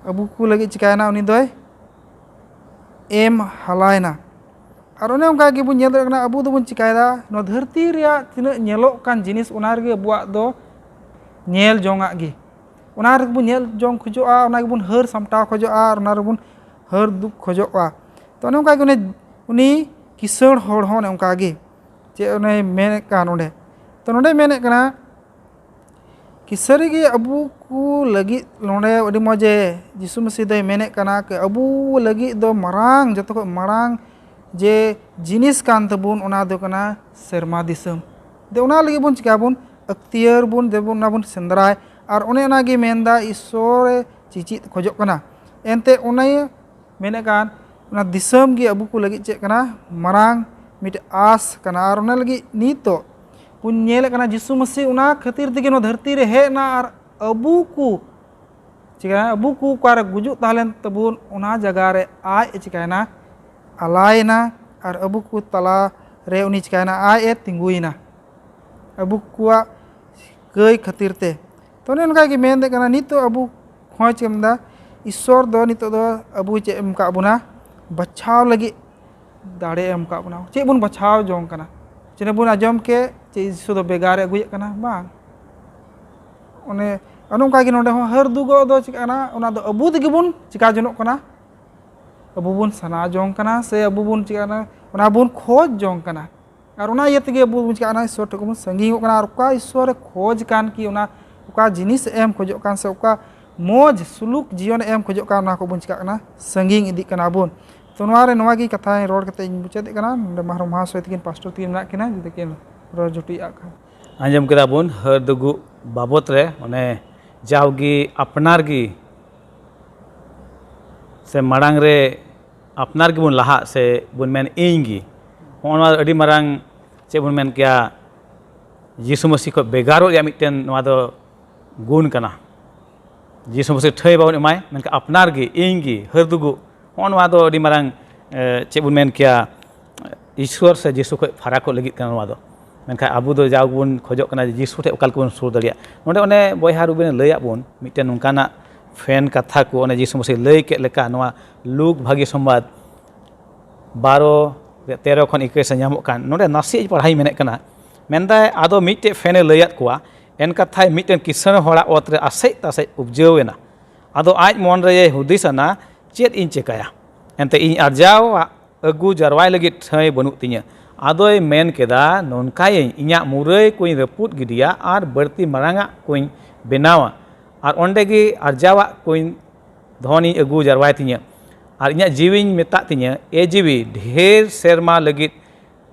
ᱟᱵᱚ ᱠᱚ ᱞᱟᱹᱜᱤᱫ ᱪᱤᱠᱟᱭᱮᱱᱟ, ᱩᱱᱤ ᱫᱚᱭ ᱮᱢ ᱦᱟᱞᱟᱭᱮᱱᱟ᱾ ᱟᱨ ᱚᱱᱮ ᱚᱱᱠᱟ ᱜᱮᱵᱚᱱ ᱧᱮᱞ ᱫᱟᱲᱮᱭᱟᱜ ᱠᱟᱱᱟ, ᱟᱵᱚ ᱫᱚᱵᱚᱱ ᱪᱤᱠᱟᱭᱮᱫᱟ, ᱱᱚᱣᱟ ᱫᱷᱟᱹᱨᱛᱤ ᱨᱮᱭᱟᱜ ᱛᱤᱱᱟᱹᱜ ᱧᱮᱞᱚᱜ ᱠᱟᱱ ᱡᱤᱱᱤᱥ, ᱚᱱᱟ ᱨᱮᱜᱮ ᱟᱵᱚᱣᱟᱜ ᱫᱚ ᱧᱮᱞ ᱡᱚᱝᱟᱜ ᱜᱮ, ᱚᱱᱟ ᱨᱮᱜᱮ ᱵᱚᱱ ᱧᱮᱞ ᱡᱚᱝ ᱠᱷᱚᱡᱚᱜᱼᱟ, ᱚᱱᱟ ᱜᱮᱵᱚᱱ ᱦᱟᱹᱨ ᱥᱟᱢᱴᱟᱣ ᱠᱷᱚᱡᱚᱜᱼᱟ, ᱟᱨ ᱚᱱᱟ ᱨᱮᱵᱚᱱ ᱦᱟᱹᱨ ᱫᱩᱜ ᱠᱷᱚᱡᱚᱜᱼᱟ᱾ ᱛᱚ ᱚᱱᱮ ᱚᱱᱠᱟ ᱜᱮ ᱩᱱᱤ, ᱩᱱᱤ ᱠᱤᱥᱟᱹᱬ ᱦᱚᱲ ᱦᱚᱸ ᱚᱱᱮ ᱚᱱᱠᱟ ᱜᱮ, ᱪᱮᱫ ᱚᱱᱮ ᱢᱮᱱᱮᱫ ᱠᱟᱱ ᱚᱸᱰᱮ, ᱛᱚ ᱱᱚᱸᱰᱮ ᱢᱮᱱᱮᱫ ᱠᱟᱱᱟ ᱠᱤ ᱥᱟᱹᱨᱤᱜᱮ ᱟᱵᱚ ᱠᱚ ᱞᱟᱹᱜᱤᱫ ᱱᱚᱰᱮ ᱟᱹᱰᱤ ᱢᱚᱡᱮ ᱡᱤᱥᱩ ᱢᱟᱹᱥᱤ ᱫᱚᱭ ᱢᱮᱱᱮᱫ ᱠᱟᱱᱟ ᱠᱤ ᱟᱵᱚ ᱞᱟᱹᱜᱤᱫ ᱫᱚ ᱢᱟᱨᱟᱝ, ᱡᱚᱛᱚ ᱠᱷᱚᱱ ᱢᱟᱨᱟᱝ ᱡᱮ ᱡᱤᱱᱤᱥ ᱠᱟᱱ ᱛᱟᱵᱚᱱ, ᱚᱱᱟ ᱫᱚ ᱠᱟᱱᱟ ᱥᱮᱨᱢᱟ ᱫᱤᱥᱚᱢ᱾ ᱫᱮ ᱚᱱᱟ ᱞᱟᱹᱜᱤᱫ ᱵᱚᱱ ᱪᱤᱠᱟᱹᱭᱟᱵᱚᱱ? ᱟᱹᱠᱛᱤᱭᱟᱹᱨ ᱵᱚᱱ, ᱫᱮᱵᱚᱱ, ᱚᱱᱟ ᱵᱚᱱ ᱥᱮᱸᱫᱽᱨᱟᱭ, ᱟᱨ ᱚᱱᱮ ᱚᱱᱟᱜᱮ ᱢᱮᱱᱫᱟ ᱤᱥᱥᱚᱨᱮ ᱪᱮᱪᱮᱫ ᱠᱷᱚᱡᱚᱜ ᱠᱟᱱᱟ᱾ ᱮᱱᱛᱮ ᱚᱱᱮ ᱢᱮᱱᱮᱫ ᱠᱟᱱ ᱚᱱᱟ ᱫᱤᱥᱚᱢ ᱜᱮ ᱟᱵᱚ ᱠᱚ ᱞᱟᱹᱜᱤᱫ ᱪᱮᱫ ᱠᱟᱱᱟ? ᱢᱟᱨᱟᱝ ᱢᱤᱫᱴᱮᱡ ᱟᱥ ᱠᱟᱱᱟ᱾ ᱟᱨ ᱚᱱᱟ ᱞᱟᱹᱜᱤᱫ ᱱᱤᱛᱚᱜ ᱵᱚᱱ ᱧᱮᱞᱮᱫ ᱠᱟᱱᱟ ᱡᱤᱥᱩ ᱢᱟᱹᱥᱤ ᱚᱱᱟ ᱠᱷᱟᱹᱛᱤᱨ ᱛᱮᱜᱮ ᱱᱚᱣᱟ ᱫᱷᱟᱹᱨᱛᱤ ᱨᱮ ᱦᱮᱡ ᱮᱱᱟ ᱟᱨ ᱟᱵᱚ ᱠᱚ ᱪᱤᱠᱟᱹᱭᱮᱱᱟ? ᱟᱵᱚ ᱠᱚ ᱚᱠᱟᱨᱮ ᱜᱩᱡᱩᱜ ᱛᱟᱦᱮᱸ ᱞᱮᱱ ᱛᱟᱵᱚᱱ, ᱚᱱᱟ ᱡᱟᱭᱜᱟ ᱨᱮ ᱟᱡ ᱮ ᱪᱤᱠᱟᱹᱭᱮᱱᱟ? ᱟᱞᱟᱭᱮᱱᱟ᱾ ᱟᱨ ᱟᱵᱚ ᱠᱚ ᱛᱟᱞᱟ ᱨᱮ ᱩᱱᱤ ᱪᱤᱠᱟᱹᱭᱮᱱᱟ? ᱟᱡ ᱮ ᱛᱤᱸᱜᱩᱭᱮᱱᱟ᱾ ᱟᱵᱚ ᱠᱚᱣᱟᱜ ᱠᱟᱹᱭ ᱠᱷᱟᱹᱛᱤᱨ ᱛᱮ᱾ ᱛᱚ, ᱚᱱᱮ ᱚᱱᱠᱟ ᱜᱮ ᱢᱮᱱᱮᱫ ᱠᱟᱱᱟ, ᱱᱤᱛᱚᱜ ᱟᱵᱚ ᱠᱷᱚᱡᱽ ᱪᱮᱫ ᱮᱢ ᱢᱮᱱᱫᱟ? ᱤᱥᱥᱚᱨ ᱫᱚ ᱱᱤᱛᱚᱜ ᱫᱚ ᱟᱵᱚ ᱪᱮᱫ ᱮᱢ ᱟᱠᱟᱫ ᱵᱚᱱᱟ? ᱵᱟᱪᱷᱟᱣ ᱞᱟᱹᱜᱤᱫ ᱫᱟᱲᱮ ᱮᱢ ᱟᱠᱟᱫ ᱵᱚᱱᱟ᱾ ᱪᱮᱫ ᱵᱚᱱ ᱵᱟᱪᱷᱟᱣ ᱡᱚᱝ ᱠᱟᱱᱟ? ᱪᱮᱫ ᱵᱚᱱ ᱟᱸᱡᱚᱢ ᱠᱮᱫ, ᱪᱮᱫ ᱡᱤᱥᱩ ᱫᱚ ᱵᱮᱜᱟᱨ ᱮ ᱟᱹᱜᱩᱭᱮᱫ ᱠᱟᱱᱟ? ᱵᱟᱝ᱾ ᱚᱱᱮ, ᱚᱱᱮ ᱚᱱᱠᱟ ᱜᱮ ᱱᱚᱰᱮ ᱦᱚᱸ ᱦᱟᱹᱨ ᱫᱩᱜᱚᱜ ᱫᱚ ᱪᱤᱠᱟᱹᱜ ᱠᱟᱱᱟ? ᱚᱱᱟ ᱫᱚ ᱟᱵᱚ ᱛᱮᱜᱮ ᱵᱚᱱ ᱪᱤᱠᱟ ᱡᱚᱱᱚᱜ ᱠᱟᱱᱟ? ᱟᱵᱚ ᱵᱚᱱ ᱥᱟᱱᱟ ᱡᱚᱝ ᱠᱟᱱᱟ, ᱥᱮ ᱟᱵᱚ ᱵᱚᱱ ᱪᱤᱠᱟᱹᱜ ᱠᱟᱱᱟ? ᱚᱱᱟ ᱵᱚᱱ ᱠᱷᱚᱡᱽ ᱡᱚᱝ ᱠᱟᱱᱟ᱾ ᱟᱨ ᱚᱱᱟ ᱤᱭᱟᱹ ᱛᱮᱜᱮ ᱟᱵᱚ ᱵᱚᱱ ᱪᱤᱠᱟᱹᱜ ᱠᱟᱱᱟ? ᱤᱥᱥᱚᱨ ᱴᱷᱮᱱ ᱠᱷᱚᱱ ᱵᱚᱱ ᱥᱟᱺᱜᱤᱧᱚᱜ ᱠᱟᱱᱟ᱾ ᱟᱨ ᱚᱠᱟ ᱤᱥᱥᱚᱨ ᱮ ᱠᱷᱚᱡᱽ ᱠᱟᱱ, ᱠᱤ ᱚᱱᱟ ᱚᱠᱟ ᱡᱤᱱᱤᱥ ᱮᱢ ᱠᱷᱚᱡᱚᱜ ᱠᱟᱱ, ᱥᱮ ᱚᱠᱟ ᱢᱚᱡᱽ ᱥᱩᱞᱩᱠ ᱡᱤᱭᱚᱱ ᱮᱢ ᱠᱷᱚᱡᱚᱜ ᱠᱟᱱ, ᱚᱱᱟ ᱠᱚᱵᱚᱱ ᱪᱤᱠᱟᱹᱜ ᱠᱟᱱᱟ? ᱥᱟᱺᱜᱤᱧ ᱤᱫᱤᱜ ᱠᱟᱱᱟ ᱵᱚᱱ᱾ ᱛᱚ, ᱱᱚᱣᱟ ᱨᱮ ᱱᱚᱣᱟ ᱜᱮ ᱠᱟᱛᱷᱟᱧ ᱨᱚᱲ ᱠᱟᱛᱮ ᱤᱧ ᱢᱩᱪᱟᱹᱫᱮᱜ ᱠᱟᱱᱟ᱾ ᱱᱚᱰᱮ ᱢᱟᱦᱟᱨᱚ ᱢᱚᱦᱟᱥᱚᱭ ᱛᱟᱹᱠᱤᱱ, ᱯᱟᱥᱴᱚᱨ ᱛᱟᱹᱠᱤᱱ ᱢᱮᱱᱟᱜ ᱠᱤᱱᱟ, ᱡᱩᱫᱤ ᱠᱤᱱ ᱨᱚᱲ ᱡᱩᱴᱤᱡ ᱟᱜ ᱠᱷᱟᱱ᱾ ᱟᱸᱡᱚᱢ ᱠᱮᱫᱟ ᱵᱚᱱ ᱦᱟᱹᱨ ᱫᱩᱜᱩᱜ ᱵᱟᱵᱚᱛ ᱨᱮ, ᱚᱱᱮ ᱡᱟᱣᱜᱮ ᱟᱯᱱᱟᱨ ᱜᱮ ᱥᱮ ᱢᱟᱲᱟᱝ ᱨᱮ ᱟᱯᱱᱟᱨ ᱜᱮᱵᱚᱱ ᱞᱟᱦᱟᱜ, ᱥᱮ ᱵᱚᱱ ᱢᱮᱱ ᱤᱧ ᱜᱮ, ᱦᱚᱸᱜᱼᱚ ᱱᱚᱣᱟ ᱟᱹᱰᱤ ᱢᱟᱨᱟᱝ, ᱪᱮᱫ ᱵᱚᱱ ᱢᱮᱱ ᱠᱮᱭᱟ, ᱡᱤᱥᱩ ᱢᱟᱹᱥᱤ ᱠᱷᱚᱱ ᱵᱷᱮᱜᱟᱨᱚᱜ ᱨᱮᱭᱟᱜ ᱢᱤᱫᱴᱮᱱ ᱱᱚᱣᱟ ᱫᱚ ᱜᱩᱱ ᱠᱟᱱᱟ᱾ ᱡᱤᱥᱩ ᱢᱟᱹᱥᱤ ᱴᱷᱟᱹᱭ ᱵᱟᱵᱚᱱ ᱮᱢᱟᱭ, ᱢᱮᱱᱠᱷᱟᱱ ᱟᱯᱱᱟᱨ ᱜᱮ, ᱤᱧ ᱜᱮ, ᱦᱟᱹᱨ ᱫᱩᱜᱩᱜ, ᱦᱚᱸᱜᱼᱚ ᱱᱚᱣᱟ ᱫᱚ ᱟᱹᱰᱤ ᱢᱟᱨᱟᱝ, ᱮ, ᱪᱮᱫ ᱵᱚᱱ ᱢᱮᱱ ᱠᱮᱭᱟ, ᱤᱥᱣᱚᱨ ᱥᱮ ᱡᱤᱥᱩ ᱠᱷᱚᱱ ᱯᱷᱟᱨᱟᱠᱚᱜ ᱞᱟᱹᱜᱤᱫ ᱠᱟᱱᱟ ᱱᱚᱣᱟ ᱫᱚ᱾ ᱢᱮᱱᱠᱷᱟᱱ ᱟᱵᱚ ᱫᱚ ᱡᱟᱣ ᱜᱮᱵᱚᱱ ᱠᱷᱚᱡᱚᱜ ᱠᱟᱱᱟ ᱡᱮ ᱡᱤᱥᱩ ᱴᱷᱮᱱ ᱚᱠᱟ ᱞᱮᱠᱟ ᱵᱚᱱ ᱥᱩᱨ ᱫᱟᱲᱮᱭᱟᱜᱼᱟ᱾ ᱱᱚᱰᱮ ᱚᱱᱮ ᱵᱚᱭᱦᱟ ᱨᱩᱵᱤᱱᱮ ᱞᱟᱹᱭᱟᱫ ᱵᱚᱱ ᱢᱤᱫᱴᱮᱱ ᱱᱚᱝᱠᱟᱱᱟᱜ ᱯᱷᱮᱱ ᱠᱟᱛᱷᱟ ᱠᱚ, ᱚᱱᱮ ᱡᱤᱥᱩ ᱢᱟᱹᱥᱤ ᱞᱟᱹᱭ ᱠᱮᱫ ᱞᱮᱠᱟ, ᱱᱚᱣᱟ ᱞᱩᱠ ᱵᱷᱟᱹᱜᱤ ᱥᱚᱢᱵᱟᱫ ᱵᱟᱨᱚ ᱨᱮ ᱛᱮᱨᱚ ᱠᱷᱚᱱ ᱤᱠᱟᱹᱭ ᱥᱮ ᱧᱟᱢᱚᱜ ᱠᱟᱱ, ᱱᱚᱰᱮ ᱱᱟᱥᱮᱭᱟᱜ ᱤᱧ ᱯᱟᱲᱦᱟᱣ ᱤᱧ ᱢᱮᱱᱮᱫ ᱠᱟᱱᱟ᱾ ᱢᱮᱱᱫᱟᱭ, ᱟᱫᱚ ᱢᱤᱫᱴᱮᱡ ᱯᱷᱮᱱᱮ ᱞᱟᱹᱭᱟᱫ ᱠᱚᱣᱟ, ᱮᱱ ᱠᱟᱛᱷᱟᱭ ᱢᱤᱫᱴᱮᱱ ᱠᱤᱥᱟᱹᱬ ᱦᱚᱲᱟᱜ ᱚᱛ ᱨᱮ ᱟᱥᱮᱡ ᱛᱟᱥᱮᱡ ᱩᱯᱡᱟᱹᱣ ᱮᱱᱟ᱾ ᱟᱫᱚ ᱟᱡ ᱢᱚᱱ ᱨᱮᱭᱮ ᱦᱩᱫᱤᱥ ᱟᱱᱟ, ᱪᱮᱫ ᱤᱧ ᱪᱮᱠᱟᱭᱟ? ᱮᱱᱛᱮ ᱤᱧ ᱟᱨᱡᱟᱣᱟᱜ ᱟᱹᱜᱩ ᱡᱟᱨᱣᱟᱭ ᱞᱟᱹᱜᱤᱫ ᱴᱷᱟᱹᱭ ᱵᱟᱹᱱᱩᱜ ᱛᱤᱧᱟᱹ᱾ ᱟᱫᱚᱭ ᱢᱮᱱ ᱠᱮᱫᱟ, ᱱᱚᱝᱠᱟᱭᱟᱹᱧ, ᱤᱧᱟᱹᱜ ᱢᱩᱨᱟᱹᱭ ᱠᱚᱧ ᱨᱟᱹᱯᱩᱫ ᱜᱤᱰᱤᱭᱟ ᱟᱨ ᱵᱟᱹᱲᱛᱤ ᱢᱟᱨᱟᱝᱟᱜ ᱠᱚᱧ ᱵᱮᱱᱟᱣᱟ, ᱟᱨ ᱚᱸᱰᱮ ᱜᱮ ᱟᱨᱡᱟᱣᱟᱜ ᱠᱚᱧ, ᱫᱷᱚᱱᱤᱧ ᱟᱹᱜᱩ ᱡᱟᱨᱣᱟᱭ ᱛᱤᱧᱟᱹ᱾ ᱟᱨ ᱤᱧᱟᱹᱜ ᱡᱤᱣᱤᱧ ᱢᱮᱛᱟᱜ ᱛᱤᱧᱟᱹ, ᱮ ᱡᱤᱣᱤ, ᱰᱷᱮᱨ ᱥᱮᱨᱢᱟ ᱞᱟᱹᱜᱤᱫ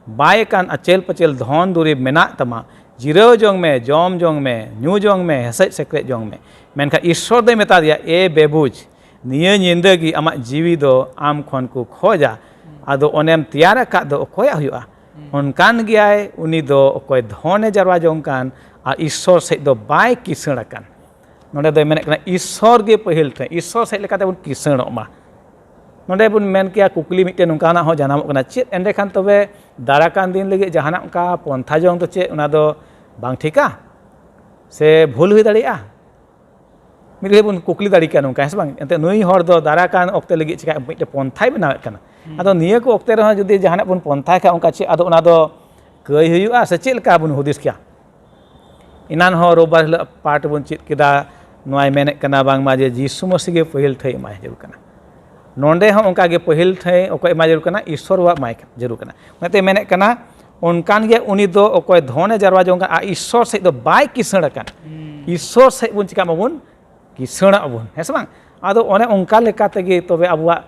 ᱵᱟᱭ ᱠᱟᱱ ᱟᱪᱮᱞ ᱯᱟᱪᱮᱞ ᱫᱷᱚᱱ ᱫᱩᱨᱤᱵᱽ ᱢᱮᱱᱟᱜ ᱛᱟᱢᱟ, ᱡᱤᱨᱟᱹᱣ ᱡᱚᱝ ᱢᱮ, ᱡᱚᱢ ᱡᱚᱝ ᱢᱮ, ᱧᱩ ᱡᱚᱝ ᱢᱮ, ᱦᱮᱸᱥᱮᱡ ᱥᱮᱠᱨᱮᱡ ᱡᱚᱝ ᱢᱮ᱾ ᱢᱮᱱᱠᱷᱟᱱ ᱤᱥᱥᱚᱨ ᱫᱚᱭ ᱢᱮᱛᱟ ᱫᱮᱭᱟ, ᱮ ᱵᱮᱵᱩᱡᱽ, ᱱᱤᱭᱟᱹ ᱧᱤᱫᱟᱹ ᱜᱮ ᱟᱢᱟᱜ ᱡᱤᱣᱤ ᱫᱚ ᱟᱢ ᱠᱷᱚᱱ ᱠᱚ ᱠᱷᱚᱡᱟ᱾ ᱟᱫᱚ ᱚᱱᱮᱢ ᱛᱮᱭᱟᱨ ᱟᱠᱟᱫ ᱫᱚ ᱚᱠᱚᱭᱟᱜ ᱦᱩᱭᱩᱜᱼᱟ? ᱚᱱᱠᱟᱱ ᱜᱮᱭᱟᱭ ᱩᱱᱤ ᱫᱚ ᱚᱠᱚᱭ ᱫᱷᱚᱱᱮ ᱡᱟᱨᱣᱟ ᱡᱚᱝ ᱠᱟᱱ ᱟᱨ ᱤᱥᱥᱚᱨ ᱥᱮᱫ ᱫᱚ ᱵᱟᱭ ᱠᱤᱥᱟᱹᱬ ᱟᱠᱟᱱ᱾ ᱱᱚᱰᱮ ᱫᱚᱭ ᱢᱮᱱᱮᱫ ᱠᱟᱱᱟ ᱤᱥᱥᱚᱨ ᱜᱮ ᱯᱟᱹᱦᱤᱞ ᱴᱷᱟᱹᱭ, ᱤᱥᱥᱚᱨ ᱥᱮᱫ ᱞᱮᱠᱟᱛᱮ ᱵᱚᱱ ᱠᱤᱥᱟᱹᱬᱚᱜ ᱢᱟ᱾ ᱱᱚᱰᱮ ᱵᱚᱱ ᱢᱮᱱ ᱠᱮᱭᱟ, ᱠᱩᱠᱞᱤ ᱢᱤᱫᱴᱮᱱ ᱱᱚᱝᱠᱟᱱᱟᱜ ᱦᱚᱸ ᱡᱟᱱᱟᱢᱚᱜ ᱠᱟᱱᱟ, ᱪᱮᱫ ᱮᱸᱰᱮᱠᱷᱟᱱ ᱛᱚᱵᱮ ᱫᱟᱨᱟᱠᱟᱱ ᱫᱤᱱ ᱞᱟᱹᱜᱤᱫ ᱡᱟᱦᱟᱱᱟᱜ ᱚᱱᱠᱟ ᱯᱚᱱᱛᱷᱟ ᱡᱚᱝ ᱫᱚ ᱪᱮᱫ ᱚᱱᱟ ᱫᱚ ᱵᱟᱝ ᱴᱷᱤᱠᱟ ᱥᱮ ᱵᱷᱩᱞ ᱦᱩᱭ ᱫᱟᱲᱮᱭᱟᱜᱼᱟ? ᱢᱤᱫ ᱜᱷᱟᱹᱲᱤᱡ ᱵᱚᱱ ᱠᱩᱠᱞᱤ ᱫᱟᱲᱮ ᱠᱮᱭᱟ ᱱᱚᱝᱠᱟ, ᱦᱮᱸ ᱥᱮ ᱵᱟᱝ? ᱮᱱᱛᱮᱫ ᱱᱩᱭ ᱦᱚᱲ ᱫᱚ ᱫᱟᱨᱟᱠᱟᱱ ᱚᱠᱛᱮ ᱞᱟᱹᱜᱤᱫ ᱪᱮᱠᱟ ᱢᱤᱫᱴᱮᱱ ᱯᱚᱱᱛᱷᱟᱭ ᱵᱮᱱᱟᱣᱮᱫ ᱠᱟᱱᱟ᱾ ᱟᱫᱚ ᱱᱤᱭᱟᱹ ᱠᱚ ᱚᱠᱛᱮ ᱨᱮᱦᱚᱸ ᱡᱩᱫᱤ ᱡᱟᱦᱟᱱᱟᱜ ᱵᱚᱱ ᱯᱚᱱᱛᱷᱟᱭ ᱠᱷᱟᱱ, ᱚᱱᱠᱟ ᱪᱮᱫ ᱟᱫᱚ ᱚᱱᱟ ᱫᱚ ᱠᱟᱹᱭ ᱦᱩᱭᱩᱜᱼᱟ ᱥᱮ ᱪᱮᱫ ᱞᱮᱠᱟ ᱵᱚᱱ ᱦᱩᱫᱤᱥ ᱠᱮᱭᱟ? ᱮᱱᱟᱱ ᱦᱚᱸ ᱨᱳᱵᱵᱟᱨ ᱦᱤᱞᱳᱜ ᱯᱟᱴ ᱵᱚᱱ ᱪᱮᱫ ᱠᱮᱫᱟ, ᱱᱚᱣᱟᱭ ᱢᱮᱱᱮᱫ ᱠᱟᱱᱟ ᱵᱟᱝᱢᱟ ᱡᱮ ᱡᱤᱥᱩ ᱢᱟᱹᱥᱤ ᱜᱮ ᱯᱟᱹᱦᱤᱞ ᱴᱷᱟᱹᱭ ᱮᱢᱟᱭ ᱡᱟᱹᱨᱩᱲ ᱠᱟᱱᱟ᱾ ᱱᱚᱰᱮ ᱦᱚᱸ ᱚᱱᱠᱟ ᱜᱮ ᱯᱟᱹᱦᱤᱞ ᱴᱷᱟᱹᱭ ᱚᱠᱚᱭ ᱮᱢᱟᱭ ᱡᱟᱹᱨᱩᱲ ᱠᱟᱱᱟ? ᱤᱥᱥᱚᱨ ᱵᱟᱵᱟ ᱮᱢᱟᱭ ᱡᱟᱹᱨᱩᱲ ᱠᱟᱱᱟ᱾ ᱚᱱᱟᱛᱮ ᱢᱮᱱᱮᱫ ᱠᱟᱱᱟ, ᱚᱱᱠᱟᱱ ᱜᱮ ᱩᱱᱤ ᱫᱚ ᱚᱠᱚᱭ ᱫᱷᱚᱱᱮ ᱡᱟᱨᱣᱟ ᱡᱚᱝ ᱠᱟᱱ, ᱟᱨ ᱤᱥᱥᱚᱨ ᱥᱮᱫ ᱫᱚ ᱵᱟᱭ ᱠᱤᱥᱟᱹᱬ ᱟᱠᱟᱱ᱾ ᱤᱥᱥᱚᱨ ᱥᱮᱫ ᱵᱚᱱ ᱪᱤᱠᱟ ᱢᱟᱵᱚᱱ ᱠᱤᱥᱟᱹᱬᱟᱜ ᱵᱚᱱ, ᱦᱮᱸ ᱥᱮ ᱵᱟᱝ? ᱟᱫᱚ ᱚᱱᱮ ᱚᱱᱠᱟ ᱞᱮᱠᱟ ᱛᱮᱜᱮ ᱛᱚᱵᱮ ᱟᱵᱚᱣᱟᱜ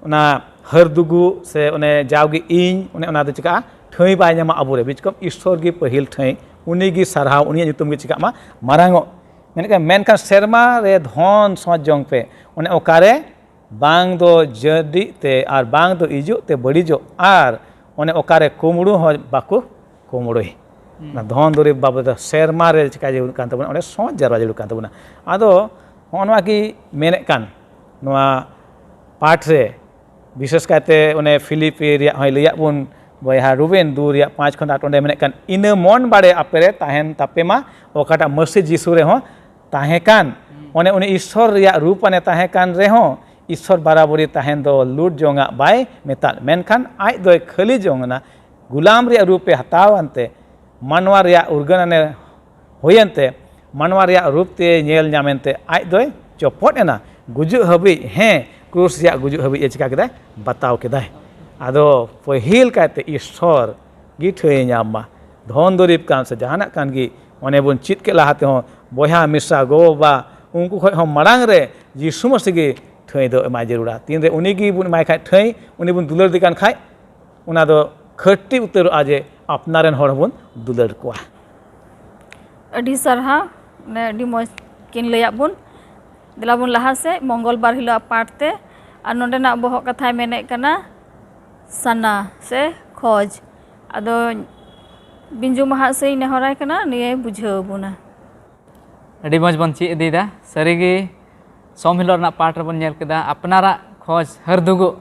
ᱚᱱᱟ ᱦᱟᱹᱨ ᱫᱩᱜᱩ ᱥᱮ ᱚᱱᱮ ᱡᱟᱣᱜᱮ ᱤᱧ, ᱚᱱᱮ ᱚᱱᱟ ᱫᱚ ᱪᱤᱠᱟᱹᱜᱼᱟ? ᱴᱷᱟᱹᱭ ᱵᱟᱭ ᱧᱟᱢᱟ ᱟᱵᱚᱨᱮ᱾ ᱵᱩᱡᱽ ᱠᱚᱢ, ᱤᱥᱥᱚᱨ ᱜᱮ ᱯᱟᱹᱦᱤᱞ ᱴᱷᱟᱹᱭ, ᱩᱱᱤ ᱜᱮ ᱥᱟᱨᱦᱟᱣ, ᱩᱱᱤᱭᱟᱜ ᱧᱩᱛᱩᱢ ᱜᱮ ᱪᱤᱠᱟᱹᱜ ᱢᱟ ᱢᱟᱨᱟᱝᱚᱜ᱾ ᱢᱮᱱᱠᱷᱟᱱ, ᱢᱮᱱᱠᱷᱟᱱ ᱥᱮᱨᱢᱟ ᱨᱮ ᱫᱷᱚᱱ ᱥᱚᱸᱪ ᱡᱚᱝ ᱯᱮ, ᱚᱱᱮ ᱚᱠᱟᱨᱮ ᱵᱟᱝ ᱫᱚ ᱡᱟᱹᱰᱤᱜ ᱛᱮ ᱟᱨ ᱵᱟᱝ ᱫᱚ ᱤᱡᱚᱜ ᱛᱮ ᱵᱟᱹᱲᱤᱡᱚᱜ, ᱟᱨ ᱚᱱᱮ ᱚᱠᱟᱨᱮ ᱠᱩᱢᱲᱩ ᱦᱚᱸ ᱵᱟᱠᱚ ᱠᱩᱢᱲᱩᱭ᱾ ᱚᱱᱟ ᱫᱷᱚᱱ ᱫᱩᱨᱤᱵᱽ ᱵᱟᱵᱚᱫ ᱫᱚ ᱥᱮᱨᱢᱟ ᱨᱮ ᱪᱤᱠᱟ ᱡᱟᱹᱨᱩᱲ ᱠᱟᱱ ᱛᱟᱵᱚᱱᱟ, ᱚᱸᱰᱮ ᱥᱚᱸᱪ ᱡᱟᱨᱣᱟ ᱡᱟᱹᱨᱩᱲ ᱠᱟᱱ ᱛᱟᱵᱚᱱᱟ᱾ ᱟᱫᱚ ᱦᱚᱸᱜᱼᱚ ᱱᱚᱣᱟ ᱜᱮ ᱢᱮᱱᱮᱫ ᱠᱟᱱ ᱱᱚᱣᱟ ᱯᱟᱴ ᱨᱮ, ᱵᱤᱥᱮᱥ ᱠᱟᱭᱛᱮ ᱚᱱᱮ ᱯᱷᱤᱞᱤᱯᱤ ᱨᱮᱭᱟᱜ ᱦᱚᱸᱭ ᱞᱟᱹᱭᱟᱫ ᱵᱚᱱ ᱵᱚᱭᱦᱟ ᱨᱩᱵᱮᱱ, ᱫᱩ ᱨᱮᱭᱟᱜ ᱯᱟᱸᱪ ᱠᱷᱚᱱ ᱟᱴ, ᱚᱸᱰᱮ ᱢᱮᱱᱮᱫ ᱠᱟᱱ, ᱤᱱᱟᱹ ᱢᱚᱱ ᱵᱟᱲᱮ ᱟᱯᱮ ᱨᱮ ᱛᱟᱦᱮᱱ ᱛᱟᱯᱮ ᱢᱟ, ᱚᱠᱟᱴᱟᱜ ᱢᱟᱹᱥᱤ ᱡᱤᱥᱩ ᱨᱮᱦᱚᱸ ᱛᱟᱦᱮᱸ ᱠᱟᱱ᱾ ᱚᱱᱮ ᱩᱱᱤ ᱤᱥᱥᱚᱨ ᱨᱮᱭᱟᱜ ᱨᱩᱯ ᱟᱱᱮ ᱛᱟᱦᱮᱸ ᱠᱟᱱ ᱨᱮᱦᱚᱸ, ᱤᱥᱥᱚᱨ ᱵᱟᱨᱟᱵᱟᱹᱨᱤ ᱛᱟᱦᱮᱱ ᱫᱚ ᱞᱩᱴ ᱡᱚᱝᱟᱜ ᱵᱟᱭ ᱢᱮᱛᱟᱫ, ᱢᱮᱱᱠᱷᱟᱱ ᱟᱡ ᱫᱚᱭ ᱠᱷᱟᱹᱞᱤ ᱡᱚᱝ ᱮᱱᱟ, ᱜᱩᱞᱟᱢ ᱨᱮᱭᱟᱜ ᱨᱩᱯ ᱮ ᱦᱟᱛᱟᱣ ᱟᱱᱛᱮ, ᱢᱟᱱᱣᱟ ᱨᱮᱭᱟᱜ ᱩᱨᱜᱟᱹᱱ ᱟᱱᱮ ᱦᱩᱭᱮᱱᱛᱮ, ᱢᱟᱱᱣᱟ ᱨᱮᱭᱟᱜ ᱨᱩᱯ ᱛᱮ ᱧᱮᱞ ᱧᱟᱢᱮᱱᱛᱮ ᱟᱡ ᱫᱚᱭ ᱪᱚᱯᱚᱫ ᱮᱱᱟ, ᱜᱩᱡᱩᱜ ᱦᱟᱹᱵᱤᱡ, ᱦᱮᱸ, ᱠᱨᱩᱥ ᱨᱮᱭᱟᱜ ᱜᱩᱡᱩᱜ ᱦᱟᱹᱵᱤᱡ ᱮ ᱪᱤᱠᱟ ᱠᱮᱫᱟᱭ? ᱵᱟᱛᱟᱣ ᱠᱮᱫᱟᱭ᱾ ᱟᱫᱚ ᱯᱟᱹᱦᱤᱞ ᱠᱟᱭᱛᱮ ᱤᱥᱥᱚᱨ ᱜᱮ ᱴᱷᱟᱹᱭ ᱧᱟᱢ ᱢᱟ᱾ ᱫᱷᱚᱱ ᱫᱩᱨᱤᱵᱽ ᱠᱟᱱ ᱥᱮ ᱡᱟᱦᱟᱱᱟᱜ ᱠᱟᱱ ᱜᱮ, ᱚᱱᱮ ᱵᱚᱱ ᱪᱮᱫ ᱠᱮᱫ ᱞᱟᱦᱟ ᱛᱮᱦᱚᱸ, ᱵᱚᱭᱦᱟ ᱢᱤᱥᱨᱟ, ᱜᱚ ᱵᱟᱵᱟ, ᱩᱱᱠᱩ ᱠᱷᱚᱱ ᱦᱚᱸ ᱢᱟᱲᱟᱝ ᱨᱮ ᱡᱤᱥᱩ ᱢᱟᱹᱥᱤ ᱜᱮ ᱴᱷᱟᱹᱭ ᱫᱚ ᱮᱢᱟᱭ ᱡᱟᱹᱨᱩᱲᱟ᱾ ᱛᱤᱱᱨᱮ ᱩᱱᱤ ᱜᱮ ᱵᱚᱱ ᱮᱢᱟᱭ ᱠᱷᱟᱡ ᱴᱷᱟᱹᱭ, ᱩᱱᱤ ᱵᱚᱱ ᱫᱩᱞᱟᱹᱲ ᱫᱮ ᱠᱟᱱ ᱠᱷᱟᱡ, ᱚᱱᱟ ᱫᱚ ᱠᱷᱟᱹᱴᱤ ᱩᱛᱟᱹᱨᱚᱜᱼᱟ ᱡᱮ ᱟᱯᱱᱟᱨ ᱨᱮᱱ ᱦᱚᱲ ᱦᱚᱸᱵᱚᱱ ᱫᱩᱞᱟᱹᱲ ᱠᱚᱣᱟ᱾ ᱟᱹᱰᱤ ᱥᱟᱨᱦᱟᱣ, ᱢᱟᱱᱮ ᱟᱹᱰᱤ ᱢᱚᱡᱽ ᱠᱤᱱ ᱞᱟᱹᱭᱟᱫ ᱵᱚᱱ᱾ ᱫᱮᱞᱟ ᱵᱚᱱ ᱞᱟᱦᱟ ᱥᱮᱫ ᱢᱚᱝᱜᱚᱞ ᱵᱟᱨ ᱦᱤᱞᱳᱜ ᱟᱜ ᱯᱟᱴ ᱛᱮ᱾ ᱟᱨ ᱱᱚᱰᱮᱱᱟᱜ ᱵᱚᱦᱚᱜ ᱠᱟᱛᱷᱟᱭ ᱢᱮᱱᱮᱫ ᱠᱟᱱᱟ ᱥᱟᱱᱟ ᱥᱮ ᱠᱷᱚᱡᱽ᱾ ᱟᱫᱚ ᱵᱤᱧᱡᱩ ᱢᱟᱦᱟᱜ ᱥᱮᱫ ᱤᱧ ᱱᱮᱦᱚᱨᱟᱭ ᱠᱟᱱᱟ, ᱱᱤᱭᱟᱹᱭ ᱵᱩᱡᱷᱟᱹᱣ ᱟᱵᱚᱱᱟ᱾ ᱟᱹᱰᱤ ᱢᱚᱡᱽ ᱵᱚᱱ ᱪᱮᱫ ᱤᱫᱤᱭᱮᱫᱟ᱾ ᱥᱟᱹᱨᱤᱜᱮ ᱥᱚᱢ ᱦᱤᱞᱳᱜ ᱨᱮᱱᱟᱜ ᱯᱟᱴ ᱨᱮᱵᱚᱱ ᱧᱮᱞ ᱠᱮᱫᱟ, ᱟᱯᱱᱟᱨᱟᱜ ᱠᱷᱚᱡᱽ ᱦᱟᱹᱨ ᱫᱩᱜᱩᱜ᱾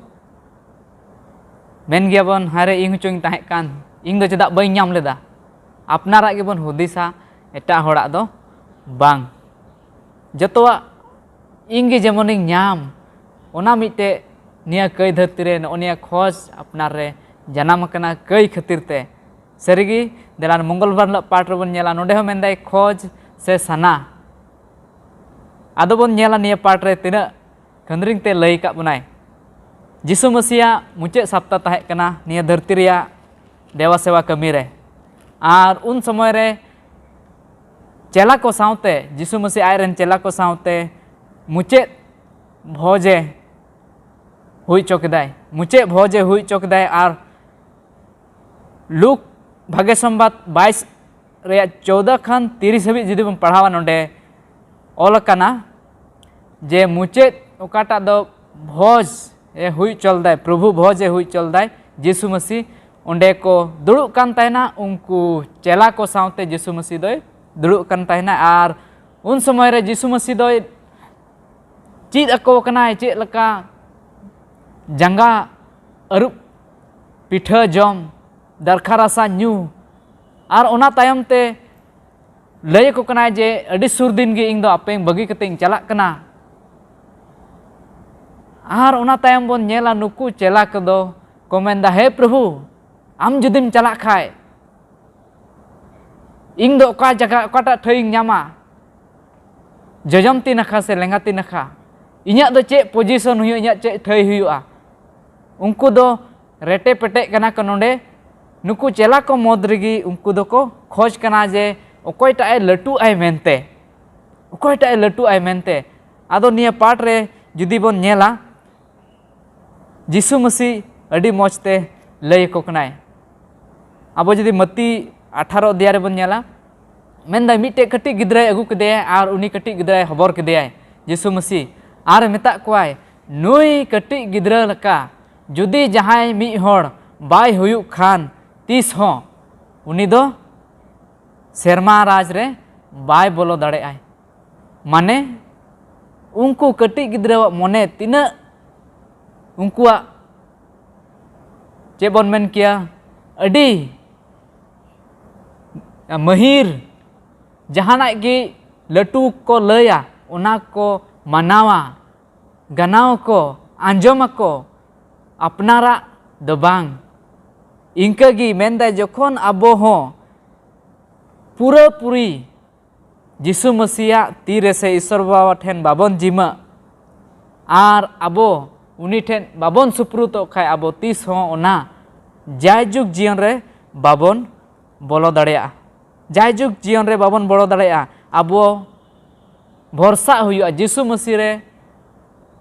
ᱢᱮᱱ ᱜᱮᱭᱟᱵᱚᱱ, "ᱦᱟᱭᱨᱮ, ᱤᱧ ᱦᱚᱪᱚᱧ ᱛᱟᱦᱮᱸ ᱠᱟᱱ, ᱤᱧ ᱫᱚ ᱪᱮᱫᱟᱜ ᱵᱟᱹᱧ ᱧᱟᱢ ᱞᱮᱫᱟ?" ᱟᱯᱱᱟᱨᱟᱜ ᱜᱮᱵᱚᱱ ᱦᱩᱫᱤᱥᱟ, ᱮᱴᱟᱜ ᱦᱚᱲᱟᱜ ᱫᱚ ᱵᱟᱝ᱾ ᱡᱚᱛᱚᱣᱟᱜ ᱤᱧ ᱜᱮ ᱡᱮᱢᱚᱱᱤᱧ ᱧᱟᱢ, ᱚᱱᱟ ᱢᱤᱫᱴᱮᱡ ᱱᱤᱭᱟᱹ ᱠᱟᱹᱭ ᱫᱷᱟᱹᱨᱛᱤ ᱨᱮ ᱱᱚᱜᱼᱚ ᱱᱤᱭᱟᱹ ᱠᱷᱚᱡᱽ ᱟᱯᱱᱟᱨ ᱨᱮ ᱡᱟᱱᱟᱢ ᱟᱠᱟᱱᱟ ᱠᱟᱹᱭ ᱠᱷᱟᱹᱛᱤᱨ ᱛᱮ᱾ ᱥᱟᱹᱨᱤᱜᱮ, ᱫᱮᱞᱟ ᱢᱚᱝᱜᱚᱞ ᱵᱟᱨ ᱦᱤᱞᱳᱜ ᱯᱟᱴ ᱨᱮᱵᱚᱱ ᱧᱮᱞᱟ, ᱱᱚᱰᱮ ᱦᱚᱸ ᱢᱮᱱᱫᱟᱭ ᱠᱷᱚᱡᱽ ᱥᱮ ᱥᱟᱱᱟ᱾ ᱟᱫᱚ ᱵᱚᱱ ᱧᱮᱞᱟ ᱱᱤᱭᱟᱹ ᱯᱟᱴ ᱨᱮ ᱛᱤᱱᱟᱹᱜ ᱠᱷᱟᱹᱱᱫᱽᱨᱤᱝ ᱛᱮ ᱞᱟᱹᱭ ᱟᱠᱟᱫ ᱵᱚᱱᱟᱭ᱾ ᱡᱤᱥᱩ ᱢᱟᱹᱥᱤᱭᱟᱜ ᱢᱩᱪᱟᱹᱫ ᱥᱟᱯᱛᱟ ᱛᱟᱦᱮᱸ ᱠᱟᱱᱟ ᱱᱤᱭᱟᱹ ᱫᱷᱟᱹᱨᱛᱤ ᱨᱮᱭᱟᱜ ᱫᱮᱣᱟ ᱥᱮᱵᱟ ᱠᱟᱹᱢᱤ ᱨᱮ, ᱟᱨ ᱩᱱ ᱥᱚᱢᱚᱭ ᱨᱮ ᱪᱮᱞᱟ ᱠᱚ ᱥᱟᱶᱛᱮ, ᱡᱤᱥᱩ ᱢᱟᱹᱥᱤ ᱟᱡ ᱨᱮᱱ ᱪᱮᱞᱟ ᱠᱚ ᱥᱟᱶᱛᱮ ᱢᱩᱪᱟᱹᱫ ᱵᱷᱚᱡᱮ ᱦᱩᱭ ᱦᱚᱪᱚ ᱠᱮᱫᱟᱭ, ᱢᱩᱪᱟᱹᱫ ᱵᱷᱚᱡᱮ ᱦᱩᱭ ᱦᱚᱪᱚ ᱠᱮᱫᱟᱭ᱾ ᱟᱨ ᱞᱩᱠ ᱵᱷᱟᱜᱮ ᱥᱚᱢᱵᱟᱫ ᱵᱟᱭᱤᱥ ᱨᱮᱭᱟᱜ ᱪᱳᱣᱫᱟ ᱠᱷᱚᱱ ᱛᱤᱨᱤᱥ ᱦᱟᱹᱵᱤᱡ ᱡᱩᱫᱤ ᱵᱚᱱ ᱯᱟᱲᱦᱟᱣᱟ, ᱱᱚᱰᱮ ᱚᱞ ᱟᱠᱟᱱᱟ ᱡᱮ ᱢᱩᱪᱟᱹᱫ ᱚᱠᱟᱴᱟᱜ ᱫᱚ ᱵᱷᱚᱡᱽ ᱮ ᱦᱩᱭ ᱦᱚᱪᱚ ᱞᱮᱫᱟᱭ, ᱯᱨᱚᱵᱷᱩ ᱵᱷᱚᱡᱽ ᱮ ᱦᱩᱭ ᱦᱚᱪᱚ ᱞᱮᱫᱟᱭ ᱡᱤᱥᱩ ᱢᱟᱹᱥᱤ, ᱚᱸᱰᱮ ᱠᱚ ᱫᱩᱲᱩᱵ ᱠᱟᱱ ᱛᱟᱦᱮᱱᱟ, ᱩᱱᱠᱩ ᱪᱮᱞᱟ ᱠᱚ ᱥᱟᱶᱛᱮ ᱡᱤᱥᱩ ᱢᱟᱹᱥᱤ ᱫᱚᱭ ᱫᱩᱲᱩᱵ ᱠᱟᱱ ᱛᱟᱦᱮᱱᱟ᱾ ᱟᱨ ᱩᱱ ᱥᱚᱢᱚᱭ ᱨᱮ ᱡᱤᱥᱩ ᱢᱟᱹᱥᱤ ᱫᱚᱭ ᱪᱮᱫ ᱟᱠᱚ ᱠᱟᱱᱟᱭ ᱪᱮᱫ ᱞᱮᱠᱟ ᱡᱟᱸᱜᱟ ᱟᱹᱨᱩᱵ, ᱯᱤᱴᱷᱟᱹ ᱡᱚᱢ, ᱫᱟᱨᱠᱷᱟ ᱨᱟᱥᱟ ᱧᱩ, ᱟᱨ ᱚᱱᱟ ᱛᱟᱭᱚᱢ ᱛᱮ ᱞᱟᱹᱭ ᱟᱠᱚ ᱠᱟᱱᱟᱭ ᱡᱮ, "ᱟᱹᱰᱤ ᱥᱩᱨ ᱫᱤᱱ ᱜᱮ ᱤᱧ ᱫᱚ ᱟᱯᱮ ᱵᱟᱹᱜᱤ ᱠᱟᱛᱮ ᱤᱧ ᱪᱟᱞᱟᱜ ᱠᱟᱱᱟ᱾" ᱟᱨ ᱚᱱᱟ ᱛᱟᱭᱚᱢ ᱵᱚᱱ ᱧᱮᱞᱟ, ᱱᱩᱠᱩ ᱪᱮᱞᱟ ᱠᱚᱫᱚ ᱠᱚ ᱢᱮᱱᱫᱟ, "ᱦᱮ ᱯᱨᱚᱵᱷᱩ, ᱟᱢ ᱡᱩᱫᱤᱢ ᱪᱟᱞᱟᱜ ᱠᱷᱟᱡ, ᱤᱧ ᱫᱚ ᱚᱠᱟ ᱡᱟᱭᱜᱟ, ᱚᱠᱟᱴᱟᱜ ᱴᱷᱟᱹᱭ ᱤᱧ ᱧᱟᱢᱟ? ᱡᱚᱡᱚᱢ ᱛᱤ ᱱᱟᱠᱷᱟ ᱥᱮ ᱞᱮᱸᱜᱟ ᱛᱤ ᱱᱟᱠᱷᱟ? ᱤᱧᱟᱹᱜ ᱫᱚ ᱪᱮᱫ position ᱦᱩᱭᱩᱜᱼᱟ, ᱤᱧᱟᱹᱜ ᱪᱮᱫ ᱴᱷᱟᱹᱭ ᱦᱩᱭᱩᱜᱼᱟ?" ᱩᱱᱠᱩ ᱫᱚ ᱨᱮᱴᱮ ᱯᱮᱴᱮᱜ ᱠᱟᱱᱟ ᱠᱚ ᱱᱚᱰᱮ᱾ ᱱᱩᱠᱩ ᱪᱮᱞᱟ ᱠᱚ ᱢᱩᱫᱽ ᱨᱮᱜᱮ ᱩᱱᱠᱩ ᱫᱚᱠᱚ ᱠᱷᱚᱡᱽ ᱠᱟᱱᱟ ᱡᱮ ᱚᱠᱚᱭᱴᱟᱜ ᱮ ᱞᱟᱹᱴᱩᱜ ᱟᱭ ᱢᱮᱱᱛᱮ, ᱚᱠᱚᱭᱴᱟᱜ ᱮ ᱞᱟᱹᱴᱩᱜ ᱟᱭ ᱢᱮᱱᱛᱮ᱾ ᱟᱫᱚ ᱱᱤᱭᱟᱹ ᱯᱟᱴ ᱨᱮ ᱡᱩᱫᱤ ᱵᱚᱱ ᱧᱮᱞᱟ, ᱡᱤᱥᱩ ᱢᱟᱹᱥᱤ ᱟᱹᱰᱤ ᱢᱚᱡᱽ ᱛᱮ ᱞᱟᱹᱭ ᱟᱠᱚ ᱠᱟᱱᱟᱭ᱾ ᱟᱵᱚ ᱡᱩᱫᱤ ᱢᱟᱹᱛᱤ ᱟᱴᱷᱟᱨᱚ ᱚᱫᱷᱭᱟᱭ ᱨᱮᱵᱚᱱ ᱧᱮᱞᱟ, ᱢᱮᱱᱫᱟᱭ ᱢᱤᱫᱴᱮᱡ ᱠᱟᱹᱴᱤᱡ ᱜᱤᱫᱽᱨᱟᱹᱭ ᱟᱹᱜᱩ ᱠᱮᱫᱮᱭᱟᱭ ᱟᱨ ᱩᱱᱤ ᱠᱟᱹᱴᱤᱡ ᱜᱤᱫᱽᱨᱟᱹᱭ ᱦᱚᱵᱚᱨ ᱠᱮᱫᱮᱭᱟᱭ ᱡᱤᱥᱩ ᱢᱟᱹᱥᱤ, ᱟᱨ ᱢᱮᱛᱟᱜ ᱠᱚᱣᱟᱭ, "ᱱᱩᱭ ᱠᱟᱹᱴᱤᱡ ᱜᱤᱫᱽᱨᱟᱹ ᱞᱮᱠᱟ ᱡᱩᱫᱤ ᱡᱟᱦᱟᱸᱭ ᱢᱤᱫ ᱦᱚᱲ ᱵᱟᱭ ᱦᱩᱭᱩᱜ ᱠᱷᱟᱱ, ᱛᱤᱥ ᱦᱚᱸ ᱩᱱᱤ ᱫᱚ ᱥᱮᱨᱢᱟ ᱨᱟᱡᱽ ᱨᱮ ᱵᱟᱭ ᱵᱚᱞᱚ ᱫᱟᱲᱮᱭᱟᱜᱼᱟᱭ, ᱢᱟᱱᱮ ᱩᱱᱠᱩ ᱠᱟᱹᱴᱤᱡ ᱜᱤᱫᱽᱨᱟᱹᱣᱟᱜ ᱢᱚᱱᱮ ᱛᱤᱱᱟᱹᱜ ᱩᱱᱠᱩᱣᱟᱜ, ᱪᱮᱫ ᱵᱚᱱ ᱢᱮᱱ ᱠᱮᱭᱟ, ᱟᱹᱰᱤ ᱢᱟᱹᱦᱤᱨ, ᱡᱟᱦᱟᱱᱟᱜ ᱜᱮ ᱞᱟᱹᱴᱩ ᱠᱚ ᱞᱟᱹᱭᱟ ᱚᱱᱟ ᱠᱚ ᱢᱟᱱᱟᱣᱟ, ᱜᱟᱱᱟᱣ ᱟᱠᱚ, ᱟᱸᱡᱚᱢ ᱟᱠᱚ, ᱟᱯᱱᱟᱨᱟᱜ ᱫᱚ ᱵᱟᱝ᱾ ᱤᱱᱠᱟᱹ ᱜᱮ ᱢᱮᱱᱫᱟᱭ, ᱡᱚᱠᱷᱚᱱ ᱟᱵᱚ ᱦᱚᱸ ᱯᱩᱨᱟᱹᱯᱩᱨᱤ ᱡᱤᱥᱩ ᱢᱟᱹᱥᱤᱭᱟᱜ ᱛᱤ ᱨᱮ ᱥᱮ ᱤᱥᱚᱨ ᱵᱟᱵᱟ ᱴᱷᱮᱱ ᱵᱟᱵᱚᱱ ᱡᱤᱢᱟᱹᱜ ᱟᱨ ᱟᱵᱚ ᱩᱱᱤ ᱴᱷᱮᱱ ᱵᱟᱵᱚᱱ ᱥᱩᱯᱨᱩᱛᱚᱜ ᱠᱷᱟᱱ, ᱟᱵᱚ ᱛᱤᱥ ᱦᱚᱸ ᱚᱱᱟ ᱡᱟᱭᱡᱩᱜᱽ ᱡᱤᱭᱚᱱ ᱨᱮ ᱵᱟᱵᱚᱱ ᱵᱚᱞᱚ ᱫᱟᱲᱮᱭᱟᱜᱼᱟ᱾ ᱡᱟᱭᱡᱩᱜᱽ ᱡᱤᱭᱚᱱ ᱨᱮ ᱵᱟᱵᱚᱱ ᱵᱚᱞᱚ ᱫᱟᱲᱮᱭᱟᱜᱼᱟ᱾ ᱟᱵᱚ ᱵᱷᱚᱨᱥᱟᱜ ᱦᱩᱭᱩᱜᱼᱟ, ᱡᱤᱥᱩ ᱢᱟᱹᱥᱤ ᱨᱮ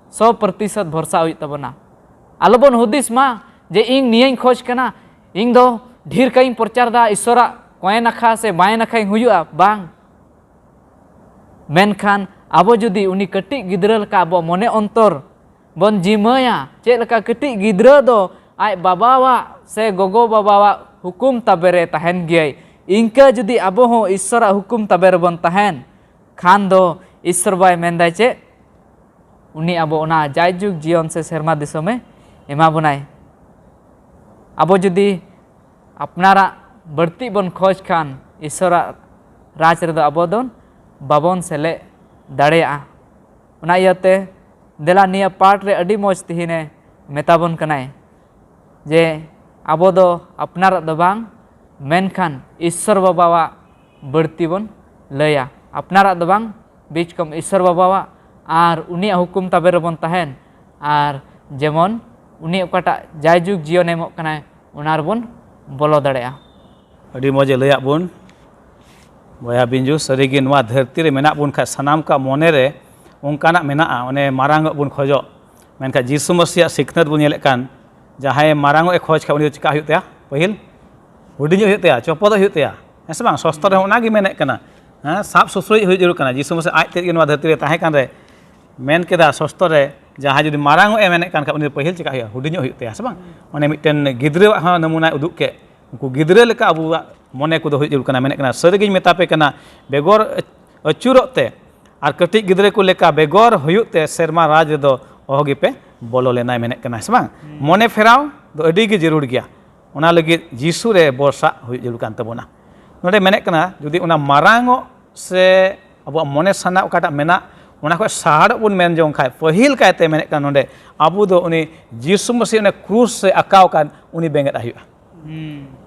ᱥᱚ ᱯᱨᱚᱛᱤᱥᱚᱛ ᱵᱷᱚᱨᱥᱟ ᱦᱩᱭᱩᱜ ᱛᱟᱵᱚᱱᱟ᱾ ᱟᱞᱚᱵᱚᱱ ᱦᱩᱫᱤᱥ ᱢᱟ ᱡᱮ ᱤᱧ ᱱᱤᱭᱟᱹᱧ ᱠᱷᱚᱡᱽ ᱠᱟᱱᱟ, ᱤᱧ ᱫᱚ ᱰᱷᱮᱨ ᱠᱟᱭᱤᱧ ᱯᱨᱚᱪᱟᱨ ᱫᱟ, ᱤᱥᱚᱨᱟᱜ ᱠᱚᱭᱮ ᱱᱟᱠᱷᱟ ᱥᱮ ᱵᱟᱭᱮ ᱱᱟᱠᱷᱟᱧ ᱦᱩᱭᱩᱜᱼᱟ, ᱵᱟᱝ᱾ ᱢᱮᱱᱠᱷᱟᱱ ᱟᱵᱚ ᱡᱩᱫᱤ ᱩᱱᱤ ᱠᱟᱹᱴᱤᱡ ᱜᱤᱫᱽᱨᱟᱹ ᱞᱮᱠᱟ ᱟᱵᱚ ᱢᱚᱱᱮ ᱚᱱᱛᱚᱨ ᱵᱚᱱ ᱡᱤᱢᱟᱹᱭᱟ, ᱪᱮᱫ ᱞᱮᱠᱟ ᱠᱟᱹᱴᱤᱡ ᱜᱤᱫᱽᱨᱟᱹ ᱫᱚ ᱟᱡ ᱵᱟᱵᱟᱣᱟᱜ ᱥᱮ ᱜᱚᱜᱚ ᱵᱟᱵᱟᱣᱟᱜ ᱦᱩᱠᱩᱢ ᱛᱟᱵᱮ ᱨᱮ ᱛᱟᱦᱮᱱ ᱜᱮᱭᱟᱭ, ᱤᱱᱠᱟᱹ ᱡᱩᱫᱤ ᱟᱵᱚ ᱦᱚᱸ ᱤᱥᱚᱨᱟᱜ ᱦᱩᱠᱩᱢ ᱛᱟᱵᱮ ᱨᱮᱵᱚᱱ ᱛᱟᱦᱮᱱ ᱠᱷᱟᱱ ᱫᱚ ᱤᱥᱚᱨ ᱵᱟᱭ ᱢᱮᱱᱫᱟᱭ ᱪᱮᱫ? ᱩᱱᱤ ᱟᱵᱚ ᱚᱱᱟ ᱡᱟᱭᱡᱩᱜᱽ ᱡᱤᱭᱚᱱ ᱥᱮ ᱥᱮᱨᱢᱟ ᱫᱤᱥᱚᱢᱮ ᱮᱢᱟ ᱵᱚᱱᱟᱭ᱾ ᱟᱵᱚ ᱡᱩᱫᱤ ᱟᱯᱱᱟᱨᱟᱜ ᱵᱟᱹᱲᱛᱤ ᱵᱚᱱ ᱠᱷᱚᱡᱽ ᱠᱷᱟᱱ, ᱤᱥᱚᱨᱟᱜ ᱨᱟᱡᱽ ᱨᱮᱫᱚ ᱟᱵᱚ ᱫᱚ ᱵᱟᱵᱚᱱ ᱥᱮᱞᱮᱫ ᱫᱟᱲᱮᱭᱟᱜᱼᱟ᱾ ᱚᱱᱟ ᱤᱭᱟᱹᱛᱮ ᱫᱮᱞᱟ ᱱᱤᱭᱟᱹ ᱯᱟᱴ ᱨᱮ ᱟᱹᱰᱤ ᱢᱚᱡᱽ ᱛᱮᱦᱤᱧᱮ ᱢᱮᱛᱟ ᱵᱚᱱ ᱠᱟᱱᱟᱭ ᱡᱮ ᱟᱵᱚ ᱫᱚ ᱟᱯᱱᱟᱨᱟᱜ ᱫᱚ ᱵᱟᱝ, ᱢᱮᱱᱠᱷᱟᱱ ᱤᱥᱚᱨ ᱵᱟᱵᱟᱣᱟᱜ ᱵᱟᱹᱲᱛᱤ ᱵᱚᱱ ᱞᱟᱹᱭᱟ᱾ ᱟᱯᱱᱟᱨᱟᱜ ᱫᱚ ᱵᱟᱝ, ᱵᱤᱪ ᱠᱚᱢ ᱤᱥᱚᱨ ᱵᱟᱵᱟᱣᱟᱜ, ᱟᱨ ᱩᱱᱤᱭᱟᱜ ᱦᱩᱠᱩᱢ ᱛᱟᱵᱮ ᱨᱮᱵᱚᱱ ᱛᱟᱦᱮᱱ, ᱟᱨ ᱡᱮᱢᱚᱱ ᱩᱱᱤ ᱚᱠᱟᱴᱟᱜ ᱡᱟᱭᱡᱩᱜᱽ ᱡᱤᱭᱚᱱᱮ ᱮᱢᱚᱜ ᱠᱟᱱᱟᱭ, ᱚᱱᱟ ᱨᱮᱵᱚᱱ ᱵᱚᱞᱚ ᱫᱟᱲᱮᱭᱟᱜᱼᱟ᱾ ᱟᱹᱰᱤ ᱢᱚᱡᱽ ᱮ ᱞᱟᱹᱭᱟᱫ ᱵᱚᱱ ᱵᱚᱭᱦᱟ ᱵᱤᱧᱡᱩ᱾ ᱥᱟᱹᱨᱤᱜᱮ ᱱᱚᱣᱟ ᱫᱷᱟᱹᱨᱛᱤ ᱨᱮ ᱢᱮᱱᱟᱜ ᱵᱚᱱ ᱠᱷᱟᱡ ᱥᱟᱱᱟᱢ ᱠᱚᱣᱟᱜ ᱢᱚᱱᱮ ᱨᱮ ᱚᱱᱠᱟᱱᱟᱜ ᱢᱮᱱᱟᱜᱼᱟ, ᱚᱱᱮ ᱢᱟᱨᱟᱝᱚᱜ ᱵᱚᱱ ᱠᱷᱚᱡᱚᱜ᱾ ᱢᱮᱱᱠᱷᱟᱱ ᱡᱤᱥᱩ ᱢᱟᱹᱥᱤᱭᱟᱜ ᱥᱤᱠᱷᱱᱟᱹᱛ ᱵᱚᱱ ᱧᱮᱞᱮᱫ ᱠᱟᱱ, ᱡᱟᱦᱟᱸᱭ ᱢᱟᱨᱟᱝᱚᱜ ᱮ ᱠᱷᱚᱡᱽ ᱠᱷᱟᱡ ᱩᱱᱤ ᱫᱚ ᱪᱤᱠᱟ ᱦᱩᱭᱩᱜ ᱛᱟᱭᱟ? ᱯᱟᱹᱦᱤᱞ ᱦᱩᱰᱤᱧᱚᱜ ᱦᱩᱭᱩᱜ ᱛᱟᱭᱟ, ᱪᱚᱯᱚᱫᱚᱜ ᱦᱩᱭᱩᱜ ᱛᱟᱭᱟ, ᱦᱮᱸ ᱥᱮ ᱵᱟᱝ? ᱥᱚᱥᱛᱚ ᱨᱮᱦᱚᱸ ᱚᱱᱟᱜᱮ ᱢᱮᱱᱮᱫ ᱠᱟᱱᱟ, ᱦᱮᱸ, ᱥᱟᱵ ᱥᱩᱥᱨᱩᱡ ᱦᱩᱭᱩᱜ ᱡᱟᱹᱨᱩᱲ ᱠᱟᱱᱟ᱾ ᱡᱤᱥᱩ ᱢᱟᱹᱥᱤ ᱟᱡ ᱛᱮᱫ ᱜᱮ ᱱᱚᱣᱟ ᱫᱷᱟᱹᱨᱛᱤ ᱨᱮ ᱛᱟᱦᱮᱸ ᱠᱟᱱ ᱨᱮ ᱢᱮᱱ ᱠᱮᱫᱟ, ᱥᱚᱥᱛᱚ ᱨᱮ ᱡᱟᱦᱟᱸᱭ ᱡᱩᱫᱤ ᱢᱟᱨᱟᱝᱚᱜ ᱮ ᱢᱮᱱᱮᱫ ᱠᱟᱱ ᱠᱷᱟᱡ ᱩᱱᱤ ᱫᱚ ᱯᱟᱹᱦᱤᱞ ᱪᱮᱠᱟ ᱦᱩᱭᱩᱜᱼᱟ? ᱦᱩᱰᱤᱧᱚᱜ ᱦᱩᱭᱩᱜ ᱛᱟᱭᱟ, ᱦᱮᱸ ᱥᱮ ᱵᱟᱝ? ᱚᱱᱮ ᱢᱤᱫᱴᱮᱱ ᱜᱤᱫᱽᱨᱟᱹᱣᱟᱜ ᱦᱚᱸ ᱱᱚᱢᱩᱱᱟᱭ ᱩᱫᱩᱜ ᱠᱮᱫ, ᱩᱱᱠᱩ ᱜᱤᱫᱽᱨᱟᱹ ᱞᱮᱠᱟ ᱟᱵᱚᱣᱟᱜ ᱢᱚᱱᱮ ᱠᱚᱫᱚ ᱦᱩᱭᱩᱜ ᱡᱟᱹᱨᱩᱲ ᱠᱟᱱᱟ᱾ ᱢᱮᱱᱮᱫ ᱠᱟᱱᱟ, ᱥᱟᱹᱨᱤᱜᱤᱧ ᱢᱮᱛᱟ ᱯᱮ ᱠᱟᱱᱟ, ᱵᱮᱜᱚᱨ ᱟᱹᱪᱩᱨᱚᱜ ᱛᱮ ᱟᱨ ᱠᱟᱹᱴᱤᱡ ᱜᱤᱫᱽᱨᱟᱹ ᱠᱚ ᱞᱮᱠᱟ ᱵᱮᱜᱚᱨ ᱦᱩᱭᱩᱜ ᱛᱮ ᱥᱮᱨᱢᱟ ᱨᱟᱡᱽ ᱨᱮᱫᱚ ᱚᱦᱚ ᱜᱮᱯᱮ ᱵᱚᱞᱚ ᱞᱮᱱᱟᱭ ᱢᱮᱱᱮᱫ ᱠᱟᱱᱟᱭ, ᱥᱮ ᱵᱟᱝ? ᱢᱚᱱᱮ ᱯᱷᱮᱨᱟᱣ ᱫᱚ ᱟᱹᱰᱤ ᱜᱮ ᱡᱟᱹᱨᱩᱲ ᱜᱮᱭᱟ᱾ ᱚᱱᱟ ᱞᱟᱹᱜᱤᱫ ᱡᱤᱥᱩ ᱨᱮ ᱵᱷᱚᱨᱥᱟ ᱦᱩᱭᱩᱜ ᱡᱟᱹᱨᱩᱲ ᱠᱟᱱ ᱛᱟᱵᱚᱱᱟ᱾ ᱱᱚᱰᱮ ᱢᱮᱱᱮᱫ ᱠᱟᱱᱟ, ᱡᱩᱫᱤ ᱚᱱᱟ ᱢᱟᱨᱟᱝᱚᱜ ᱥᱮ ᱟᱵᱚᱣᱟᱜ ᱢᱚᱱᱮ ᱥᱟᱱᱟ ᱚᱠᱟᱴᱟᱜ ᱢᱮᱱᱟᱜ, ᱚᱱᱟ ᱠᱷᱚᱱ ᱥᱟᱦᱟᱲᱚᱜ ᱵᱚᱱ ᱢᱮᱱ ᱡᱚᱝ ᱠᱷᱟᱡ, ᱯᱟᱹᱦᱤᱞ ᱠᱟᱭᱛᱮ ᱢᱮᱱᱮᱫ ᱠᱟᱱᱟ ᱱᱚᱰᱮ, ᱟᱵᱚ ᱫᱚ ᱩᱱᱤ ᱡᱤᱥᱩ ᱢᱟᱹᱥᱤ ᱚᱱᱟ ᱠᱨᱩᱥ ᱨᱮ ᱟᱠᱟᱣ ᱟᱠᱟᱱ ᱩᱱᱤ ᱵᱮᱸᱜᱮᱫ ᱟᱭ ᱦᱩᱭᱩᱜᱼᱟ᱾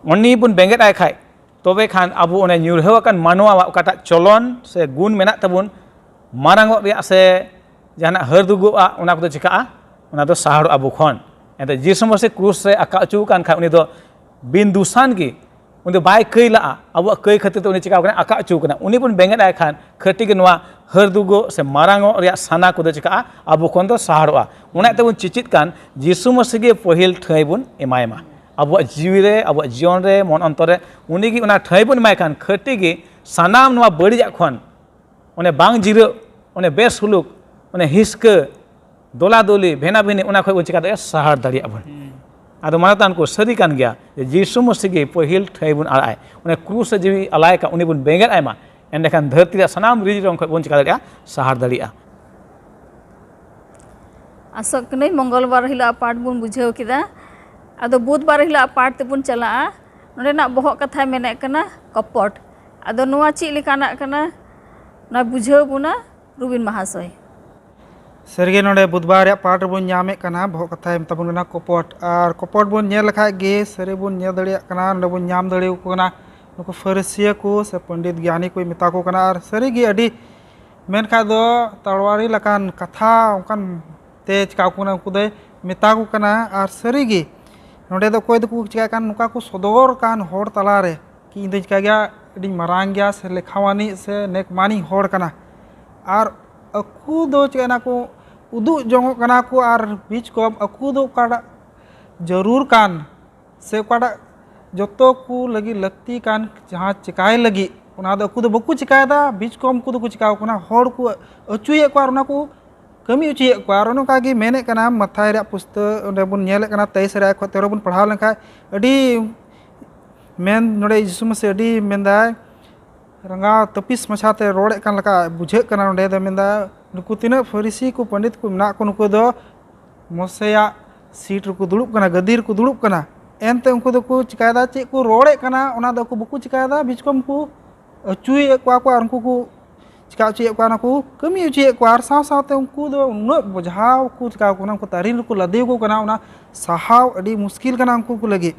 ᱩᱱᱤ ᱵᱚᱱ ᱵᱮᱸᱜᱮᱫ ᱟᱭ ᱠᱷᱟᱡ, ᱛᱚᱵᱮ ᱠᱷᱟᱱ ᱟᱵᱚ ᱚᱱᱮ ᱧᱩᱨᱦᱟᱹᱣ ᱟᱠᱟᱱ ᱢᱟᱱᱣᱟᱣᱟᱜ ᱚᱠᱟᱴᱟᱜ ᱪᱚᱞᱚᱱ ᱥᱮ ᱜᱩᱱ ᱢᱮᱱᱟᱜ ᱛᱟᱵᱚᱱ, ᱢᱟᱨᱟᱝᱚᱜ ᱨᱮᱭᱟᱜ ᱥᱮ ᱡᱟᱦᱟᱱᱟᱜ ᱦᱟᱹᱨ ᱫᱩᱜᱩᱜᱼᱟ, ᱚᱱᱟ ᱠᱚᱫᱚ ᱪᱤᱠᱟᱹᱜᱼᱟ? ᱚᱱᱟ ᱫᱚ ᱥᱟᱦᱟᱲᱚᱜᱼᱟ ᱟᱵᱚ ᱠᱷᱚᱱ᱾ ᱮᱱᱛᱮ ᱡᱤᱥᱩ ᱢᱟᱹᱥᱤ ᱠᱨᱩᱥ ᱨᱮ ᱟᱠᱟ ᱦᱚᱪᱚ ᱟᱠᱟᱱ ᱠᱷᱟᱱ, ᱩᱱᱤ ᱫᱚ ᱵᱤᱱ ᱫᱩᱥᱟᱱ ᱜᱮ, ᱩᱱᱤ ᱫᱚ ᱵᱟᱭ ᱠᱟᱹᱭ ᱞᱟᱜᱼᱟ᱾ ᱟᱵᱚᱣᱟᱜ ᱠᱟᱹᱭ ᱠᱷᱟᱹᱛᱤᱨ ᱛᱮ ᱩᱱᱤ ᱪᱤᱠᱟᱹ ᱠᱟᱱᱟ? ᱟᱠᱟ ᱦᱚᱪᱚ ᱠᱟᱱᱟ᱾ ᱩᱱᱤ ᱵᱚᱱ ᱵᱮᱸᱜᱮᱫ ᱟᱭ ᱠᱷᱟᱱ, ᱠᱷᱟᱹᱴᱤ ᱜᱮ ᱱᱚᱣᱟ ᱦᱟᱹᱨ ᱫᱩᱜᱩᱜ ᱥᱮ ᱢᱟᱨᱟᱝᱚᱜ ᱨᱮᱭᱟᱜ ᱥᱟᱱᱟ ᱠᱚᱫᱚ ᱪᱤᱠᱟᱹᱜᱼᱟ? ᱟᱵᱚ ᱠᱷᱚᱱ ᱫᱚ ᱥᱟᱦᱟᱲᱚᱜᱼᱟ᱾ ᱚᱱᱟ ᱛᱮᱵᱚᱱ ᱪᱮᱪᱮᱫ ᱠᱟᱱ, ᱡᱤᱥᱩ ᱢᱟᱹᱥᱤ ᱜᱮ ᱯᱟᱹᱦᱤᱞ ᱴᱷᱟᱹᱭ ᱵᱚᱱ ᱮᱢᱟᱭ ᱢᱟ᱾ ᱟᱵᱚᱣᱟᱜ ᱡᱤᱣᱤ ᱨᱮ, ᱟᱵᱚᱣᱟᱜ ᱡᱤᱭᱚᱱ ᱨᱮ, ᱢᱚᱱ ᱚᱱᱛᱚᱨ ᱨᱮ ᱩᱱᱤ ᱜᱮ ᱚᱱᱟ ᱴᱷᱟᱹᱭ ᱵᱚᱱ ᱮᱢᱟᱭ ᱠᱷᱟᱱ, ᱠᱷᱟᱹᱴᱤ ᱜᱮ ᱥᱟᱱᱟᱢ ᱱᱚᱣᱟ ᱵᱟᱹᱲᱤᱡᱟᱜ ᱠᱷᱚᱱ, ᱚᱱᱮ ᱵᱟᱝ ᱡᱤᱨᱟᱹᱜ, ᱚᱱᱮ ᱵᱮᱥ ᱥᱩᱞᱩᱠ, ᱚᱱᱮ ᱦᱤᱥᱠᱟᱹ, ᱫᱚᱞᱟᱫᱚᱞᱤ, ᱵᱷᱮᱱᱟᱵᱷᱮᱱᱤ, ᱚᱱᱟ ᱠᱷᱚᱱ ᱵᱚᱱ ᱪᱤᱠᱟ ᱫᱟᱲᱮᱭᱟᱜᱼᱟ? ᱥᱟᱦᱟᱲ ᱫᱟᱲᱮᱭᱟᱜᱼᱟ ᱵᱚᱱ᱾ ᱟᱫᱚ ᱢᱟᱱᱚᱛᱟᱱ ᱠᱚ, ᱥᱟᱹᱨᱤ ᱠᱟᱱ ᱜᱮᱭᱟ ᱡᱮ ᱡᱤᱥᱩ ᱢᱟᱹᱥᱤ ᱜᱮ ᱯᱟᱹᱦᱤᱞ ᱴᱷᱟᱹᱭ ᱵᱚᱱ ᱟᱲᱟᱜ ᱟᱭ, ᱚᱱᱮ ᱠᱨᱩᱥ ᱨᱮ ᱡᱤᱣᱤ ᱟᱞᱟᱭ ᱠᱟᱜ, ᱩᱱᱤ ᱵᱚᱱ ᱵᱮᱸᱜᱮᱫ ᱟᱭ ᱢᱟ᱾ ᱮᱸᱰᱮᱠᱷᱟᱱ ᱫᱷᱟᱹᱨᱛᱤ ᱨᱮᱭᱟᱜ ᱥᱟᱱᱟᱢ ᱨᱤᱡ ᱨᱚᱝ ᱠᱷᱚᱱ ᱵᱚᱱ ᱪᱤᱠᱟ ᱫᱟᱲᱮᱭᱟᱜᱼᱟ? ᱥᱟᱦᱟᱲ ᱫᱟᱲᱮᱭᱟᱜᱼᱟ᱾ ᱟᱥᱚᱜ ᱠᱟᱹᱱᱟᱹᱧ ᱢᱚᱝᱜᱚᱞᱵᱟᱨ ᱦᱤᱞᱳᱜ ᱯᱟᱴ ᱵᱚᱱ ᱵᱩᱡᱷᱟᱹᱣ ᱠᱮᱫᱟ᱾ ᱟᱫᱚ ᱵᱩᱫᱷᱵᱟᱨ ᱦᱤᱞᱳᱜ ᱯᱟᱴ ᱛᱮᱵᱚᱱ ᱪᱟᱞᱟᱜᱼᱟ᱾ ᱱᱚᱰᱮᱱᱟᱜ ᱵᱚᱦᱚᱜ ᱠᱟᱛᱷᱟᱭ ᱢᱮᱱᱮᱫ ᱠᱟᱱᱟ ᱠᱚᱯᱚᱴ᱾ ᱟᱫᱚ ᱱᱚᱣᱟ ᱪᱮᱫ ᱞᱮᱠᱟᱱᱟᱜ ᱠᱟᱱᱟ, ᱚᱱᱟ ᱵᱩᱡᱷᱟᱹᱣ ᱵᱚᱱᱟ ᱨᱩᱵᱤᱱ ᱢᱟᱦᱟᱥᱚᱭ᱾ ᱥᱟᱹᱨᱤᱜᱮ, ᱱᱚᱰᱮ ᱵᱩᱫᱷᱵᱟᱨ ᱨᱮᱭᱟᱜ ᱯᱟᱴ ᱨᱮᱵᱚᱱ ᱧᱟᱢᱮᱫ ᱠᱟᱱᱟ, ᱵᱚᱦᱚᱜ ᱠᱟᱛᱷᱟᱭ ᱢᱮᱛᱟ ᱵᱚᱱ ᱠᱟᱱᱟ ᱠᱚᱯᱚᱴ᱾ ᱟᱨ ᱠᱚᱯᱚᱴ ᱵᱚᱱ ᱧᱮᱞ ᱞᱮᱠᱷᱟᱡ ᱜᱮ ᱥᱟᱹᱨᱤ ᱵᱚᱱ ᱧᱮᱞ ᱫᱟᱲᱮᱭᱟᱜ ᱠᱟᱱᱟ, ᱱᱚᱰᱮ ᱵᱚᱱ ᱧᱟᱢ ᱫᱟᱲᱮᱭᱟᱠᱚ ᱠᱟᱱᱟ ᱱᱩᱠᱩ ᱯᱷᱟᱹᱨᱤᱥᱤᱭᱟᱹ ᱠᱚ ᱥᱮ ᱯᱚᱱᱰᱤᱛ ᱜᱮᱭᱟᱱᱤ ᱠᱚᱭ ᱢᱮᱛᱟ ᱠᱚ ᱠᱟᱱᱟ᱾ ᱟᱨ ᱥᱟᱹᱨᱤᱜᱮ ᱟᱹᱰᱤ ᱢᱮᱱᱠᱷᱟᱡ ᱫᱚ ᱛᱟᱲᱣᱟᱨᱤ ᱞᱮᱠᱟᱱ ᱠᱟᱛᱷᱟ ᱚᱱᱠᱟᱱ ᱛᱮ ᱪᱤᱠᱟᱹ ᱠᱚ ᱠᱟᱱᱟ, ᱩᱱᱠᱩ ᱫᱚᱭ ᱢᱮᱛᱟ ᱠᱚ ᱠᱟᱱᱟ᱾ ᱟᱨ ᱥᱟᱹᱨᱤᱜᱮ ᱱᱚᱰᱮ ᱫᱚ ᱚᱠᱚᱭ ᱫᱚᱠᱚ ᱪᱤᱠᱟᱹᱜ ᱠᱟᱱ, ᱱᱚᱝᱠᱟ ᱠᱚ ᱥᱚᱫᱚᱨ ᱠᱟᱱ ᱦᱚᱲ ᱛᱟᱞᱟᱨᱮ ᱠᱤ ᱤᱧ ᱫᱚᱧ ᱪᱤᱠᱟᱹ ᱜᱮᱭᱟ, ᱟᱹᱰᱤᱧ ᱢᱟᱨᱟᱝ ᱜᱮᱭᱟ ᱥᱮ ᱞᱮᱠᱷᱟᱣᱟᱱᱤᱡ ᱥᱮ ᱱᱮᱠ ᱢᱟᱱᱤᱡ ᱦᱚᱲ ᱠᱟᱱᱟ᱾ ᱟᱨ ᱟᱠᱚ ᱫᱚ ᱪᱤᱠᱟᱹᱭᱱᱟ ᱠᱚ, ᱩᱫᱩᱜ ᱡᱚᱝᱚᱜ ᱠᱟᱱᱟ ᱠᱚ᱾ ᱟᱨ ᱵᱤᱪ ᱠᱚᱢ ᱟᱠᱚ ᱫᱚ ᱚᱠᱟᱴᱟᱜ ᱡᱟᱹᱨᱩᱲ ᱠᱟᱱ ᱥᱮ ᱚᱠᱟᱴᱟᱜ ᱡᱚᱛᱚ ᱠᱚ ᱞᱟᱹᱜᱤᱫ ᱞᱟᱹᱠᱛᱤ ᱠᱟᱱ ᱡᱟᱦᱟᱸ ᱪᱮᱠᱟᱭ ᱞᱟᱹᱜᱤᱫ, ᱚᱱᱟ ᱫᱚ ᱟᱠᱚ ᱫᱚ ᱵᱟᱠᱚ ᱪᱮᱠᱟᱭᱮᱫᱟ᱾ ᱵᱤᱪ ᱠᱚᱢ ᱠᱚ ᱫᱚᱠᱚ ᱪᱮᱠᱟᱣ ᱠᱟᱱᱟ, ᱦᱚᱲ ᱠᱚ ᱟᱹᱪᱩᱭᱮᱫ ᱠᱚᱣᱟ ᱟᱨ ᱚᱱᱟ ᱠᱚ ᱠᱟᱹᱢᱤ ᱚᱪᱚᱭᱮᱫ ᱠᱚᱣᱟ᱾ ᱟᱨ ᱚᱱᱮ ᱚᱱᱠᱟ ᱜᱮ ᱢᱮᱱᱮᱫ ᱠᱟᱱᱟ, ᱢᱟᱛᱷᱟᱭ ᱨᱮᱭᱟᱜ ᱯᱩᱥᱛᱟᱹ ᱚᱸᱰᱮ ᱵᱚᱱ ᱧᱮᱞᱮᱫ ᱠᱟᱱᱟ, ᱛᱮᱭᱤᱥ ᱨᱮᱭᱟᱜ ᱠᱷᱚᱱ ᱛᱮᱨᱚ ᱵᱚᱱ ᱯᱟᱲᱦᱟᱣ ᱞᱮᱱᱠᱷᱟᱱ, ᱟᱹᱰᱤ ᱢᱮᱱ ᱱᱚᱰᱮ ᱡᱤᱥᱩ ᱢᱟᱹᱥᱤ ᱟᱹᱰᱤ ᱢᱮᱱᱫᱟᱭ, ᱨᱟᱸᱜᱟᱣ ᱛᱟᱹᱯᱤᱥ ᱢᱟᱪᱷᱟᱛᱮ ᱨᱚᱲᱮᱫ ᱠᱟᱱ ᱞᱮᱠᱟ ᱵᱩᱡᱷᱟᱹᱜ ᱠᱟᱱᱟ᱾ ᱚᱸᱰᱮ ᱫᱚ ᱢᱮᱱᱫᱟ, ᱱᱩᱠᱩ ᱛᱤᱱᱟᱹᱜ ᱯᱷᱟᱹᱨᱤᱥᱤ ᱠᱚ ᱯᱚᱱᱰᱤᱛ ᱠᱚ ᱢᱮᱱᱟᱜ ᱠᱚ, ᱱᱩᱠᱩ ᱫᱚ ᱢᱚᱥᱮᱭᱟᱜ ᱥᱤᱴ ᱨᱮᱠᱚ ᱫᱩᱲᱩᱵ ᱠᱟᱱᱟ, ᱜᱟᱹᱫᱤ ᱨᱮᱠᱚ ᱫᱩᱲᱩᱵ ᱠᱟᱱᱟ᱾ ᱮᱱᱛᱮ ᱩᱱᱠᱩ ᱫᱚᱠᱚ ᱪᱤᱠᱟᱭᱮᱫᱟ, ᱪᱮᱫ ᱠᱚ ᱨᱚᱲᱮᱫ ᱠᱟᱱᱟ ᱚᱱᱟ ᱫᱚ ᱟᱠᱚ ᱵᱟᱠᱚ ᱪᱤᱠᱟᱭᱮᱫᱟ, ᱵᱤᱪᱠᱚᱢ ᱠᱚ ᱟᱹᱪᱩᱭᱮᱫ ᱠᱚᱣᱟ ᱠᱚ ᱟᱨ ᱩᱱᱠᱩ ᱠᱚ ᱪᱤᱠᱟ ᱦᱚᱪᱚᱭᱮᱫ ᱠᱚᱣᱟ, ᱚᱱᱟ ᱠᱚ ᱠᱟᱹᱢᱤ ᱦᱚᱪᱚᱭᱮᱫ ᱠᱚᱣᱟ᱾ ᱟᱨ ᱥᱟᱶ ᱥᱟᱶᱛᱮ ᱩᱱᱠᱩ ᱫᱚ ᱩᱱᱟᱹᱜ ᱵᱚᱡᱷᱟᱣ ᱠᱚ ᱪᱤᱠᱟᱣ ᱠᱚ ᱠᱟᱱᱟ, ᱩᱱᱠᱩ ᱛᱟᱹᱨᱤ ᱨᱮᱠᱚ ᱞᱟᱫᱮ ᱟᱠᱚ ᱠᱟᱱᱟ, ᱚᱱᱟ ᱥᱟᱦᱟᱣ ᱟᱹᱰᱤ ᱢᱩᱥᱠᱤᱞ ᱠᱟᱱᱟ ᱩᱱᱠᱩ ᱠᱚ ᱞᱟᱹᱜᱤᱫ᱾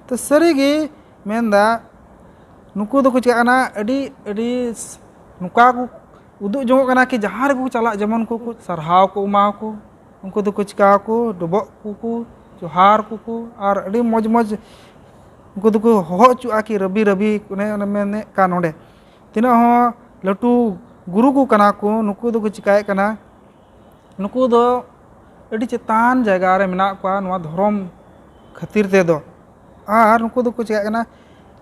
ᱛᱚ ᱥᱟᱹᱨᱤᱜᱮ ᱢᱮᱱᱫᱟ, ᱱᱩᱠᱩ ᱫᱚᱠᱚ ᱪᱤᱠᱟᱜ ᱠᱟᱱᱟ, ᱟᱹᱰᱤ ᱟᱹᱰᱤ ᱱᱚᱝᱠᱟ ᱠᱚ ᱩᱫᱩᱜ ᱡᱚᱝᱚᱜ ᱠᱟᱱᱟ ᱠᱤ ᱡᱟᱦᱟᱸ ᱨᱮᱠᱚ ᱪᱟᱞᱟᱜ ᱡᱮᱢᱚᱱ ᱠᱚ ᱠᱚ ᱥᱟᱨᱦᱟᱣ ᱠᱚ ᱮᱢᱟ ᱠᱚ, ᱩᱱᱠᱩ ᱫᱚᱠᱚ ᱪᱤᱠᱟ ᱠᱚ, ᱰᱚᱵᱚᱜ ᱠᱚᱠᱚ, ᱡᱚᱦᱟᱨ ᱠᱚᱠᱚ, ᱟᱨ ᱟᱹᱰᱤ ᱢᱚᱡᱽ ᱢᱚᱡᱽ ᱩᱱᱠᱩ ᱫᱚᱠᱚ ᱦᱚᱦᱚ ᱦᱚᱪᱚᱜᱼᱟ ᱠᱤ ᱨᱟᱹᱵᱤ ᱨᱟᱹᱵᱤ, ᱚᱱᱮ ᱚᱱᱮ ᱢᱮᱱᱮᱫ ᱠᱟᱱ ᱱᱚᱰᱮ ᱛᱤᱱᱟᱹᱜ ᱦᱚᱸ ᱞᱟᱹᱴᱩ ᱜᱩᱨᱩ ᱠᱚ ᱠᱟᱱᱟ ᱠᱚ, ᱱᱩᱠᱩ ᱫᱚᱠᱚ ᱪᱤᱠᱟᱭᱮᱫ ᱠᱟᱱᱟ, ᱱᱩᱠᱩ ᱫᱚ ᱟᱹᱰᱤ ᱪᱮᱛᱟᱱ ᱡᱟᱭᱜᱟ ᱨᱮ ᱢᱮᱱᱟᱜ ᱠᱚᱣᱟ ᱱᱚᱣᱟ ᱫᱷᱚᱨᱚᱢ ᱠᱷᱟᱹᱛᱤᱨ ᱛᱮᱫᱚ᱾ ᱟᱨ ᱱᱩᱠᱩ ᱫᱚᱠᱚ ᱪᱤᱠᱟᱹᱜ ᱠᱟᱱᱟ,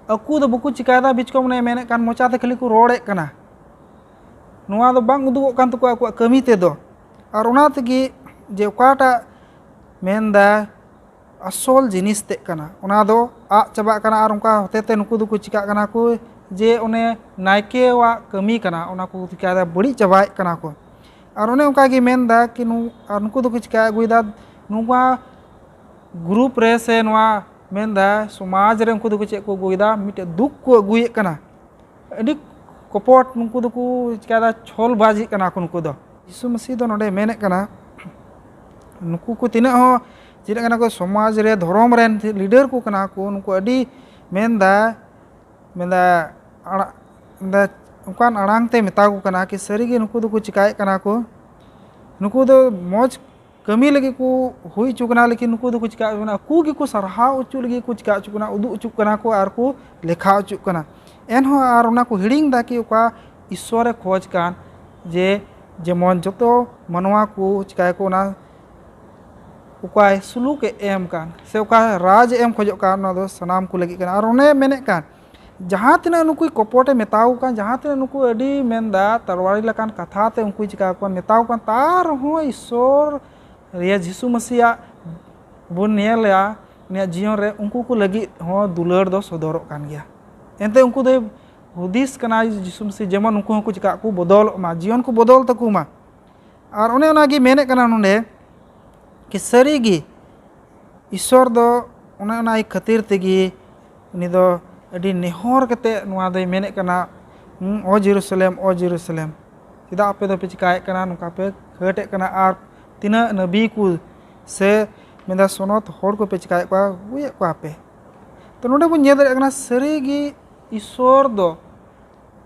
ᱟᱠᱚ ᱫᱚ ᱵᱟᱠᱚ ᱪᱤᱠᱟᱭᱮᱫᱟ, ᱵᱤᱪᱠᱚᱢ ᱚᱱᱮ ᱢᱮᱱᱮᱫ ᱠᱟᱱ ᱢᱚᱪᱟᱛᱮ ᱠᱷᱟᱹᱞᱤ ᱠᱚ ᱨᱚᱲᱮᱫ ᱠᱟᱱᱟ᱾ ᱱᱚᱣᱟ ᱫᱚ ᱵᱟᱝ ᱩᱫᱩᱜᱚᱜ ᱠᱟᱱ ᱛᱟᱠᱚᱣᱟ ᱟᱠᱚᱣᱟᱜ ᱠᱟᱹᱢᱤ ᱛᱮᱫᱚ᱾ ᱟᱨ ᱚᱱᱟ ᱛᱮᱜᱮ ᱡᱮ ᱚᱠᱟᱴᱟᱜ ᱢᱮᱱᱫᱟ ᱟᱥᱚᱞ ᱡᱤᱱᱤᱥ ᱛᱮᱫ ᱠᱟᱱᱟ, ᱚᱱᱟ ᱫᱚ ᱟᱫ ᱪᱟᱵᱟᱜ ᱠᱟᱱᱟ᱾ ᱟᱨ ᱚᱱᱠᱟ ᱦᱚᱛᱮ ᱛᱮ ᱱᱩᱠᱩ ᱫᱚᱠᱚ ᱪᱤᱠᱟᱜ ᱠᱟᱱᱟ ᱠᱚ ᱡᱮ ᱚᱱᱮ ᱱᱟᱭᱠᱮᱣᱟᱜ ᱠᱟᱹᱢᱤ ᱠᱟᱱᱟ, ᱚᱱᱟ ᱠᱚ ᱪᱤᱠᱟᱭᱮᱫᱟ, ᱵᱟᱹᱲᱤᱡ ᱪᱟᱵᱟᱭᱮᱫ ᱠᱟᱱᱟ ᱠᱚ᱾ ᱟᱨ ᱚᱱᱮ ᱚᱱᱠᱟ ᱜᱮ ᱢᱮᱱᱫᱟ ᱠᱤ ᱱᱩ-, ᱟᱨ ᱱᱩᱠᱩ ᱫᱚᱠᱚ ᱪᱤᱠᱟ ᱟᱹᱜᱩᱭᱮᱫᱟ, ᱱᱚᱣᱟ ᱜᱨᱩᱯ ᱨᱮ ᱥᱮ ᱱᱚᱣᱟ ᱢᱮᱱᱫᱟ ᱥᱚᱢᱟᱡᱽ ᱨᱮ ᱩᱱᱠᱩ ᱫᱚᱠᱚ ᱪᱮᱫ ᱠᱚ ᱟᱹᱜᱩᱭᱮᱫᱟ, ᱢᱤᱫᱴᱮᱡ ᱫᱩᱠ ᱠᱚ ᱟᱹᱜᱩᱭᱮᱫ ᱠᱟᱱᱟ᱾ ᱟᱹᱰᱤ ᱠᱚᱯᱚᱴ ᱱᱩᱠᱩ ᱫᱚᱠᱚ ᱪᱤᱠᱟᱭᱮᱫᱟ, ᱪᱷᱚᱞ ᱵᱟᱡᱤᱜ ᱠᱟᱱᱟ ᱠᱚ ᱱᱩᱠᱩ ᱫᱚ᱾ ᱡᱤᱥᱩ ᱢᱟᱹᱥᱤ ᱫᱚ ᱱᱚᱰᱮ ᱢᱮᱱᱮᱫ ᱠᱟᱱᱟ, ᱱᱩᱠᱩ ᱠᱚ ᱛᱤᱱᱟᱹᱜ ᱦᱚᱸ ᱪᱮᱫ ᱠᱟᱱᱟ ᱠᱚ, ᱥᱚᱢᱟᱡᱽ ᱨᱮ ᱫᱷᱚᱨᱚᱢ ᱨᱮᱱ ᱞᱤᱰᱟᱨ ᱠᱚ ᱠᱟᱱᱟ ᱠᱚ, ᱱᱩᱠᱩ ᱟᱹᱰᱤ ᱢᱮᱱᱫᱟ, ᱢᱮᱱᱫᱟ ᱟᱲᱟᱜ, ᱢᱮᱱᱫᱟ ᱚᱱᱠᱟᱱ ᱟᱲᱟᱝ ᱛᱮ ᱢᱮᱛᱟ ᱠᱚ ᱠᱟᱱᱟ ᱠᱤ ᱥᱟᱹᱨᱤᱜᱮ ᱱᱩᱠᱩ ᱫᱚᱠᱚ ᱪᱤᱠᱟᱭᱮᱫ ᱠᱟᱱᱟ ᱠᱚ, ᱱᱩᱠᱩ ᱫᱚ ᱢᱚᱡᱽ ᱠᱟᱹᱢᱤ ᱞᱟᱹᱜᱤᱫ ᱠᱚ ᱦᱩᱭ ᱦᱚᱪᱚ ᱠᱟᱱᱟ, ᱞᱮᱠᱤᱱ ᱱᱩᱠᱩ ᱫᱚᱠᱚ ᱪᱤᱠᱟ ᱦᱚᱪᱚ ᱠᱟᱱᱟ, ᱟᱠᱚ ᱜᱮᱠᱚ ᱥᱟᱨᱦᱟᱣ ᱦᱚᱪᱚ ᱞᱟᱹᱜᱤᱫ ᱠᱚ ᱪᱤᱠᱟ ᱦᱚᱪᱚ ᱠᱟᱱᱟ, ᱩᱫᱩᱜ ᱦᱚᱪᱚ ᱠᱟᱱᱟ ᱠᱚ ᱟᱨ ᱠᱚ ᱞᱮᱠᱷᱟ ᱦᱚᱪᱚᱜ ᱠᱟᱱᱟ᱾ ᱮᱱᱦᱚᱸ ᱟᱨ ᱚᱱᱟ ᱠᱚ ᱦᱤᱲᱤᱧ ᱮᱫᱟ ᱠᱤ ᱚᱠᱟ ᱤᱥᱥᱚᱨᱮ ᱠᱷᱚᱡᱽ ᱠᱟᱱ, ᱡᱮ ᱡᱮᱢᱚᱱ ᱡᱚᱛᱚ ᱢᱟᱱᱣᱟ ᱠᱚ ᱪᱤᱠᱟᱭᱟᱠᱚ, ᱚᱱᱟ ᱚᱠᱟᱭ ᱥᱩᱞᱩᱠᱮ ᱮᱢ ᱠᱟᱱ ᱥᱮ ᱚᱠᱟ ᱨᱟᱡᱽ ᱮᱢ ᱠᱷᱚᱡᱚᱜ ᱠᱟᱱ, ᱚᱱᱟ ᱫᱚ ᱥᱟᱱᱟᱢ ᱠᱚ ᱞᱟᱹᱜᱤᱫ ᱠᱟᱱᱟ᱾ ᱟᱨ ᱚᱱᱮ ᱢᱮᱱᱮᱫ ᱠᱟᱱ, ᱡᱟᱦᱟᱸ ᱛᱤᱱᱟᱹᱜ ᱱᱩᱠᱩᱭ ᱠᱚᱯᱚᱴᱮ ᱢᱮᱛᱟᱣ ᱠᱟᱱ, ᱡᱟᱦᱟᱸ ᱛᱤᱱᱟᱹᱜ ᱱᱩᱠᱩ ᱟᱹᱰᱤ ᱢᱮᱱᱫᱟ ᱛᱟᱲᱣᱟᱲᱤ ᱞᱮᱠᱟᱱ ᱠᱟᱛᱷᱟ ᱛᱮ ᱩᱱᱠᱩᱭ ᱪᱤᱠᱟ ᱠᱚᱣᱟ, ᱢᱮᱛᱟᱣ ᱠᱟᱱ, ᱛᱟᱨ ᱨᱮᱦᱚᱸ ᱤᱥᱥᱚᱨ ᱨᱮᱭᱟᱜ ᱡᱤᱥᱩ ᱢᱟᱹᱥᱤᱭᱟᱜ ᱵᱚᱱ ᱧᱮᱞᱮᱜᱼᱟ, ᱩᱱᱤᱭᱟᱜ ᱡᱤᱭᱚᱱ ᱨᱮ ᱩᱱᱠᱩ ᱠᱚ ᱞᱟᱹᱜᱤᱫ ᱦᱚᱸ ᱫᱩᱞᱟᱹᱲ ᱫᱚ ᱥᱚᱫᱚᱨᱚᱜ ᱠᱟᱱ ᱜᱮᱭᱟ᱾ ᱮᱱᱛᱮ ᱩᱱᱠᱩ ᱫᱚᱭ ᱦᱩᱫᱤᱥ ᱠᱟᱱᱟᱭ ᱡᱤᱥᱩ ᱢᱟᱹᱥᱤ ᱡᱮᱢᱚᱱ ᱩᱱᱠᱩ ᱦᱚᱸᱠᱚ ᱪᱤᱠᱟᱜ ᱠᱚ, ᱵᱚᱫᱚᱞᱚᱜ ᱢᱟ, ᱡᱤᱭᱚᱱ ᱠᱚ ᱵᱚᱫᱚᱞ ᱛᱟᱠᱚ ᱢᱟ᱾ ᱟᱨ ᱚᱱᱮ ᱚᱱᱟᱜᱮ ᱢᱮᱱᱮᱫ ᱠᱟᱱᱟ ᱱᱚᱰᱮ ᱠᱤ ᱥᱟᱹᱨᱤᱜᱮ ᱤᱥᱥᱚᱨ ᱫᱚ ᱚᱱᱮ ᱚᱱᱟ ᱠᱷᱟᱹᱛᱤᱨ ᱛᱮᱜᱮ ᱩᱱᱤ ᱫᱚ ᱟᱹᱰᱤ ᱱᱮᱦᱚᱨ ᱠᱟᱛᱮ ᱱᱚᱣᱟ ᱫᱚᱭ ᱢᱮᱱᱮᱫ ᱠᱟᱱᱟ, "ᱦᱩᱸ, ᱚ ᱡᱮᱨᱩᱥᱟᱞᱮᱢ, ᱚ ᱡᱮᱨᱩᱥᱟᱞᱮᱢ, ᱪᱮᱫᱟᱜ ᱟᱯᱮ ᱫᱚᱯᱮ ᱪᱤᱠᱟᱭᱮᱫ ᱠᱟᱱᱟ, ᱱᱚᱝᱠᱟ ᱯᱮ ᱦᱟᱹᱴᱮᱫ ᱠᱟᱱᱟ ᱟᱨ ᱛᱤᱱᱟᱹᱜ ᱱᱟᱹᱵᱤ ᱠᱚ ᱥᱮ ᱢᱮᱱᱫᱟ ᱥᱚᱱᱚᱛ ᱦᱚᱲ ᱠᱚᱯᱮ ᱪᱤᱠᱟᱭᱮᱫ ᱠᱚᱣᱟ, ᱜᱚᱡᱮᱫ ᱠᱚᱣᱟ ᱯᱮ?" ᱛᱚ ᱱᱚᱰᱮ ᱵᱚᱱ ᱧᱮᱞ ᱫᱟᱲᱮᱭᱟᱜ ᱠᱟᱱᱟ ᱥᱟᱹᱨᱤᱜᱮ ᱤᱥᱥᱚᱨ ᱫᱚ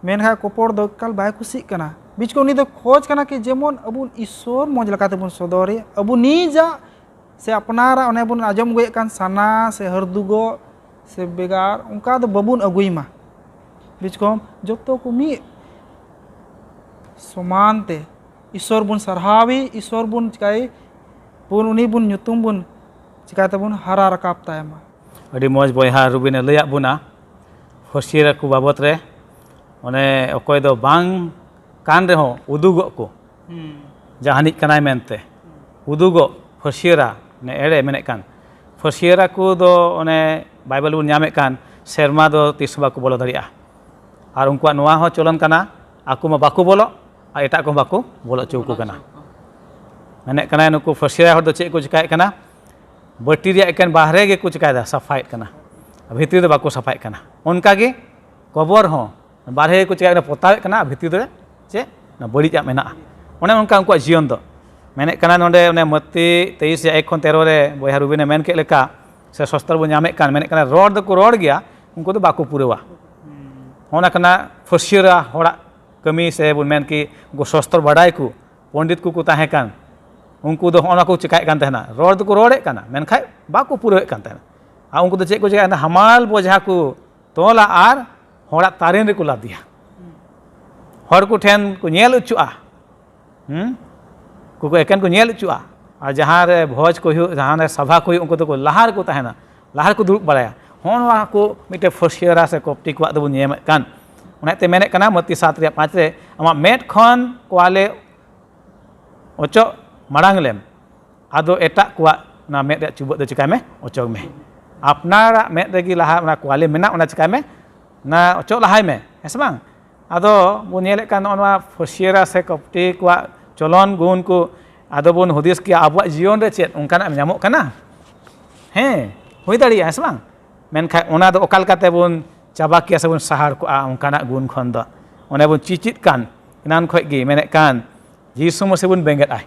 ᱢᱮᱱᱠᱷᱟᱱ ᱠᱚᱯᱚᱲ ᱫᱚ ᱮᱠᱟᱞ ᱵᱟᱭ ᱠᱩᱥᱤᱜ ᱠᱟᱱᱟ᱾ ᱵᱤᱪᱠᱚ ᱩᱱᱤ ᱫᱚ ᱠᱷᱚᱡᱽ ᱠᱟᱱᱟ ᱠᱤ ᱡᱮᱢᱚᱱ ᱟᱵᱚ ᱤᱥᱥᱚᱨ ᱢᱚᱡᱽ ᱞᱮᱠᱟ ᱛᱮᱵᱚᱱ ᱥᱚᱫᱚᱨᱮ, ᱟᱵᱚ ᱱᱤᱡᱟᱜ ᱥᱮ ᱟᱯᱱᱟᱨᱟᱜ ᱚᱱᱮ ᱵᱚᱱ ᱟᱸᱡᱚᱢ ᱟᱹᱜᱩᱭᱮᱫ ᱠᱟᱱ ᱥᱟᱱᱟ ᱥᱮ ᱦᱟᱹᱨᱫᱩᱜᱚᱜ ᱥᱮ ᱵᱮᱜᱟᱨ ᱚᱱᱠᱟ ᱫᱚ ᱵᱟᱵᱚᱱ ᱟᱹᱜᱩᱭ ᱢᱟ᱾ ᱵᱤᱪᱠᱚᱢ ᱡᱚᱛᱚ ᱠᱚ ᱢᱤᱫ ᱥᱚᱢᱟᱱ ᱛᱮ ᱤᱥᱥᱚᱨ ᱵᱚᱱ ᱥᱟᱨᱦᱟᱣᱮ, ᱤᱥᱥᱚᱨ ᱵᱚᱱ ᱪᱤᱠᱟᱹᱭᱮ, ᱵᱚᱱ ᱩᱱᱤ ᱵᱚᱱ ᱧᱩᱛᱩᱢ ᱵᱚᱱ ᱪᱤᱠᱟᱹ ᱛᱮᱵᱚᱱ ᱦᱟᱨᱟ ᱨᱟᱠᱟᱵ ᱛᱟᱭ ᱢᱟ᱾ ᱟᱹᱰᱤ ᱢᱚᱡᱽ ᱵᱚᱭᱦᱟ ᱨᱩᱵᱤᱱᱮ ᱞᱟᱹᱭᱟᱫ ᱵᱚᱱᱟ ᱯᱷᱟᱹᱥᱭᱟᱹᱨᱟ ᱠᱚ ᱵᱟᱵᱚᱛ ᱨᱮ᱾ ᱚᱱᱮ ᱚᱠᱚᱭ ᱫᱚ ᱵᱟᱝ ᱠᱟᱱ ᱨᱮᱦᱚᱸ ᱩᱫᱩᱜᱚᱜ ᱠᱚ, ᱡᱟᱦᱟᱱᱤᱡ ᱠᱟᱱᱟᱭ ᱢᱮᱱᱛᱮ ᱩᱫᱩᱜᱚᱜ ᱯᱷᱟᱹᱥᱭᱟᱹᱨᱟ, ᱚᱱᱮ ᱮᱲᱮ ᱢᱮᱱᱮᱫ ᱠᱟᱱ ᱯᱷᱟᱹᱥᱭᱟᱹᱨᱟ ᱠᱚ ᱫᱚ ᱚᱱᱮ ᱵᱟᱭᱵᱮᱞ ᱵᱚᱱ ᱧᱟᱢᱮᱫ ᱠᱟᱱ ᱥᱮᱨᱢᱟ ᱫᱚ ᱛᱤᱥ ᱦᱚᱸ ᱵᱟᱠᱚ ᱵᱚᱞᱚ ᱫᱟᱲᱮᱭᱟᱜᱼᱟ᱾ ᱟᱨ ᱩᱱᱠᱩᱣᱟᱜ ᱱᱚᱣᱟ ᱦᱚᱸ ᱪᱚᱞᱚᱱ ᱠᱟᱱᱟ, ᱟᱠᱚ ᱢᱟ ᱵᱟᱠᱚ ᱵᱚᱞᱚᱜ ᱟᱨ ᱮᱴᱟᱜ ᱠᱚᱦᱚᱸ ᱵᱟᱠᱚ ᱵᱚᱞᱚ ᱦᱚᱪᱚ ᱟᱠᱚ ᱠᱟᱱᱟ᱾ ᱢᱮᱱᱮᱫ ᱠᱟᱱᱟᱭ ᱱᱩᱠᱩ ᱯᱷᱟᱹᱥᱭᱟᱹᱨᱟ ᱦᱚᱲ ᱫᱚ ᱪᱮᱫ ᱠᱚ ᱪᱤᱠᱟᱭᱮᱫ ᱠᱟᱱᱟ? ᱵᱟᱹᱴᱤ ᱨᱮᱭᱟᱜ ᱮᱠᱮᱱ ᱵᱟᱦᱨᱮ ᱜᱮᱠᱚ ᱪᱤᱠᱟᱭᱮᱫᱟ, ᱥᱟᱯᱷᱟᱭᱮᱫ ᱠᱟᱱᱟ, ᱵᱷᱤᱛᱨᱤ ᱫᱚ ᱵᱟᱠᱚ ᱥᱟᱯᱷᱟᱭᱮᱫ ᱠᱟᱱᱟ᱾ ᱚᱱᱠᱟᱜᱮ ᱠᱚᱵᱚᱨ ᱦᱚᱸ ᱵᱟᱦᱨᱮ ᱜᱮᱠᱚ ᱪᱤᱠᱟᱭᱮᱫ ᱠᱟᱱᱟ, ᱯᱚᱛᱟᱣᱮᱫ ᱠᱟᱱᱟ, ᱟᱨ ᱵᱷᱤᱛᱨᱤ ᱫᱚ ᱪᱮᱫ? ᱚᱱᱟ ᱵᱟᱹᱲᱤᱡᱟᱜ ᱢᱮᱱᱟᱜᱼᱟ᱾ ᱚᱱᱮ ᱚᱱᱠᱟ ᱩᱱᱠᱩᱣᱟᱜ ᱡᱤᱭᱚᱱ ᱫᱚ᱾ ᱢᱮᱱᱮᱫ ᱠᱟᱱᱟ ᱱᱚᱰᱮ ᱚᱱᱮ ᱢᱟᱹᱛᱤ ᱛᱮᱭᱤᱥ ᱨᱮᱭᱟᱜ ᱮᱠ ᱠᱷᱚᱱ ᱛᱮᱨᱚ ᱨᱮ ᱵᱚᱭᱦᱟ ᱨᱩᱵᱤᱱᱮ ᱢᱮᱱ ᱠᱮᱫ ᱞᱮᱠᱟ, ᱥᱮ ᱥᱚᱥᱛᱨᱚ ᱵᱚᱱ ᱧᱟᱢᱮᱫ ᱠᱟᱱ, ᱢᱮᱱᱮᱫ ᱠᱟᱱᱟ ᱨᱚᱲ ᱫᱚᱠᱚ ᱨᱚᱲ ᱜᱮᱭᱟ, ᱩᱱᱠᱩ ᱫᱚ ᱵᱟᱠᱚ ᱯᱩᱨᱟᱹᱣᱟ᱾ ᱚᱱᱟ ᱠᱟᱱᱟ ᱯᱷᱟᱹᱥᱭᱟᱹᱨᱟ ᱦᱚᱲᱟᱜ ᱠᱟᱹᱢᱤ, ᱥᱮ ᱵᱚᱱ ᱢᱮᱱ ᱠᱤ ᱩᱱᱠᱩ ᱥᱚᱥᱛᱨᱚ ᱵᱟᱰᱟᱭ ᱠᱚ ᱯᱚᱱᱰᱤᱛ ᱠᱚᱠᱚ ᱛᱟᱦᱮᱸ ᱠᱟᱱ, ᱩᱱᱠᱩ ᱫᱚ ᱦᱚᱸᱜᱼᱚ ᱱᱟ ᱠᱚ ᱪᱮᱠᱟᱭᱮᱫ ᱠᱟᱱ ᱛᱟᱦᱮᱱᱟ, ᱨᱚᱲ ᱫᱚᱠᱚ ᱨᱚᱲᱮᱫ ᱠᱟᱱᱟ, ᱢᱮᱱᱠᱷᱟᱡ ᱵᱟᱠᱚ ᱯᱩᱨᱟᱹᱣᱮᱫ ᱠᱟᱱ ᱛᱟᱦᱮᱱᱟ᱾ ᱟᱨ ᱩᱱᱠᱩ ᱫᱚ ᱪᱮᱫ ᱠᱚ ᱪᱮᱠᱟᱭᱮᱫ ᱛᱟᱦᱮᱱᱟ? ᱦᱟᱢᱟᱞ ᱵᱚᱡᱷᱟ ᱠᱚ ᱛᱚᱞᱟ ᱟᱨ ᱦᱚᱲᱟᱜ ᱛᱟᱨᱮᱱ ᱨᱮᱠᱚ ᱞᱟᱫᱮᱭᱟ᱾ ᱦᱚᱲ ᱠᱚ ᱴᱷᱮᱱ ᱠᱚ ᱧᱮᱞ ᱦᱚᱪᱚᱜᱼᱟ᱾ ᱦᱩᱸ? ᱩᱱᱠᱩ ᱠᱚ ᱮᱠᱮᱱ ᱠᱚ ᱧᱮᱞ ᱦᱚᱪᱚᱜᱼᱟ᱾ ᱟᱨ ᱡᱟᱦᱟᱸ ᱨᱮ ᱵᱷᱚᱡᱽ ᱠᱚ ᱦᱩᱭᱩᱜ, ᱡᱟᱦᱟᱸ ᱨᱮ ᱥᱟᱵᱷᱟ ᱠᱚ ᱦᱩᱭᱩᱜ, ᱩᱱᱠᱩ ᱫᱚᱠᱚ ᱞᱟᱦᱟ ᱨᱮᱠᱚ ᱛᱟᱦᱮᱱᱟ, ᱞᱟᱦᱟ ᱨᱮᱠᱚ ᱫᱩᱲᱩᱵ ᱵᱟᱲᱟᱭᱟ᱾ ᱦᱚᱸᱜᱼᱚ ᱱᱚᱣᱟ ᱠᱚ ᱢᱤᱫᱴᱮᱱ ᱯᱷᱟᱹᱥᱭᱟᱹᱨᱟ ᱥᱮ ᱠᱚᱯᱴᱤ ᱠᱚᱣᱟᱜ ᱫᱚᱵᱚᱱ ᱧᱮᱞᱮᱫ ᱠᱟᱱ᱾ ᱚᱱᱟᱛᱮ ᱢᱮᱱᱮᱫ ᱠᱟᱱᱟ ᱢᱟᱹᱛᱤ ᱥᱟᱛ ᱨᱮᱭᱟᱜ ᱯᱟᱸᱪ ᱨᱮ, "ᱟᱢᱟᱜ ᱢᱮᱫ ᱠᱷᱚᱱ ᱠᱚᱣᱟᱞᱮ ᱚᱪᱚᱜ ᱢᱟᱲᱟᱝ ᱞᱮᱢ, ᱟᱫᱚ ᱮᱴᱟᱜ ᱠᱚᱣᱟᱜ ᱚᱱᱟ ᱢᱮᱫ ᱨᱮᱭᱟᱜ ᱪᱩᱵᱟᱹᱜ ᱫᱚ ᱪᱤᱠᱟᱭ ᱢᱮ, ᱚᱪᱚᱜᱽ ᱢᱮ᱾ ᱟᱯᱱᱟᱨᱟᱜ ᱢᱮᱫ ᱨᱮᱜᱮ ᱞᱟᱦᱟ ᱚᱱᱟ ᱠᱚᱣᱟᱞᱮ ᱢᱮᱱᱟᱜ, ᱚᱱᱟ ᱪᱤᱠᱟᱭ ᱢᱮ, ᱚᱱᱟ ᱚᱪᱚᱜ ᱞᱟᱦᱟᱭ ᱢᱮ, ᱦᱮᱸ ᱥᱮ ᱵᱟᱝ? ᱟᱫᱚ ᱵᱚᱱ ᱧᱮᱞᱮᱫ ᱠᱟᱱ ᱱᱚᱜᱼᱚ ᱱᱚᱣᱟ ᱯᱷᱚᱥᱤᱭᱟᱹᱨᱟ ᱥᱮ ᱠᱚᱯᱴᱤ ᱠᱚᱣᱟᱜ ᱪᱚᱞᱚᱱ ᱜᱩᱱ ᱠᱚ, ᱟᱫᱚ ᱵᱚᱱ ᱦᱩᱫᱤᱥ ᱠᱮᱭᱟ ᱟᱵᱚᱣᱟᱜ ᱡᱤᱭᱚᱱ ᱨᱮ ᱪᱮᱫ ᱚᱱᱠᱟᱱᱟᱜ ᱧᱟᱢᱚᱜ ᱠᱟᱱᱟ? ᱦᱮᱸ, ᱦᱩᱭ ᱫᱟᱲᱮᱭᱟᱜᱼᱟ, ᱦᱮᱸ ᱥᱮ ᱵᱟᱝ? ᱢᱮᱱᱠᱷᱟᱱ ᱚᱱᱟ ᱫᱚ ᱚᱠᱟ ᱞᱮᱠᱟᱛᱮ ᱵᱚᱱ ᱪᱟᱵᱟ ᱠᱮᱭᱟ ᱥᱮ ᱵᱚᱱ ᱥᱟᱦᱟᱲ ᱠᱚᱜᱼᱟ ᱚᱱᱠᱟᱱᱟᱜ ᱜᱩᱱ ᱠᱷᱚᱱ ᱫᱚ? ᱚᱱᱮ ᱵᱚᱱ ᱪᱤᱪᱤᱫ ᱠᱟᱱ, ᱮᱱᱟᱱ ᱠᱷᱚᱱ ᱜᱮ ᱢᱮᱱᱮᱫ ᱠᱟᱱ, ᱡᱤᱥᱩ ᱢᱟᱹᱥᱤ ᱵᱚᱱ ᱵᱮᱸᱜᱮᱫ ᱟᱭ,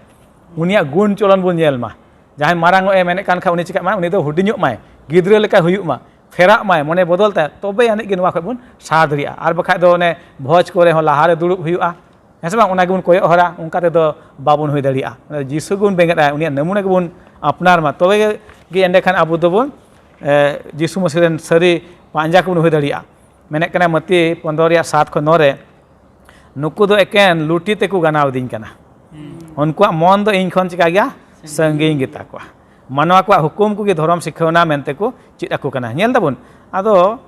ᱩᱱᱤᱭᱟᱜ ᱜᱩᱱ ᱪᱚᱞᱚᱱ ᱵᱚᱱ ᱧᱮᱞ ᱢᱟ᱾ ᱡᱟᱦᱟᱸᱭ ᱢᱟᱨᱟᱝ ᱚᱜ ᱮ ᱢᱮᱱᱮᱫ ᱠᱟᱱ ᱠᱷᱟᱱ, ᱩᱱᱤ ᱪᱤᱠᱟᱹᱜ ᱢᱟ, ᱩᱱᱤ ᱫᱚ ᱦᱩᱰᱤᱧᱚᱜ ᱢᱟᱭ, ᱜᱤᱫᱽᱨᱟᱹ ᱞᱮᱠᱟ ᱦᱩᱭᱩᱜ ᱢᱟ, ᱯᱷᱮᱨᱟᱜ ᱢᱟᱭ, ᱢᱚᱱᱮ ᱵᱚᱫᱚᱞ ᱛᱟᱭ, ᱛᱚᱵᱮ ᱟᱹᱱᱤᱡ ᱜᱮ ᱱᱚᱣᱟ ᱠᱷᱚᱱ ᱵᱚᱱ ᱥᱟᱦᱟ ᱫᱟᱲᱮᱭᱟᱜᱼᱟ᱾ ᱟᱨ ᱵᱟᱠᱷᱟᱡ ᱫᱚ ᱚᱱᱮ ᱵᱷᱚᱡᱽ ᱠᱚᱨᱮ ᱦᱚᱸ ᱞᱟᱦᱟᱨᱮ ᱫᱩᱲᱩᱵ ᱦᱩᱭᱩᱜᱼᱟ, ᱦᱮᱸ ᱥᱮ ᱵᱟᱝ? ᱚᱱᱟ ᱜᱮᱵᱚᱱ ᱠᱚᱭᱚᱜ ᱦᱚᱨᱟ, ᱚᱱᱠᱟ ᱛᱮᱫᱚ ᱵᱟᱵᱚᱱ ᱦᱩᱭ ᱫᱟᱲᱮᱭᱟᱜᱼᱟ᱾ ᱚᱱᱟ ᱡᱤᱥᱩ ᱜᱮᱵᱚᱱ ᱵᱮᱸᱜᱮᱫ ᱟᱭᱟ, ᱩᱱᱤᱭᱟᱜ ᱱᱟᱢᱩᱱᱟ ᱜᱮᱵᱚᱱ ᱟᱯᱱᱟᱨ ᱢᱟ, ᱛᱚᱵᱮ ᱜᱮ ᱮᱸᱰᱮᱠᱷᱟᱱ ᱟᱵᱚ ᱫᱚᱵᱚᱱ, ᱮ, ᱡᱤᱥᱩ ᱢᱟᱹᱥᱤ ᱨᱮᱱ ᱥᱟᱹᱨᱤ ᱯᱟᱸᱡᱟ ᱠᱚᱵᱚᱱ ᱦᱩᱭ ᱫᱟᱲᱮᱭᱟᱜᱼᱟ᱾ ᱢᱮᱱᱮᱫ ᱠᱟᱱᱟ ᱢᱟᱹᱛᱤ ᱯᱚᱱᱫᱽᱨᱚ ᱨᱮᱭᱟᱜ ᱥᱟᱛ ᱠᱷᱚᱱ ᱱᱚ ᱨᱮ, "ᱱᱩᱠᱩ ᱫᱚ ᱮᱠᱮᱱ ᱞᱩᱴᱤ ᱛᱮᱠᱚ ᱜᱟᱱᱟᱣ ᱫᱤᱧ ᱠᱟᱱᱟ, ᱩᱱᱠᱩᱣᱟᱜ ᱢᱚᱱ ᱫᱚ ᱤᱧ ᱠᱷᱚᱱ ᱪᱤᱠᱟ ᱜᱮᱭᱟ? ᱥᱟᱺᱜᱤᱧ ᱜᱮᱛᱟ ᱠᱚᱣᱟ᱾ ᱢᱟᱱᱣᱟ ᱠᱚᱣᱟᱜ ᱦᱩᱠᱩᱢ ᱠᱚᱜᱮ ᱫᱷᱚᱨᱚᱢ ᱥᱤᱠᱷᱟᱹᱣᱱᱟ ᱢᱮᱱᱛᱮ ᱠᱚ ᱪᱮᱫ ᱟᱠᱚ ᱠᱟᱱᱟ᱾" ᱧᱮᱞ ᱫᱟᱵᱚᱱ, ᱟᱫᱚ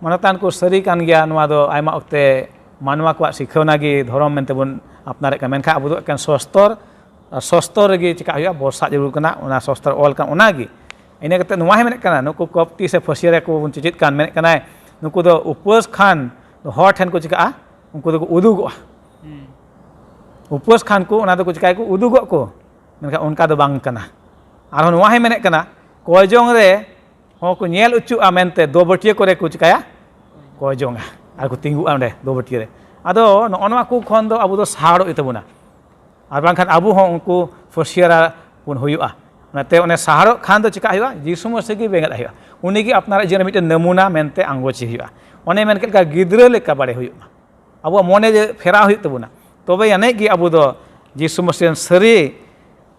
ᱢᱟᱱᱚᱛᱟᱱ ᱠᱚ ᱥᱟᱹᱨᱤ ᱠᱟᱱ ᱜᱮᱭᱟ, ᱱᱚᱣᱟ ᱫᱚ ᱟᱭᱢᱟ ᱚᱠᱛᱮ ᱢᱟᱱᱣᱟ ᱠᱚᱣᱟᱜ ᱥᱤᱠᱷᱟᱹᱣᱱᱟ ᱜᱮ ᱫᱷᱚᱨᱚᱢ ᱢᱮᱱᱛᱮ ᱵᱚᱱ ᱟᱯᱱᱟᱨᱮᱫ ᱠᱟᱱᱟ, ᱢᱮᱱᱠᱷᱟᱱ ᱟᱵᱚ ᱫᱚ ᱮᱠᱮᱱ ᱥᱚᱥᱛᱚᱨ, ᱥᱚᱥᱛᱚᱨ ᱨᱮᱜᱮ ᱪᱮᱠᱟ ᱦᱩᱭᱩᱜᱼᱟ? ᱵᱚᱨᱥᱟ ᱡᱟᱹᱨᱩᱲ ᱠᱟᱱᱟ, ᱚᱱᱟ ᱥᱚᱥᱛᱚᱨ ᱚᱞ ᱠᱟᱱ ᱚᱱᱟᱜᱮ᱾ ᱤᱱᱟᱹ ᱠᱟᱛᱮ ᱱᱚᱣᱟ ᱦᱚᱸᱭ ᱢᱮᱱᱮᱫ ᱠᱟᱱᱟ, ᱱᱩᱠᱩ ᱠᱚᱯᱴᱤ ᱥᱮ ᱯᱷᱟᱹᱥᱤᱭᱟᱹ ᱨᱮ ᱠᱚ ᱵᱚᱱ ᱪᱮᱪᱮᱫ ᱠᱟᱱ, ᱢᱮᱱᱮᱫ ᱠᱟᱱᱟᱭ, ᱱᱩᱠᱩ ᱫᱚ ᱩᱯᱟᱹᱥ ᱠᱷᱟᱱ ᱦᱚᱲ ᱴᱷᱮᱱ ᱠᱚ ᱪᱤᱠᱟᱜᱼᱟ? ᱩᱱᱠᱩ ᱫᱚᱠᱚ ᱩᱫᱩᱜᱚᱜᱼᱟ᱾ ᱩᱯᱟᱹᱥ ᱠᱷᱟᱱ ᱠᱚ ᱚᱱᱟ ᱫᱚᱠᱚ ᱪᱤᱠᱟᱹᱭᱟᱠᱚ? ᱩᱫᱩᱜᱚᱜ ᱠᱚ᱾ ᱢᱮᱱᱠᱷᱟᱱ ᱚᱱᱠᱟ ᱫᱚ ᱵᱟᱝ ᱠᱟᱱᱟ᱾ ᱟᱨᱦᱚᱸ ᱱᱚᱣᱟ ᱦᱚᱸᱭ ᱢᱮᱱᱮᱫ ᱠᱟᱱᱟ, ᱠᱚᱭᱡᱚᱝ ᱨᱮ ᱦᱚᱸ ᱠᱚ ᱧᱮᱞ ᱚᱪᱚᱜᱼᱟ ᱢᱮᱱᱛᱮ ᱫᱚᱵᱟᱹᱴᱤᱭᱟᱹ ᱠᱚᱨᱮ ᱠᱚ ᱪᱤᱠᱟᱹᱭᱟ? ᱠᱚᱭᱡᱚᱝᱟ᱾ ᱟᱨ ᱠᱚ ᱛᱤᱸᱜᱩᱜᱼᱟ ᱚᱸᱰᱮ ᱫᱚᱵᱟᱹᱴᱤᱭᱟᱹ ᱨᱮ᱾ ᱟᱫᱚ ᱱᱚᱜᱼᱚ ᱱᱚᱣᱟ ᱠᱚ ᱠᱷᱚᱱ ᱫᱚ ᱟᱵᱚ ᱫᱚ ᱥᱟᱦᱟᱲᱚᱜ ᱦᱩᱭᱩᱜ ᱛᱟᱵᱚᱱᱟ᱾ ᱟᱨ ᱵᱟᱝᱠᱷᱟᱱ ᱟᱵᱚ ᱦᱚᱸ ᱩᱱᱠᱩ ᱯᱷᱟᱹᱥᱤᱭᱟᱹᱨᱟ ᱵᱚᱱ ᱦᱩᱭᱩᱜᱼᱟ᱾ ᱚᱱᱟᱛᱮ ᱚᱱᱮ ᱥᱟᱦᱟᱲᱚᱜ ᱠᱷᱟᱱ ᱫᱚ ᱪᱤᱠᱟ ᱦᱩᱭᱩᱜᱼᱟ? ᱡᱤᱥᱩ ᱢᱟᱹᱥᱤ ᱜᱮ ᱵᱮᱸᱜᱮᱫ ᱦᱩᱭᱩᱜᱼᱟ᱾ ᱩᱱᱤ ᱜᱮ ᱟᱯᱱᱟᱨᱟᱜ ᱡᱤᱭᱚᱱ ᱨᱮ ᱢᱤᱫᱴᱮᱱ ᱱᱟᱢᱩᱱᱟ ᱢᱮᱱᱛᱮ ᱟᱸᱜᱚᱪᱮ ᱦᱩᱭᱩᱜᱼᱟ᱾ ᱚᱱᱮ ᱢᱮᱱ ᱠᱮᱫ ᱞᱮᱠᱟ ᱜᱤᱫᱽᱨᱟᱹ ᱞᱮᱠᱟ ᱵᱟᱲᱮ ᱦᱩᱭᱩᱜ ᱢᱟ᱾ ᱟᱵᱚᱣᱟᱜ ᱢᱚᱱᱮ ᱡᱮ ᱯᱷᱮᱨᱟᱣ ᱦᱩᱭᱩᱜ ᱛᱟᱵᱚᱱᱟ, ᱛᱚᱵᱮ ᱟᱹᱱᱤᱡ ᱜᱮ ᱟᱵᱚ ᱫᱚ ᱡᱤᱥᱩ ᱢᱟᱹᱥᱤ ᱨᱮᱱ ᱥᱟᱹᱨᱤ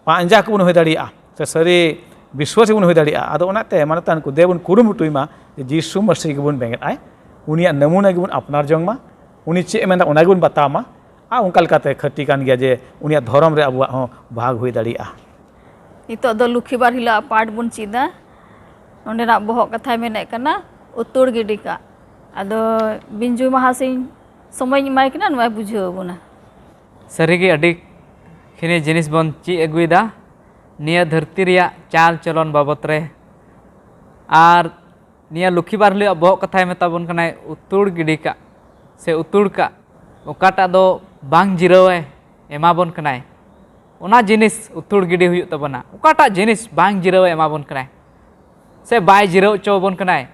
ᱯᱟᱸᱡᱟ ᱠᱚᱵᱚᱱ ᱦᱩᱭ ᱫᱟᱲᱮᱭᱟᱜᱼᱟ, ᱥᱮ ᱥᱟᱹᱨᱤ ᱵᱤᱥᱣᱟᱥᱤ ᱵᱚᱱ ᱦᱩᱭ ᱫᱟᱲᱮᱭᱟᱜᱼᱟ᱾ ᱟᱫᱚ ᱚᱱᱟᱛᱮ ᱢᱟᱱᱚᱛᱟᱱ ᱠᱚ, ᱫᱮ ᱵᱚᱱ ᱠᱩᱨᱩᱢᱩᱴᱩᱭ ᱢᱟ ᱡᱮ ᱡᱤᱥᱩ ᱢᱟᱹᱥᱤ ᱜᱮᱵᱚᱱ ᱵᱮᱸᱜᱮᱫ ᱟᱭ, ᱩᱱᱤᱭᱟᱜ ᱱᱟᱢᱩᱱᱟ ᱜᱮᱵᱚᱱ ᱟᱯᱱᱟᱨ ᱡᱚᱝ ᱢᱟ, ᱩᱱᱤ ᱪᱮᱫ ᱮ ᱢᱮᱱᱫᱟ ᱚᱱᱟ ᱜᱮᱵᱚᱱ ᱵᱟᱛᱟᱣ ᱢᱟ᱾ ᱟᱨ ᱚᱱᱠᱟ ᱞᱮᱠᱟᱛᱮ ᱠᱷᱟᱹᱴᱤ ᱠᱟᱱ ᱜᱮᱭᱟ ᱡᱮ ᱩᱱᱤᱭᱟᱜ ᱫᱷᱚᱨᱚᱢ ᱨᱮ ᱟᱵᱚᱣᱟᱜ ᱦᱚᱸ ᱵᱷᱟᱜᱽ ᱦᱩᱭ ᱫᱟᱲᱮᱭᱟᱜᱼᱟ᱾ ᱱᱤᱛᱚᱜ ᱫᱚ ᱞᱩᱠᱠᱷᱤ ᱵᱟᱨ ᱦᱤᱞᱳᱜ ᱯᱟᱴ ᱵᱚᱱ ᱪᱮᱫᱟ᱾ ᱱᱚᱸᱰᱮᱱᱟᱜ ᱵᱚᱦᱚᱜ ᱠᱟᱛᱷᱟᱭ ᱢᱮᱱᱮᱫ ᱠᱟᱱᱟ, ᱩᱛᱩᱲ ᱜᱤᱰᱤ ᱠᱟᱜ᱾ ᱟᱫᱚ ᱵᱤᱧᱡᱩ ᱢᱟᱦᱟᱥᱤᱧ ᱥᱚᱢᱚᱭᱤᱧ ᱮᱢᱟᱭ ᱠᱟᱱᱟ, ᱱᱚᱣᱟᱭ ᱵᱩᱡᱷᱟᱹᱣ ᱟᱵᱚᱱᱟ᱾ ᱥᱟᱹᱨᱤᱜᱮ ᱟᱹᱰᱤ ᱠᱷᱤᱱᱤ ᱡᱤᱱᱤᱥ ᱵᱚᱱ ᱪᱮᱫ ᱟᱹᱜᱩᱭᱮᱫᱟ ᱱᱤᱭᱟᱹ ᱫᱷᱟᱹᱨᱛᱤ ᱨᱮᱭᱟᱜ ᱪᱟᱞ ᱪᱚᱞᱚᱱ ᱵᱟᱵᱚᱛ ᱨᱮ᱾ ᱟᱨ ᱱᱤᱭᱟᱹ ᱞᱩᱠᱠᱷᱤ ᱵᱟᱨ ᱦᱤᱞᱳᱜ ᱵᱚᱦᱚᱜ ᱠᱟᱛᱷᱟᱭ ᱢᱮᱛᱟ ᱵᱚᱱ ᱠᱟᱱᱟᱭ, ᱩᱛᱩᱲ ᱜᱤᱰᱤ ᱠᱟᱜ᱾ ᱥᱮ ᱩᱛᱩᱲ ᱠᱟᱜ, ᱚᱠᱟᱴᱟᱜ ᱫᱚ ᱵᱟᱝ ᱡᱤᱨᱟᱹᱣᱮ ᱮᱢᱟᱵᱚᱱ ᱠᱟᱱᱟᱭ, ᱚᱱᱟ ᱡᱤᱱᱤᱥ ᱩᱛᱩᱲ ᱜᱤᱰᱤ ᱦᱩᱭᱩᱜ ᱛᱟᱵᱚᱱᱟ᱾ ᱚᱠᱟᱴᱟᱜ ᱡᱤᱱᱤᱥ ᱵᱟᱝ ᱡᱤᱨᱟᱹᱣᱮ ᱮᱢᱟᱵᱚᱱ ᱠᱟᱱᱟᱭ ᱥᱮ ᱵᱟᱭ ᱡᱤᱨᱟᱹᱣ ᱦᱚᱪᱚ ᱟᱵᱚᱱ ᱠᱟᱱᱟᱭ,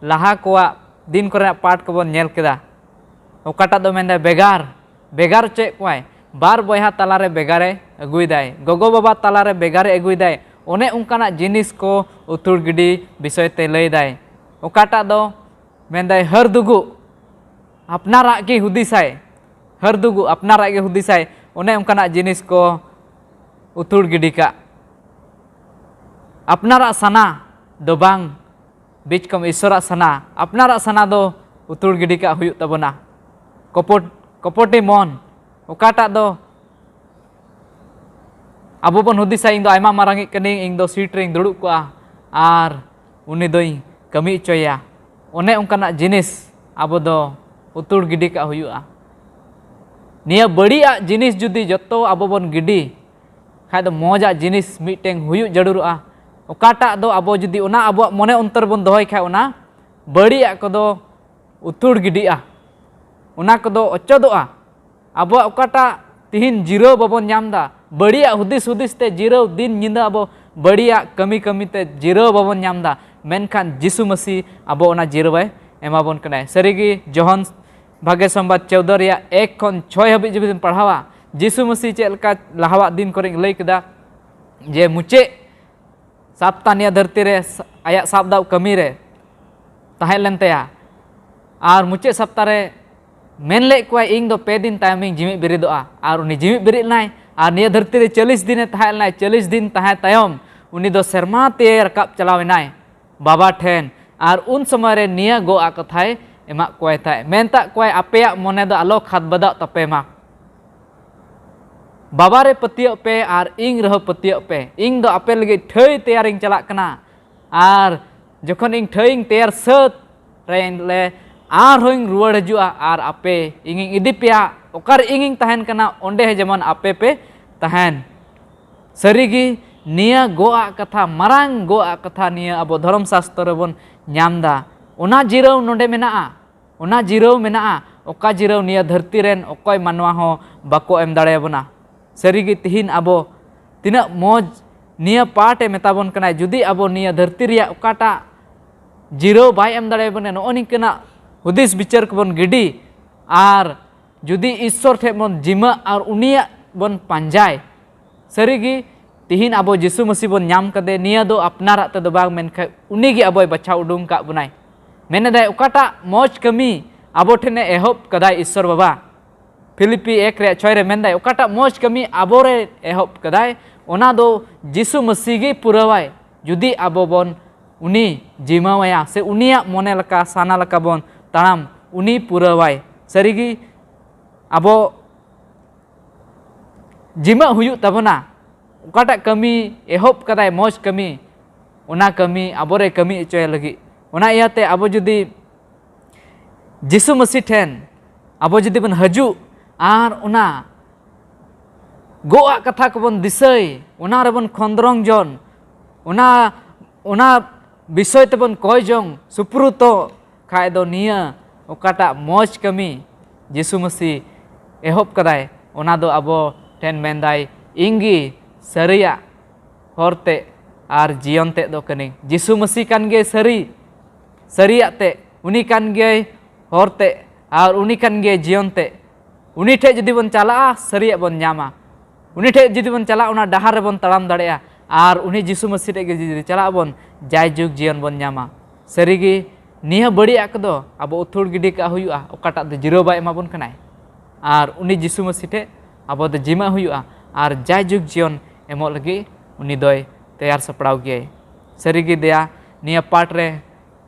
ᱞᱟᱦᱟ ᱠᱚᱣᱟᱜ ᱫᱤᱱ ᱠᱚᱨᱮᱱᱟᱜ ᱯᱟᱴ ᱠᱚᱵᱚᱱ ᱧᱮᱞ ᱠᱮᱫᱟ᱾ ᱚᱠᱟᱴᱟᱜ ᱫᱚ ᱢᱮᱱᱫᱟᱭ ᱵᱮᱜᱟᱨ, ᱵᱮᱜᱟᱨ ᱦᱚᱪᱚᱭᱮᱫ ᱠᱚᱣᱟᱭ, ᱵᱟᱨ ᱵᱚᱭᱦᱟ ᱛᱟᱞᱟᱨᱮ ᱵᱮᱜᱟᱨᱮ ᱟᱹᱜᱩᱭᱮᱫᱟᱭ, ᱜᱚᱜᱚ ᱵᱟᱵᱟ ᱛᱟᱞᱟᱨᱮ ᱵᱮᱜᱟᱨᱮ ᱟᱹᱜᱩᱭᱮᱫᱟᱭ᱾ ᱚᱱᱮ ᱚᱱᱠᱟᱱᱟᱜ ᱡᱤᱱᱤᱥ ᱠᱚ ᱩᱛᱩᱲ ᱜᱤᱰᱤ ᱵᱤᱥᱚᱭ ᱛᱮ ᱞᱟᱹᱭᱫᱟᱭ᱾ ᱚᱠᱟᱴᱟᱜ ᱫᱚ ᱢᱮᱱᱫᱟᱭ ᱦᱟᱹᱨ ᱫᱩᱜᱩᱜ, ᱟᱯᱱᱟᱨᱟᱜ ᱜᱮ ᱦᱩᱫᱤᱥᱟᱭ, ᱦᱟᱹᱨ ᱫᱩᱜᱩᱜ, ᱟᱯᱱᱟᱨᱟᱜ ᱜᱮ ᱦᱩᱫᱤᱥᱟᱭ, ᱚᱱᱮ ᱚᱱᱠᱟᱱᱟᱜ ᱡᱤᱱᱤᱥ ᱠᱚ ᱩᱛᱩᱲ ᱜᱤᱰᱤ ᱠᱟᱜ᱾ ᱟᱯᱱᱟᱨᱟᱜ ᱥᱟᱱᱟ ᱫᱚ ᱵᱟᱝ, ᱵᱤᱪᱠᱚᱢ ᱤᱥᱥᱚᱨᱟᱜ ᱥᱟᱱᱟ, ᱟᱯᱱᱟᱨᱟᱜ ᱥᱟᱱᱟ ᱫᱚ ᱩᱛᱩᱲ ᱜᱤᱰᱤ ᱠᱟᱜ ᱦᱩᱭᱩᱜ ᱛᱟᱵᱚᱱᱟ᱾ ᱠᱚᱯᱚᱴ, ᱠᱚᱯᱚᱴᱤ ᱢᱚᱱ, ᱚᱠᱟᱴᱟᱜ ᱫᱚ ᱟᱵᱚ ᱵᱚᱱ ᱦᱩᱫᱤᱥᱟ, "ᱤᱧ ᱫᱚ ᱟᱭᱢᱟ ᱢᱟᱨᱟᱝᱤᱡ ᱠᱟᱹᱱᱟᱹᱧ, ᱤᱧ ᱫᱚ ᱥᱤᱴ ᱨᱮᱧ ᱫᱩᱲᱩᱵ ᱠᱚᱜᱼᱟ ᱟᱨ ᱩᱱᱤ ᱫᱚᱧ ᱠᱟᱹᱢᱤ ᱦᱚᱪᱚᱭᱟ", ᱚᱱᱮ ᱚᱱᱠᱟᱱᱟᱜ ᱡᱤᱱᱤᱥ ᱟᱵᱚ ᱫᱚ ᱩᱛᱩᱲ ᱜᱤᱰᱤ ᱠᱟᱜ ᱦᱩᱭᱩᱜᱼᱟ᱾ ᱱᱤᱭᱟᱹ ᱵᱟᱹᱲᱤᱡᱟᱜ ᱡᱤᱱᱤᱥ ᱡᱩᱫᱤ ᱡᱚᱛᱚ ᱟᱵᱚ ᱵᱚᱱ ᱜᱤᱰᱤ ᱠᱷᱟᱡ ᱫᱚ ᱢᱚᱡᱟᱜ ᱡᱤᱱᱤᱥ ᱢᱤᱫᱴᱮᱱ ᱦᱩᱭᱩᱜ ᱡᱟᱹᱨᱩᱲᱚᱜᱼᱟ᱾ ᱚᱠᱟᱴᱟᱜ ᱫᱚ ᱟᱵᱚ ᱡᱩᱫᱤ ᱚᱱᱟ ᱟᱵᱚᱣᱟᱜ ᱢᱚᱱᱮ ᱚᱱᱛᱚᱨ ᱵᱚᱱ ᱫᱚᱦᱚᱭ ᱠᱷᱟᱡ, ᱚᱱᱟ ᱵᱟᱹᱲᱤᱡᱟᱜ ᱠᱚᱫᱚ ᱩᱛᱩᱲ ᱜᱤᱰᱤᱜᱼᱟ, ᱚᱱᱟ ᱠᱚᱫᱚ ᱚᱪᱚᱫᱚᱜᱼᱟ᱾ ᱟᱵᱚᱣᱟᱜ ᱚᱠᱟᱴᱟᱜ ᱛᱤᱦᱤᱧ ᱡᱤᱨᱟᱹᱣ ᱵᱟᱵᱚᱱ ᱧᱟᱢ ᱮᱫᱟ, ᱵᱟᱹᱲᱤᱡᱟᱜ ᱦᱩᱫᱤᱥ ᱦᱩᱫᱤᱥ ᱛᱮ ᱡᱤᱨᱟᱹᱣ, ᱫᱤᱱ ᱧᱤᱫᱟᱹ ᱟᱵᱚ ᱵᱟᱹᱲᱤᱡᱟᱜ ᱠᱟᱹᱢᱤ ᱠᱟᱹᱢᱤ ᱛᱮ ᱡᱤᱨᱟᱹᱣ ᱵᱟᱵᱚᱱ ᱧᱟᱢ ᱮᱫᱟ, ᱢᱮᱱᱠᱷᱟᱱ ᱡᱤᱥᱩ ᱢᱟᱹᱥᱤ ᱟᱵᱚ ᱚᱱᱟ ᱡᱤᱨᱟᱹᱣ ᱮ ᱮᱢᱟ ᱵᱚᱱ ᱠᱟᱱᱟᱭ᱾ ᱥᱟᱹᱨᱤᱜᱮ ᱡᱚᱦᱚᱱ ᱵᱷᱟᱜᱮ ᱥᱚᱢᱵᱟᱫ ᱪᱳᱣᱫᱚ ᱨᱮᱭᱟᱜ ᱮᱠ ᱠᱷᱚᱱ ᱪᱷᱚᱭ ᱦᱟᱹᱵᱤᱡ ᱡᱩᱫᱤ ᱵᱚᱱ ᱯᱟᱲᱦᱟᱣᱟ, ᱡᱤᱥᱩ ᱢᱟᱹᱥᱤ ᱪᱮᱫ ᱞᱮᱠᱟ ᱞᱟᱦᱟᱣᱟᱜ ᱫᱤᱱ ᱠᱚᱨᱮ ᱞᱟᱹᱭ ᱠᱮᱫᱟ ᱡᱮ ᱢᱩᱪᱟᱹᱫ ᱥᱟᱯᱛᱟ ᱱᱤᱭᱟᱹ ᱫᱷᱟᱹᱨᱛᱤ ᱨᱮ ᱥ-, ᱟᱭᱟᱜ ᱥᱟᱵ ᱫᱟᱣ ᱠᱟᱹᱢᱤ ᱨᱮ ᱛᱟᱦᱮᱸ ᱞᱮᱱ ᱛᱟᱭᱟ᱾ ᱟᱨ ᱢᱩᱪᱟᱹᱫ ᱥᱟᱯᱛᱟ ᱨᱮ ᱢᱮᱱ ᱞᱮᱫ ᱠᱚᱣᱟᱭ, "ᱤᱧ ᱫᱚ ᱯᱮ ᱫᱤᱱ ᱛᱟᱭᱚᱢᱤᱧ ᱡᱤᱣᱤᱫ ᱵᱮᱨᱮᱫᱚᱜᱼᱟ", ᱟᱨ ᱩᱱᱤ ᱡᱤᱣᱤᱫ ᱵᱮᱨᱮᱫ ᱞᱮᱱᱟᱭ᱾ ᱟᱨ ᱱᱤᱭᱟᱹ ᱫᱷᱟᱹᱨᱛᱤ ᱨᱮ ᱪᱚᱞᱞᱤᱥ ᱫᱤᱱᱮ ᱛᱟᱦᱮᱸ ᱞᱮᱱᱟᱭ᱾ ᱪᱚᱞᱞᱤᱥ ᱫᱤᱱ ᱛᱟᱦᱮᱸ ᱛᱟᱭᱚᱢ ᱩᱱᱤ ᱫᱚ ᱥᱮᱨᱢᱟ ᱛᱮ ᱨᱟᱠᱟᱵ ᱪᱟᱞᱟᱣ ᱮᱱᱟᱭ ᱵᱟᱵᱟ ᱴᱷᱮᱱ᱾ ᱟᱨ ᱩᱱ ᱥᱚᱢᱚᱭ ᱨᱮ ᱱᱤᱭᱟᱹ ᱜᱚᱜ ᱟᱜ ᱠᱟᱛᱷᱟᱭ ᱮᱢᱟᱜ ᱠᱚᱣᱟᱭ ᱛᱟᱦᱮᱸᱫ, ᱢᱮᱱᱛᱟᱜ ᱠᱚᱣᱟᱭ, "ᱟᱯᱮᱭᱟᱜ ᱢᱚᱱᱮ ᱫᱚ ᱟᱞᱚ ᱠᱷᱟᱫᱽ ᱵᱟᱫᱟᱜ ᱛᱟᱯᱮ ᱢᱟ᱾ ᱵᱟᱵᱟ ᱨᱮ ᱯᱟᱹᱛᱭᱟᱹᱜ ᱯᱮ ᱟᱨ ᱤᱧ ᱨᱮᱦᱚᱸ ᱯᱟᱹᱛᱭᱟᱹᱜ ᱯᱮ᱾ ᱤᱧ ᱫᱚ ᱟᱯᱮ ᱞᱟᱹᱜᱤᱫ ᱴᱷᱟᱹᱭ ᱛᱮᱭᱟᱨᱤᱧ ᱪᱟᱞᱟᱜ ᱠᱟᱱᱟ, ᱟᱨ ᱡᱚᱠᱷᱚᱱ ᱤᱧ ᱴᱷᱟᱹᱭᱤᱧ ᱛᱮᱭᱟᱨ ᱥᱟᱹᱛ ᱨᱮ ᱞᱮ ᱟᱨᱦᱚᱸᱧ ᱨᱩᱣᱟᱹᱲ ᱦᱤᱡᱩᱜᱼᱟ ᱟᱨ ᱟᱯᱮ ᱤᱧᱤᱧ ᱤᱫᱤ ᱯᱮᱭᱟ᱾ ᱚᱠᱟᱨᱮ ᱤᱧᱤᱧ ᱛᱟᱦᱮᱱ ᱠᱟᱱᱟ, ᱚᱸᱰᱮ ᱦᱚᱸ ᱡᱮᱢᱚᱱ ᱟᱯᱮ ᱯᱮ ᱛᱟᱦᱮᱱ᱾" ᱥᱟᱹᱨᱤᱜᱮ ᱱᱤᱭᱟᱹ ᱜᱚᱜ ᱟᱜ ᱠᱟᱛᱷᱟ, ᱢᱟᱨᱟᱝ ᱜᱚᱜ ᱟᱜ ᱠᱟᱛᱷᱟ ᱱᱤᱭᱟᱹ ᱟᱵᱚ ᱫᱷᱚᱨᱚᱢ ᱥᱟᱥᱛᱚᱨ ᱨᱮᱵᱚᱱ ᱧᱟᱢ ᱮᱫᱟ᱾ ᱚᱱᱟ ᱡᱤᱨᱟᱹᱣ ᱱᱚᱰᱮ ᱢᱮᱱᱟᱜᱼᱟ, ᱚᱱᱟ ᱡᱤᱨᱟᱹᱣ ᱢᱮᱱᱟᱜᱼᱟ, ᱚᱠᱟ ᱡᱤᱨᱟᱹᱣ ᱱᱤᱭᱟᱹ ᱫᱷᱟᱹᱨᱛᱤ ᱨᱮᱱ ᱚᱠᱚᱭ ᱢᱟᱱᱣᱟ ᱦᱚᱸ ᱵᱟᱠᱚ ᱮᱢ ᱫᱟᱲᱮᱭᱟᱵᱚᱱᱟ᱾ ᱥᱟᱹᱨᱤᱜᱮ ᱛᱤᱦᱤᱧ ᱟᱵᱚ ᱛᱤᱱᱟᱹᱜ ᱢᱚᱡᱽ ᱱᱤᱭᱟᱹ ᱯᱟᱴ ᱮ ᱢᱮᱛᱟ ᱵᱚᱱ ᱠᱟᱱᱟᱭ, ᱡᱩᱫᱤ ᱟᱵᱚ ᱱᱤᱭᱟᱹ ᱫᱷᱟᱹᱨᱛᱤ ᱨᱮᱭᱟᱜ ᱚᱠᱟᱴᱟᱜ ᱡᱤᱨᱟᱹᱣ ᱵᱟᱭ ᱮᱢ ᱫᱟᱲᱮᱭᱟᱵᱚᱱᱟ, ᱱᱚᱜᱼᱚ ᱱᱤᱝᱠᱟᱹᱱᱟᱜ ᱦᱩᱫᱤᱥ ᱵᱤᱪᱟᱹᱨ ᱠᱚᱵᱚᱱ ᱜᱤᱰᱤ ᱟᱨ ᱡᱩᱫᱤ ᱤᱥᱥᱚᱨ ᱴᱷᱮᱱ ᱵᱚᱱ ᱡᱤᱢᱟᱹ ᱟᱨ ᱩᱱᱤᱭᱟᱜ ᱵᱚᱱ ᱯᱟᱸᱡᱟᱭ, ᱥᱟᱹᱨᱤᱜᱮ ᱛᱤᱦᱤᱧ ᱟᱵᱚ ᱡᱤᱥᱩ ᱢᱟᱹᱥᱤ ᱵᱚᱱ ᱧᱟᱢ ᱠᱟᱫᱮ, ᱱᱤᱭᱟᱹ ᱫᱚ ᱟᱯᱱᱟᱨᱟᱜ ᱛᱮᱫᱚ ᱵᱟᱝ, ᱢᱮᱱᱠᱷᱟᱱ ᱩᱱᱤᱜᱮ ᱟᱵᱚᱭ ᱵᱟᱪᱷᱟᱣ ᱩᱰᱩᱝ ᱠᱟᱜ ᱵᱚᱱᱟᱭ᱾ ᱢᱮᱱᱮᱫᱟᱭ, ᱚᱠᱟᱴᱟᱜ ᱢᱚᱡᱽ ᱠᱟᱹᱢᱤ ᱟᱵᱚ ᱴᱷᱮᱱᱮ ᱮᱦᱚᱵ ᱠᱟᱫᱟᱭ ᱤᱥᱥᱚᱨ ᱵᱟᱵᱟ, ᱯᱷᱤᱞᱤᱯᱤ ᱮᱠ ᱨᱮᱭᱟᱜ ᱪᱷᱚᱭ ᱨᱮ ᱢᱮᱱᱫᱟᱭ, ᱚᱠᱟᱴᱟᱜ ᱢᱚᱡᱽ ᱠᱟᱹᱢᱤ ᱟᱵᱚᱨᱮ ᱮᱦᱚᱵ ᱠᱟᱫᱟᱭ, ᱚᱱᱟ ᱫᱚ ᱡᱤᱥᱩ ᱢᱟᱹᱥᱤ ᱜᱮ ᱯᱩᱨᱟᱹᱣᱟᱭ᱾ ᱡᱩᱫᱤ ᱟᱵᱚ ᱵᱚᱱ ᱩᱱᱤ ᱡᱤᱢᱟᱹᱣᱟᱭᱟ ᱥᱮ ᱩᱱᱤᱭᱟᱜ ᱢᱚᱱᱮ ᱞᱮᱠᱟ, ᱥᱟᱱᱟ ᱞᱮᱠᱟ ᱵᱚᱱ ᱛᱟᱲᱟᱢ, ᱩᱱᱤ ᱯᱩᱨᱟᱹᱣᱟᱭ᱾ ᱥᱟᱹᱨᱤᱜᱮ ᱟᱵᱚ ᱡᱤᱢᱟᱹᱜ ᱦᱩᱭᱩᱜ ᱛᱟᱵᱚᱱᱟ᱾ ᱚᱠᱟᱴᱟᱜ ᱠᱟᱹᱢᱤ ᱮᱦᱚᱵ ᱠᱟᱫᱟᱭ, ᱢᱚᱡᱽ ᱠᱟᱹᱢᱤ, ᱚᱱᱟ ᱠᱟᱹᱢᱤ ᱟᱵᱚᱨᱮ ᱠᱟᱹᱢᱤ ᱦᱚᱪᱚᱭ ᱞᱟᱹᱜᱤᱫ᱾ ᱚᱱᱟ ᱤᱭᱟᱹᱛᱮ ᱟᱵᱚ ᱡᱩᱫᱤ ᱡᱤᱥᱩ ᱢᱟᱹᱥᱤ ᱴᱷᱮᱱ ᱟᱵᱚ ᱡᱩᱫᱤ ᱵᱚᱱ ᱦᱤᱡᱩᱜ ᱟᱨ ᱚᱱᱟ ᱜᱚᱜ ᱟᱜ ᱠᱟᱛᱷᱟ ᱠᱚᱵᱚᱱ ᱫᱤᱥᱟᱹᱭ, ᱚᱱᱟ ᱨᱮᱵᱚᱱ ᱠᱷᱚᱸᱫᱽᱨᱚᱝ ᱡᱚᱱ, ᱚᱱᱟ, ᱚᱱᱟ ᱵᱤᱥᱚᱭ ᱛᱮᱵᱚᱱ ᱠᱚᱭ ᱡᱚᱝ, ᱥᱩᱯᱨᱩᱛᱚ ᱠᱷᱟᱡ ᱫᱚ ᱱᱤᱭᱟᱹ ᱚᱠᱟᱴᱟᱜ ᱢᱚᱡᱽ ᱠᱟᱹᱢᱤ ᱡᱤᱥᱩ ᱢᱟᱹᱥᱤ ᱮᱦᱚᱵ ᱠᱟᱫᱟᱭ, ᱚᱱᱟ ᱫᱚ ᱟᱵᱚ ᱴᱷᱮᱱ ᱢᱮᱱᱫᱟᱭ, "ᱤᱧ ᱜᱮ ᱥᱟᱹᱨᱤᱭᱟᱜ ᱦᱚᱨ ᱛᱮ ᱟᱨ ᱡᱤᱭᱚᱱ ᱛᱮ ᱫᱚ ᱠᱟᱹᱱᱟᱹᱧ᱾" ᱡᱤᱥᱩ ᱢᱟᱹᱥᱤ ᱠᱟᱱ ᱜᱮᱭ ᱥᱟᱹᱨᱤ, ᱥᱟᱹᱨᱤᱭᱟᱜ ᱛᱮ, ᱩᱱᱤ ᱠᱟᱱ ᱜᱮᱭ ᱦᱚᱨ ᱛᱮ, ᱟᱨ ᱩᱱᱤ ᱠᱟᱱ ᱜᱮᱭ ᱡᱤᱭᱚᱱ ᱛᱮ᱾ ᱩᱱᱤ ᱴᱷᱮᱡ ᱡᱩᱫᱤ ᱵᱚᱱ ᱪᱟᱞᱟᱜᱼᱟ, ᱥᱟᱹᱨᱤᱭᱟᱜ ᱵᱚᱱ ᱧᱟᱢᱟ᱾ ᱩᱱᱤ ᱴᱷᱮᱡ ᱡᱩᱫᱤ ᱵᱚᱱ ᱪᱟᱞᱟᱜᱼᱟ, ᱚᱱᱟ ᱰᱟᱦᱟᱨ ᱨᱮᱵᱚᱱ ᱛᱟᱲᱟᱢ ᱫᱟᱲᱮᱭᱟᱜᱼᱟ᱾ ᱟᱨ ᱩᱱᱤ ᱡᱤᱥᱩ ᱢᱟᱹᱥᱤ ᱴᱷᱮᱡ ᱜᱮ ᱡᱩᱫᱤ ᱪᱟᱞᱟᱜ ᱟᱵᱚᱱ, ᱡᱟᱭᱡᱩᱜᱽ ᱡᱤᱭᱚᱱ ᱵᱚᱱ ᱧᱟᱢᱟ᱾ ᱥᱟᱹᱨᱤᱜᱮ, ᱱᱤᱭᱟᱹ ᱵᱟᱹᱲᱤᱡᱟᱜ ᱠᱚᱫᱚ ᱟᱵᱚ ᱩᱛᱷᱩᱲ ᱜᱤᱰᱤ ᱠᱟᱜ ᱦᱩᱭᱩᱜᱼᱟ, ᱚᱠᱟᱴᱟᱜ ᱫᱚ ᱡᱤᱨᱟᱹᱣ ᱵᱟᱭ ᱮᱢᱟ ᱵᱚᱱ ᱠᱟᱱᱟᱭ᱾ ᱟᱨ ᱩᱱᱤ ᱡᱤᱥᱩ ᱢᱟᱹᱥᱤ ᱴᱷᱮᱡ ᱟᱵᱚ ᱫᱚ ᱡᱤᱢᱟᱹᱜ ᱦᱩᱭᱩᱜᱼᱟ, ᱟᱨ ᱡᱟᱭᱡᱩᱜᱽ ᱡᱤᱭᱚᱱ ᱮᱢᱚᱜ ᱞᱟᱹᱜᱤᱫ ᱩᱱᱤ ᱫᱚᱭ ᱛᱮᱭᱟᱨ ᱥᱟᱯᱲᱟᱣ ᱜᱮᱭᱟᱭ᱾ ᱥᱟᱹᱨᱤᱜᱮ ᱫᱮᱭᱟ, ᱱᱤᱭᱟᱹ ᱯᱟᱴ ᱨᱮ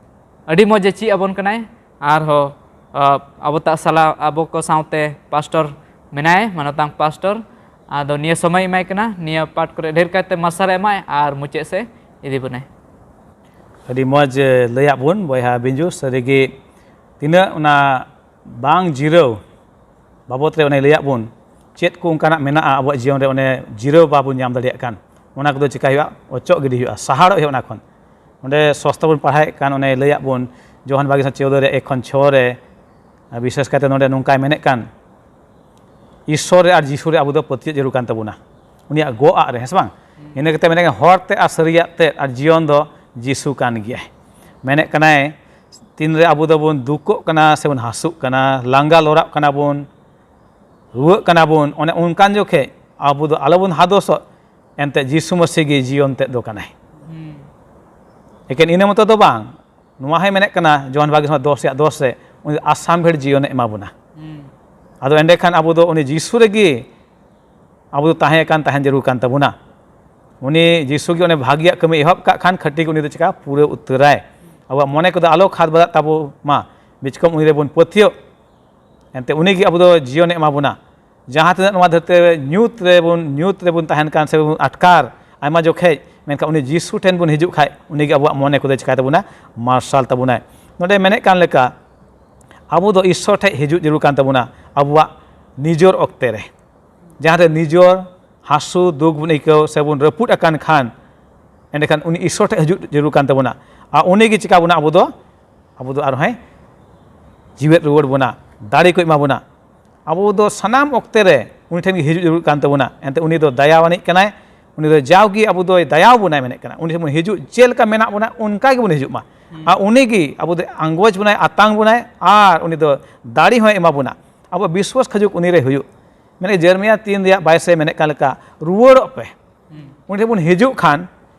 ᱟᱹᱰᱤ ᱢᱚᱡᱽ ᱮ ᱪᱮᱫ ᱟᱵᱚᱱ ᱠᱟᱱᱟᱭ᱾ ᱟᱨᱦᱚᱸ, ᱟ, ᱟᱵᱚ ᱛᱟᱜ ᱥᱟᱞᱟ-, ᱟᱵᱚ ᱠᱚ ᱥᱟᱶᱛᱮ ᱯᱟᱥᱴᱚᱨ ᱢᱮᱱᱟᱭ, ᱢᱟᱱᱚᱛᱟᱱ ᱯᱟᱥᱴᱚᱨ᱾ ᱟᱫᱚ ᱱᱤᱭᱟᱹ ᱥᱚᱢᱚᱭ ᱮᱢᱟᱭ ᱠᱟᱱᱟ, ᱱᱤᱭᱟᱹ ᱯᱟᱴ ᱠᱚᱨᱮ ᱰᱷᱮᱨ ᱠᱟᱭᱛᱮ ᱢᱟᱨᱥᱟᱞ ᱮ ᱮᱢᱟᱭ ᱟᱨ ᱢᱩᱪᱟᱹᱫ ᱥᱮᱫ ᱤᱫᱤ ᱵᱚᱱᱟᱭ᱾ ᱟᱹᱰᱤ ᱢᱚᱡᱽ, ᱮ, ᱞᱟᱹᱭᱟᱜ ᱵᱚᱱ ᱵᱚᱭᱦᱟ ᱵᱤᱧᱡᱩ, ᱥᱟᱹᱨᱤᱜᱮ ᱛᱤᱱᱟᱹᱜ ᱚᱱᱟ ᱵᱟᱝ ᱡᱤᱨᱟᱹᱣ ᱵᱟᱵᱚᱫ ᱨᱮ ᱚᱱᱮ ᱞᱟᱹᱭᱟᱜ ᱵᱚᱱ, ᱪᱮᱫ ᱠᱚ ᱚᱱᱠᱟᱱᱟᱜ ᱢᱮᱱᱟᱜᱼᱟ ᱟᱵᱚᱣᱟᱜ ᱡᱤᱭᱚᱱ ᱨᱮ, ᱚᱱᱮ ᱡᱤᱨᱟᱹᱣ ᱵᱟᱵᱚᱱ ᱧᱟᱢ ᱫᱟᱲᱮᱭᱟᱜ ᱠᱟᱱ, ᱚᱱᱟ ᱠᱚᱫᱚ ᱪᱤᱠᱟᱹᱭ ᱦᱩᱭᱩᱜᱼᱟ? ᱚᱪᱚᱜ ᱜᱤᱰᱤ ᱦᱩᱭᱩᱜᱼᱟ, ᱥᱟᱦᱟᱲᱚᱜ ᱦᱩᱭᱩᱜᱼᱟ ᱚᱱᱟ ᱠᱷᱚᱱ᱾ ᱚᱸᱰᱮ ᱥᱚᱥᱛᱟ ᱵᱚᱱ ᱯᱟᱲᱦᱟᱣᱮᱫ ᱠᱟᱱ, ᱚᱱᱮ ᱞᱟᱹᱭᱟᱜ ᱵᱚᱱ, ᱡᱚᱦᱟᱱ ᱵᱟᱜᱤᱥᱟ ᱪᱳᱫᱚ ᱨᱮ ᱮᱠ ᱠᱷᱚᱱ ᱪᱷᱚ ᱨᱮ, ᱟᱨ ᱵᱤᱥᱮᱥ ᱠᱟᱭᱛᱮ ᱱᱚᱰᱮ ᱱᱚᱝᱠᱟᱭ ᱢᱮᱱᱮᱫ ᱠᱟᱱ, ᱤᱥᱥᱚᱨ ᱨᱮ ᱟᱨ ᱡᱤᱥᱩ ᱨᱮ ᱟᱵᱚ ᱫᱚ ᱯᱟᱹᱛᱭᱟᱹᱜ ᱡᱟᱹᱨᱩᱲ ᱠᱟᱱ ᱛᱟᱵᱚᱱᱟ, ᱩᱱᱤᱭᱟᱜ ᱜᱚᱜ ᱟᱜ ᱨᱮ, ᱦᱮᱸ ᱥᱮ ᱵᱟᱝ? ᱤᱱᱟᱹ ᱠᱟᱛᱮ ᱢᱮᱱᱮᱫ ᱠᱟᱱ, ᱦᱚᱨ ᱛᱮ ᱟᱨ ᱥᱟᱹᱨᱤᱭᱟᱜ ᱛᱮ ᱟᱨ ᱡᱤᱭᱚᱱ ᱫᱚ ᱡᱤᱥᱩ ᱠᱟᱱ ᱜᱮᱭᱟᱭ᱾ ᱢᱮᱱᱮᱫ ᱠᱟᱱᱟᱭ, ᱛᱤᱱᱨᱮ ᱟᱵᱚ ᱫᱚᱵᱚᱱ ᱫᱩᱠᱚᱜ ᱠᱟᱱᱟ ᱥᱮᱵᱚᱱ ᱦᱟᱹᱥᱩᱜ ᱠᱟᱱᱟ, ᱞᱟᱸᱜᱟ ᱞᱚᱨᱟᱜ ᱠᱟᱱᱟ ᱵᱚᱱ, ᱨᱩᱣᱟᱹᱜ ᱠᱟᱱᱟ ᱵᱚᱱ, ᱚᱱᱮ ᱚᱱᱠᱟᱱ ᱡᱚᱠᱷᱮᱡ ᱟᱵᱚ ᱫᱚ ᱟᱞᱚᱵᱚᱱ ᱦᱟᱫᱚᱥᱚᱜ, ᱮᱱᱛᱮ ᱡᱤᱥᱩ ᱢᱟᱹᱥᱤ ᱜᱮ ᱡᱤᱭᱚᱱ ᱛᱮᱫ ᱫᱚ ᱠᱟᱱᱟᱭ᱾ ᱮᱠᱮᱱ ᱤᱱᱟᱹ ᱢᱚᱛᱚ ᱫᱚ ᱵᱟᱝ, ᱱᱚᱣᱟ ᱦᱚᱸᱭ ᱢᱮᱱᱮᱫ ᱠᱟᱱᱟ ᱡᱚᱦᱟᱱ ᱵᱟᱜᱤ ᱥᱚᱢᱟᱡᱽ ᱫᱚᱥ ᱨᱮᱭᱟᱜ ᱫᱚᱥ ᱨᱮ, ᱩᱱᱤ ᱫᱚ ᱟᱥᱟᱢᱵᱷᱮᱲ ᱡᱤᱭᱚᱱᱮ ᱮᱢᱟ ᱵᱚᱱᱟ᱾ ᱟᱫᱚ ᱮᱸᱰᱮᱠᱷᱟᱱ ᱟᱵᱚ ᱫᱚ ᱩᱱᱤ ᱡᱤᱥᱩ ᱨᱮᱜᱮ ᱟᱵᱚ ᱫᱚ ᱛᱟᱦᱮᱸ ᱠᱟᱱ, ᱛᱟᱦᱮᱸ ᱡᱟᱹᱨᱩᱲ ᱠᱟᱱ ᱛᱟᱵᱚᱱᱟ᱾ ᱩᱱᱤ ᱡᱤᱥᱩ ᱜᱮ ᱚᱱᱮ ᱵᱷᱟᱹᱜᱤᱭᱟᱜ ᱠᱟᱹᱢᱤ ᱮᱦᱚᱵ ᱠᱟᱜ ᱠᱷᱟᱱ, ᱠᱷᱟᱹᱴᱤ ᱜᱮ ᱩᱱᱤ ᱫᱚ ᱪᱮᱠᱟ ᱯᱩᱨᱟᱹᱣ ᱩᱛᱟᱹᱨᱟᱭ᱾ ᱟᱵᱚᱣᱟᱜ ᱢᱚᱱᱮ ᱠᱚᱫᱚ ᱟᱞᱚ ᱠᱷᱟᱫᱽ ᱵᱟᱫᱟᱜ ᱛᱟᱵᱚ ᱢᱟ, ᱵᱤᱪᱠᱚᱢ ᱩᱱᱤ ᱨᱮᱵᱚᱱ ᱯᱟᱹᱛᱭᱟᱹᱜ᱾ ᱮᱱᱛᱮ ᱩᱱᱤ ᱜᱮ ᱟᱵᱚ ᱫᱚ ᱡᱤᱭᱚᱱᱮ ᱮᱢᱟ ᱵᱚᱱᱟ᱾ ᱡᱟᱦᱟᱸ ᱛᱤᱱᱟᱹᱜ ᱱᱚᱣᱟ ᱫᱷᱟᱹᱨᱛᱤ ᱨᱮ ᱧᱩᱛ ᱨᱮᱵᱚᱱ, ᱧᱩᱛ ᱨᱮᱵᱚᱱ ᱛᱟᱦᱮᱱ ᱠᱟᱱ ᱥᱮ ᱵᱚᱱ ᱟᱴᱠᱟᱨ ᱟᱭᱢᱟ ᱡᱚᱠᱷᱮᱡ, ᱢᱮᱱᱠᱷᱟᱱ ᱩᱱᱤ ᱡᱤᱥᱩ ᱴᱷᱮᱱ ᱵᱚᱱ ᱦᱤᱡᱩᱜ ᱠᱷᱟᱡ, ᱩᱱᱤ ᱜᱮ ᱟᱵᱚᱣᱟᱜ ᱢᱚᱱᱮ ᱠᱚᱫᱚᱭ ᱪᱤᱠᱟᱭ ᱛᱟᱵᱚᱱᱟ? ᱢᱟᱨᱥᱟᱞ ᱛᱟᱵᱚᱱᱟᱭ᱾ ᱱᱚᱰᱮ ᱢᱮᱱᱮᱫ ᱠᱟᱱ ᱞᱮᱠᱟ, ᱟᱵᱚ ᱫᱚ ᱤᱥᱥᱚᱨ ᱴᱷᱮᱡ ᱦᱤᱡᱩᱜ ᱡᱟᱹᱨᱩᱲ ᱠᱟᱱ ᱛᱟᱵᱚᱱᱟ ᱟᱵᱚᱣᱟᱜ ᱱᱤᱡᱚᱨ ᱚᱠᱛᱮ ᱨᱮ᱾ ᱡᱟᱦᱟᱸ ᱨᱮ ᱱᱤᱡᱚᱨ ᱦᱟᱹᱥᱩ ᱫᱩᱠ ᱵᱚᱱ ᱟᱹᱭᱠᱟᱹᱣ ᱥᱮ ᱵᱚᱱ ᱨᱟᱹᱯᱩᱫ ᱟᱠᱟᱱ ᱠᱷᱟᱱ, ᱮᱸᱰᱮᱠᱷᱟᱱ ᱩᱱᱤ ᱤᱥᱥᱚᱨ ᱴᱷᱮᱡ ᱦᱤᱡᱩᱜ ᱡᱟᱹᱨᱩᱲ ᱠᱟᱱ ᱛᱟᱵᱚᱱᱟ᱾ ᱟᱨ ᱩᱱᱤ ᱜᱮ ᱪᱤᱠᱟ ᱵᱚᱱᱟ? ᱟᱵᱚ ᱫᱚ, ᱟᱵᱚ ᱫᱚ ᱟᱨᱦᱚᱸᱭ ᱡᱤᱣᱮᱫ ᱨᱩᱣᱟᱹᱲ ᱵᱚᱱᱟ, ᱫᱟᱲᱮ ᱠᱚ ᱮᱢᱟ ᱵᱚᱱᱟ᱾ ᱟᱵᱚ ᱫᱚ ᱥᱟᱱᱟᱢ ᱚᱠᱛᱮ ᱨᱮ ᱩᱱᱤ ᱴᱷᱮᱱ ᱜᱮ ᱦᱤᱡᱩᱜ ᱡᱟᱹᱨᱩᱲ ᱠᱟᱱ ᱛᱟᱵᱚᱱᱟ᱾ ᱮᱱᱛᱮ ᱩᱱᱤ ᱫᱚ ᱫᱟᱭᱟᱣᱟᱱᱤᱡ ᱠᱟᱱᱟᱭ, ᱩᱱᱤ ᱫᱚ ᱡᱟᱣᱜᱮ ᱟᱵᱚ ᱫᱚᱭ ᱫᱟᱭᱟᱣ ᱵᱚᱱᱟᱭ ᱢᱮᱱᱮᱫ ᱠᱟᱱᱟ᱾ ᱩᱱᱤ ᱴᱷᱮᱱ ᱵᱚᱱ ᱦᱤᱡᱩᱜ, ᱪᱮᱫ ᱞᱮᱠᱟ ᱢᱮᱱᱟᱜ ᱵᱚᱱᱟ ᱚᱱᱠᱟ ᱜᱮᱵᱚᱱ ᱦᱤᱡᱩᱜ ᱢᱟ᱾ ᱟᱨ ᱩᱱᱤ ᱜᱮ ᱟᱵᱚ ᱫᱚᱭ ᱟᱸᱜᱚᱪ ᱵᱚᱱᱟᱭ, ᱟᱛᱟᱝ ᱵᱚᱱᱟᱭ, ᱟᱨ ᱩᱱᱤ ᱫᱚ ᱫᱟᱲᱮ ᱦᱚᱸᱭ ᱮᱢᱟ ᱵᱚᱱᱟ᱾ ᱟᱵᱚ ᱵᱤᱥᱣᱟᱥ ᱠᱷᱟᱡᱩᱜ ᱩᱱᱤ ᱨᱮ ᱦᱩᱭᱩᱜ᱾ ᱢᱮᱱᱮᱫ ᱡᱮᱨᱢᱤᱭᱟ ᱛᱤᱱ ᱨᱮᱭᱟᱜ ᱵᱟᱭᱤᱥ ᱨᱮ ᱢᱮᱱᱮᱫ ᱠᱟᱱ ᱞᱮᱠᱟ, ᱨᱩᱣᱟᱹᱲᱚᱜ ᱯᱮ᱾ ᱩᱱᱤ ᱴᱷᱮᱱ ᱵᱚᱱ ᱦᱤᱡᱩᱜ ᱠᱷᱟᱱ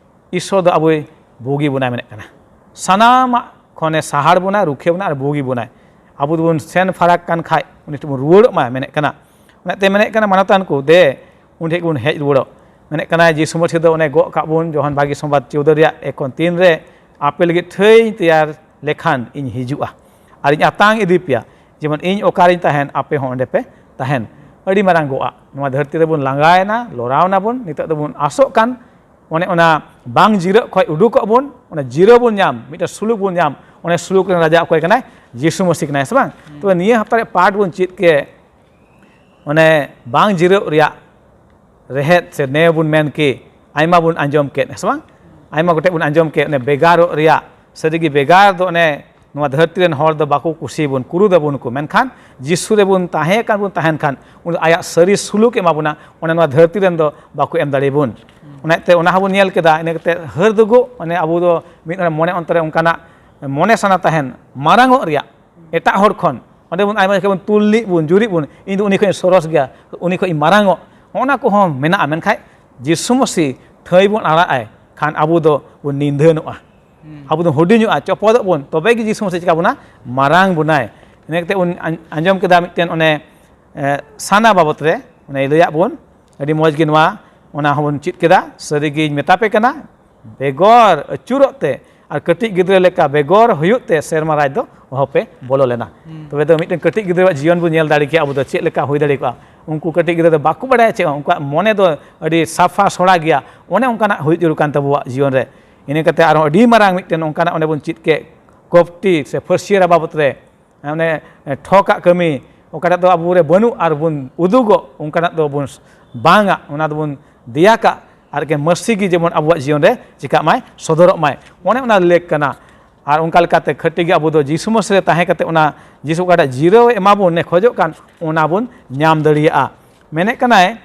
ᱤᱥᱥᱚᱨ ᱫᱚ ᱟᱵᱚᱭ ᱵᱩᱜᱤ ᱵᱚᱱᱟᱭ ᱢᱮᱱᱮᱫ ᱠᱟᱱᱟ᱾ ᱥᱟᱱᱟᱢᱟᱜ ᱠᱷᱚᱱᱮ ᱥᱟᱦᱟᱲ ᱵᱚᱱᱟ, ᱨᱩᱠᱷᱤᱭᱟᱹ ᱵᱚᱱᱟ ᱟᱨ ᱵᱩᱜᱤ ᱵᱚᱱᱟᱭ᱾ ᱟᱵᱚ ᱫᱚᱵᱚᱱ ᱥᱮᱱ ᱯᱷᱟᱨᱟᱠ ᱠᱟᱱ ᱠᱷᱟᱡ ᱩᱱᱤ ᱴᱷᱮᱱ ᱵᱚᱱ ᱨᱩᱣᱟᱹᱲᱚᱜ ᱢᱟ ᱢᱮᱱᱮᱫ ᱠᱟᱱᱟ᱾ ᱚᱱᱟᱛᱮ ᱢᱮᱱᱮᱫ ᱠᱟᱱᱟ ᱢᱟᱱᱚᱛᱟᱱ ᱠᱚ, ᱫᱮ ᱩᱱᱤ ᱴᱷᱮᱱ ᱜᱮᱵᱚᱱ ᱦᱮᱡ ᱨᱩᱣᱟᱹᱲᱚᱜ᱾ ᱢᱮᱱᱮᱫ ᱠᱟᱱᱟᱭ ᱡᱤᱥᱩ ᱢᱟᱹᱥᱤ ᱫᱚ ᱚᱱᱮ ᱜᱚᱜ ᱠᱟᱜ ᱵᱚᱱ ᱡᱚᱦᱟᱱ ᱵᱟᱜᱤ ᱥᱚᱢᱵᱟᱫ ᱪᱳᱣᱫᱟᱹ ᱨᱮᱭᱟᱜ ᱮᱠ ᱠᱷᱚᱱ ᱛᱤᱱ ᱨᱮ, ᱟᱯᱮ ᱞᱟᱹᱜᱤᱫ ᱴᱷᱟᱹᱭ ᱤᱧ ᱛᱮᱭᱟᱨ ᱞᱮᱠᱷᱟᱱ ᱤᱧ ᱦᱤᱡᱩᱜᱼᱟ ᱟᱨ ᱤᱧ ᱟᱛᱟᱝ ᱤᱫᱤ ᱯᱮᱭᱟ, ᱡᱮᱢᱚᱱ ᱤᱧ ᱚᱠᱟᱨᱤᱧ ᱛᱟᱦᱮᱱ ᱟᱯᱮ ᱦᱚᱸ ᱚᱸᱰᱮ ᱯᱮ ᱛᱟᱦᱮᱱ᱾ ᱟᱹᱰᱤ ᱢᱟᱨᱟᱝ ᱜᱚᱜᱼᱟ᱾ ᱱᱚᱣᱟ ᱫᱷᱟᱹᱨᱛᱤ ᱨᱮᱵᱚᱱ ᱞᱟᱸᱜᱟᱭᱮᱱᱟ, ᱞᱚᱨᱟᱣ ᱱᱟᱵᱚᱱ, ᱱᱤᱛᱚᱜ ᱫᱚᱵᱚᱱ ᱟᱥᱚᱜ ᱠᱟᱱ ᱚᱱᱮ ᱚᱱᱟ ᱵᱟᱝ ᱡᱤᱨᱟᱹᱜ ᱠᱷᱚᱡ ᱩᱰᱩᱠᱚᱜ ᱵᱚᱱ, ᱚᱱᱟ ᱡᱤᱨᱟᱹᱣ ᱵᱚᱱ ᱧᱟᱢ, ᱢᱤᱫᱴᱮᱱ ᱥᱩᱞᱩᱠ ᱵᱚᱱ ᱧᱟᱢ᱾ ᱚᱱᱟ ᱥᱩᱞᱩᱠ ᱨᱮᱱ ᱨᱟᱡᱟ ᱚᱠᱚᱭ ᱠᱟᱱᱟᱭ? ᱡᱤᱥᱩ ᱢᱟᱹᱥᱤ ᱠᱟᱱᱟᱭ, ᱥᱮ ᱵᱟᱝ? ᱛᱚᱵᱮ ᱱᱤᱭᱟᱹ ᱦᱟᱯᱛᱟ ᱨᱮ ᱯᱟᱴ ᱵᱚᱱ ᱪᱮᱫ ᱠᱮᱫ, ᱚᱱᱮ ᱵᱟᱝ ᱡᱤᱨᱟᱹᱜ ᱨᱮᱭᱟᱜ ᱨᱮᱦᱮᱫ ᱥᱮ ᱱᱮ ᱵᱚᱱ ᱢᱮᱱ ᱠᱮ, ᱟᱭᱢᱟ ᱵᱚᱱ ᱟᱸᱡᱚᱢ ᱠᱮᱫ, ᱦᱮᱸ ᱥᱮ ᱵᱟᱝ? ᱟᱭᱢᱟ ᱜᱚᱴᱮᱡ ᱵᱚᱱ ᱟᱸᱡᱚᱢ ᱠᱮᱫ, ᱚᱱᱮ ᱵᱮᱜᱟᱨᱚᱜ ᱨᱮᱭᱟᱜ᱾ ᱥᱟᱹᱨᱤᱜᱮ ᱵᱮᱜᱟᱨ ᱫᱚ ᱚᱱᱮ ᱱᱚᱣᱟ ᱫᱷᱟᱹᱨᱛᱤ ᱨᱮᱱ ᱦᱚᱲ ᱫᱚ ᱵᱟᱠᱚ ᱠᱩᱥᱤᱭᱟᱵᱚᱱ, ᱠᱩᱨᱩᱫ ᱟᱵᱚᱱ ᱠᱚ, ᱢᱮᱱᱠᱷᱟᱱ ᱡᱤᱥᱩ ᱨᱮᱵᱚᱱ ᱛᱟᱦᱮᱸ ᱠᱟᱱ ᱵᱚᱱ ᱛᱟᱦᱮᱱ ᱠᱷᱟᱱ, ᱩᱱᱤ ᱟᱭᱟᱜ ᱥᱟᱹᱨᱤ ᱥᱩᱞᱩᱠ ᱮ ᱮᱢᱟ ᱵᱚᱱᱟ, ᱚᱱᱟ ᱱᱚᱣᱟ ᱫᱷᱟᱹᱨᱛᱤ ᱨᱮᱱ ᱫᱚ ᱵᱟᱠᱚ ᱮᱢ ᱫᱟᱲᱮᱭᱟᱵᱚᱱ᱾ ᱚᱱᱟᱛᱮ ᱚᱱᱟ ᱦᱚᱸᱵᱚᱱ ᱧᱮᱞ ᱠᱮᱫᱟ᱾ ᱤᱱᱟᱹ ᱠᱟᱛᱮ ᱦᱟᱹᱨ ᱫᱩᱜᱩᱜ, ᱢᱟᱱᱮ ᱟᱵᱚ ᱫᱚ ᱢᱤᱫ ᱦᱚᱲ ᱢᱚᱱᱮ ᱚᱱᱛᱚᱨ ᱨᱮ ᱚᱱᱠᱟᱱᱟᱜ ᱢᱚᱱᱮ ᱥᱟᱱᱟ ᱛᱟᱦᱮᱱ, ᱢᱟᱨᱟᱝᱚᱜ ᱨᱮᱭᱟᱜ, ᱮᱴᱟᱜ ᱦᱚᱲ ᱠᱷᱚᱱ᱾ ᱚᱸᱰᱮ ᱵᱚᱱ ᱟᱭᱢᱟ ᱡᱚᱠᱷᱮᱡ ᱵᱚᱱ ᱛᱩᱞ ᱞᱤᱡ ᱵᱚᱱ, ᱡᱩᱨᱤᱜ ᱵᱚᱱ, ᱤᱧ ᱫᱚ ᱩᱱᱤ ᱠᱷᱚᱱ ᱤᱧ ᱥᱚᱨᱚᱥ ᱜᱮᱭᱟ, ᱩᱱᱤ ᱠᱷᱚᱱ ᱤᱧ ᱢᱟᱨᱟᱝᱚᱜ, ᱦᱚᱸᱜᱼᱚ ᱱᱟ ᱠᱚᱦᱚᱸ ᱢᱮᱱᱟᱜᱼᱟ᱾ ᱢᱮᱱᱠᱷᱟᱱ ᱡᱤᱥᱩ ᱢᱟᱹᱥᱤ ᱴᱷᱟᱹᱭ ᱵᱚᱱ ᱟᱲᱟᱜ ᱟᱭ ᱠᱷᱟᱱ ᱟᱵᱚ ᱫᱚ ᱵᱚᱱ ᱱᱤᱫᱷᱟᱹᱱᱚᱜᱼᱟ, ᱟᱵᱚ ᱫᱚ ᱦᱩᱰᱤᱧᱚᱜᱼᱟ, ᱪᱚᱯᱚᱫᱚᱜ ᱵᱚᱱ, ᱛᱚᱵᱮ ᱜᱮ ᱡᱤᱥᱩ ᱢᱟᱹᱥᱤ ᱪᱤᱠᱟ ᱵᱚᱱᱟ? ᱢᱟᱨᱟᱝ ᱵᱚᱱᱟᱭ᱾ ᱤᱱᱟᱹ ᱠᱟᱛᱮ ᱵᱚᱱ ᱟᱸᱡ-, ᱟᱸᱡᱚᱢ ᱠᱮᱫᱟ ᱢᱤᱫᱴᱮᱱ ᱚᱱᱮ, ᱮ, ᱥᱟᱱᱟ ᱵᱟᱵᱚᱛ ᱨᱮ ᱚᱱᱮ ᱞᱟᱹᱭᱟᱫ ᱵᱚᱱ, ᱟᱹᱰᱤ ᱢᱚᱡᱽ ᱜᱮ ᱱᱚᱣᱟ, ᱚᱱᱟ ᱦᱚᱸᱵᱚᱱ ᱪᱮᱫ ᱠᱮᱫᱟ᱾ ᱥᱟᱹᱨᱤᱜᱤᱧ ᱢᱮᱛᱟ ᱯᱮ ᱠᱟᱱᱟ, ᱵᱮᱜᱚᱨ ᱟᱹᱪᱩᱨᱚᱜ ᱛᱮ ᱟᱨ ᱠᱟᱹᱴᱤᱡ ᱜᱤᱫᱽᱨᱟᱹ ᱞᱮᱠᱟ ᱵᱮᱜᱚᱨ ᱦᱩᱭᱩᱜ ᱛᱮ ᱥᱮᱨᱢᱟ ᱨᱟᱡᱽ ᱫᱚ ᱚᱦᱚᱯᱮ ᱵᱚᱞᱚ ᱞᱮᱱᱟ᱾ ᱛᱚᱵᱮ ᱫᱚ ᱢᱤᱫᱴᱮᱱ ᱠᱟᱹᱴᱤᱡ ᱜᱤᱫᱽᱨᱟᱹᱣᱟᱜ ᱡᱤᱭᱚᱱ ᱵᱚᱱ ᱧᱮᱞ ᱫᱟᱲᱮ ᱠᱮᱭᱟ ᱟᱵᱚ ᱫᱚ ᱪᱮᱫ ᱞᱮᱠᱟ ᱦᱩᱭ ᱫᱟᱲᱮ ᱠᱚᱜᱼᱟ᱾ ᱩᱱᱠᱩ ᱠᱟᱹᱴᱤᱡ ᱜᱤᱫᱽᱨᱟᱹ ᱫᱚ ᱵᱟᱠᱚ ᱵᱟᱲᱟᱭᱟ ᱪᱮᱫ ᱦᱚᱸ, ᱩᱱᱠᱩᱣᱟᱜ ᱢᱚᱱᱮ ᱫᱚ ᱟᱹᱰᱤ ᱥᱟᱯᱷᱟ ᱥᱚᱲᱟ ᱜᱮᱭᱟ᱾ ᱚᱱᱮ ᱚᱱᱠᱟᱱᱟᱜ ᱦᱩᱭᱩᱜ ᱡᱟᱹᱨᱩᱲ ᱠᱟᱱ ᱛᱟᱵᱚᱣᱟᱜ ᱡᱤᱭᱚᱱ ᱨᱮ᱾ ᱤᱱᱟᱹ ᱠᱟᱛᱮ ᱟᱨᱦᱚᱸ ᱟᱹᱰᱤ ᱢᱟᱨᱟᱝ ᱢᱤᱫᱴᱮᱱ ᱚᱱᱠᱟᱱᱟᱜ ᱚᱸᱰᱮ ᱵᱚᱱ ᱪᱮᱫ ᱠᱮᱫ, ᱠᱚᱯᱴᱤ ᱥᱮ ᱯᱷᱟᱹᱥᱤᱭᱟᱹᱨᱟ ᱵᱟᱵᱚᱛ ᱨᱮ, ᱚᱱᱮ ᱴᱷᱚᱠᱟᱜ ᱠᱟᱹᱢᱤ, ᱚᱠᱟᱴᱟᱜ ᱫᱚ ᱟᱵᱚ ᱨᱮ ᱵᱟᱹᱱᱩᱜ ᱟᱨ ᱵᱚᱱ ᱩᱫᱩᱜᱚᱜ, ᱚᱱᱠᱟᱱᱟᱜ ᱫᱚ ᱵᱚᱱ ᱵᱟᱝᱟ, ᱚᱱᱟ ᱫᱚᱵᱚᱱ ᱫᱮᱭᱟ ᱠᱟᱜ᱾ ᱟᱨ ᱮᱠᱮᱱ ᱢᱟᱹᱥᱤ ᱜᱮ ᱡᱮᱢᱚᱱ ᱟᱵᱚᱣᱟᱜ ᱡᱤᱭᱚᱱ ᱨᱮ ᱪᱤᱠᱟᱜ ᱢᱟᱭ, ᱥᱚᱫᱚᱨᱚᱜ ᱢᱟᱭ, ᱚᱱᱮ ᱚᱱᱟ ᱞᱮᱠ ᱠᱟᱱᱟ᱾ ᱟᱨ ᱚᱱᱠᱟ ᱞᱮᱠᱟᱛᱮ ᱠᱷᱟᱹᱴᱤ ᱜᱮ ᱟᱵᱚ ᱫᱚ ᱡᱤᱥᱩ ᱢᱟᱹᱥᱤ ᱨᱮ ᱛᱟᱦᱮᱸ ᱠᱟᱛᱮ ᱚᱱᱟ ᱡᱤᱥᱩ ᱚᱠᱟᱴᱟᱜ ᱡᱤᱨᱟᱹᱣ ᱮ ᱮᱢᱟ ᱵᱚᱱ ᱮ ᱠᱷᱚᱡᱚᱜ ᱠᱟᱱ, ᱚᱱᱟ ᱵᱚᱱ ᱧᱟᱢ ᱫᱟᱲᱮᱭᱟᱜᱼᱟ᱾ ᱢᱮᱱᱮᱫ ᱠᱟᱱᱟᱭ,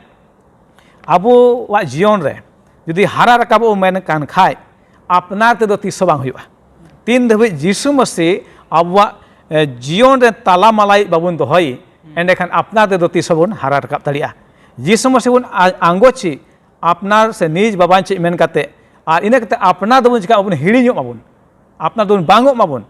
ᱟᱵᱚᱣᱟᱜ ᱡᱤᱭᱚᱱ ᱨᱮ ᱡᱩᱫᱤ ᱦᱟᱨᱟ ᱨᱟᱠᱟᱵᱚᱜ ᱵᱚᱱ ᱢᱮᱱ ᱠᱟᱱ ᱠᱷᱟᱡ, ᱟᱯᱱᱟᱨ ᱛᱮᱫᱚ ᱛᱤᱥ ᱦᱚᱸ ᱵᱟᱝ ᱦᱩᱭᱩᱜᱼᱟ᱾ ᱛᱤᱱ ᱫᱷᱟᱹᱵᱤᱡ ᱡᱤᱥᱩ ᱢᱟᱹᱥᱤ ᱟᱵᱚᱣᱟᱜ, ᱮ, ᱡᱤᱭᱚᱱ ᱨᱮ ᱛᱟᱞᱟ ᱢᱟᱞᱟᱭᱤᱡ ᱵᱟᱵᱚᱱ ᱫᱚᱦᱚᱭ, ᱮᱸᱰᱮᱠᱷᱟᱱ ᱟᱯᱱᱟᱨ ᱛᱮᱫᱚ ᱛᱤᱥ ᱦᱚᱸ ᱵᱚᱱ ᱦᱟᱨᱟ ᱨᱟᱠᱟᱵ ᱫᱟᱲᱮᱭᱟᱜᱼᱟ᱾ ᱡᱤᱥᱩ ᱢᱟᱹᱥᱤ ᱵᱚᱱ ᱟ-, ᱟᱸᱜᱚᱪᱤ, ᱟᱯᱱᱟᱨ ᱥᱮ ᱱᱤᱡ ᱵᱟᱵᱟᱧ ᱪᱮᱫ ᱢᱮᱱ ᱠᱟᱛᱮ, ᱟᱨ ᱤᱱᱟᱹ ᱠᱟᱛᱮ ᱟᱯᱱᱟᱨ ᱫᱚᱵᱚᱱ ᱪᱤᱠᱟ, ᱟᱵᱚᱱ ᱦᱤᱲᱤᱧᱚᱜ ᱢᱟᱵᱚᱱ, ᱟᱯᱱᱟᱨ ᱫᱚᱵᱚᱱ ᱵᱟᱝᱚᱜ ᱢᱟᱵᱚᱱ᱾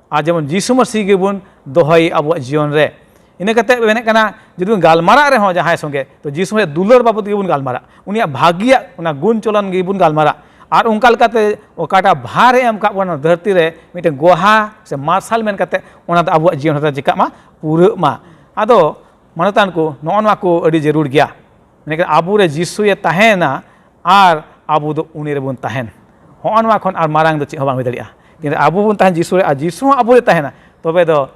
ᱟᱨ ᱡᱮᱢᱚᱱ ᱡᱤᱥᱩ ᱢᱟᱹᱥᱤ ᱜᱮᱵᱚᱱ ᱫᱚᱦᱚᱭ ᱟᱵᱚᱣᱟᱜ ᱡᱤᱭᱚᱱ ᱨᱮ᱾ ᱤᱱᱟᱹ ᱠᱟᱛᱮ ᱢᱮᱱᱮᱫ ᱠᱟᱱᱟ, ᱡᱩᱫᱤ ᱵᱚᱱ ᱜᱟᱞᱢᱟᱨᱟᱜ ᱨᱮᱦᱚᱸ ᱡᱟᱦᱟᱸᱭ ᱥᱚᱸᱜᱮ, ᱛᱚ ᱡᱤᱥᱩ ᱢᱟᱹᱥᱤᱭᱟᱜ ᱫᱩᱞᱟᱹᱲ ᱵᱟᱵᱚᱫ ᱜᱮᱵᱚᱱ ᱜᱟᱞᱢᱟᱨᱟᱜ, ᱩᱱᱤᱭᱟᱜ ᱵᱷᱟᱹᱜᱤᱭᱟᱜ ᱚᱱᱟ ᱜᱩᱱ ᱪᱚᱞᱚᱱ ᱜᱮᱵᱚᱱ ᱜᱟᱞᱢᱟᱨᱟᱜ᱾ ᱟᱨ ᱚᱱᱠᱟ ᱞᱮᱠᱟᱛᱮ ᱚᱠᱟᱴᱟᱜ ᱵᱷᱟᱨ ᱮ ᱮᱢ ᱠᱟᱜ ᱵᱚᱱᱟ ᱫᱷᱟᱹᱨᱛᱤ ᱨᱮ, ᱢᱤᱫᱴᱮᱱ ᱜᱚᱦᱟ ᱥᱮ ᱢᱟᱨᱥᱟᱞ ᱢᱮᱱ ᱠᱟᱛᱮ, ᱚᱱᱟ ᱫᱚ ᱟᱵᱚᱣᱟᱜ ᱡᱤᱭᱚᱱ ᱨᱮ ᱪᱤᱠᱟᱜ ᱢᱟ, ᱯᱩᱨᱟᱹᱜ ᱢᱟ᱾ ᱟᱫᱚ ᱢᱟᱱᱚᱛᱟᱱ ᱠᱚ, ᱱᱚᱜᱼᱚ ᱱᱚᱣᱟ ᱠᱚ ᱟᱹᱰᱤ ᱡᱟᱹᱨᱩᱲ ᱜᱮᱭᱟ᱾ ᱢᱮᱱᱠᱷᱟᱱ ᱟᱵᱚᱨᱮ ᱡᱤᱥᱩᱭᱮ ᱛᱟᱦᱮᱸᱭᱮᱱᱟ ᱟᱨ ᱟᱵᱚ ᱫᱚ ᱩᱱᱤ ᱨᱮᱵᱚᱱ ᱛᱟᱦᱮᱱ᱾ ᱦᱚᱸᱜᱼᱚ ᱱᱚᱣᱟ ᱠᱷᱚᱱ ᱟᱨ ᱢᱟᱨᱟᱝ ᱫᱚ ᱪᱮᱫ ᱦᱚᱸ ᱵᱟᱝ ᱦᱩᱭ ᱫᱟᱲᱮᱭᱟᱜᱼᱟ᱾ ᱠᱤᱱᱛᱩ ᱟᱵᱚ ᱵᱚᱱ ᱛᱟᱦᱮᱱ ᱡᱤᱥᱩ ᱨᱮ, ᱟᱨ ᱡᱤᱥᱩ ᱦᱚᱸ ᱟᱵᱚ ᱨᱮ ᱛᱟᱦᱮᱱᱟ, ᱛᱚᱵᱮ ᱫᱚ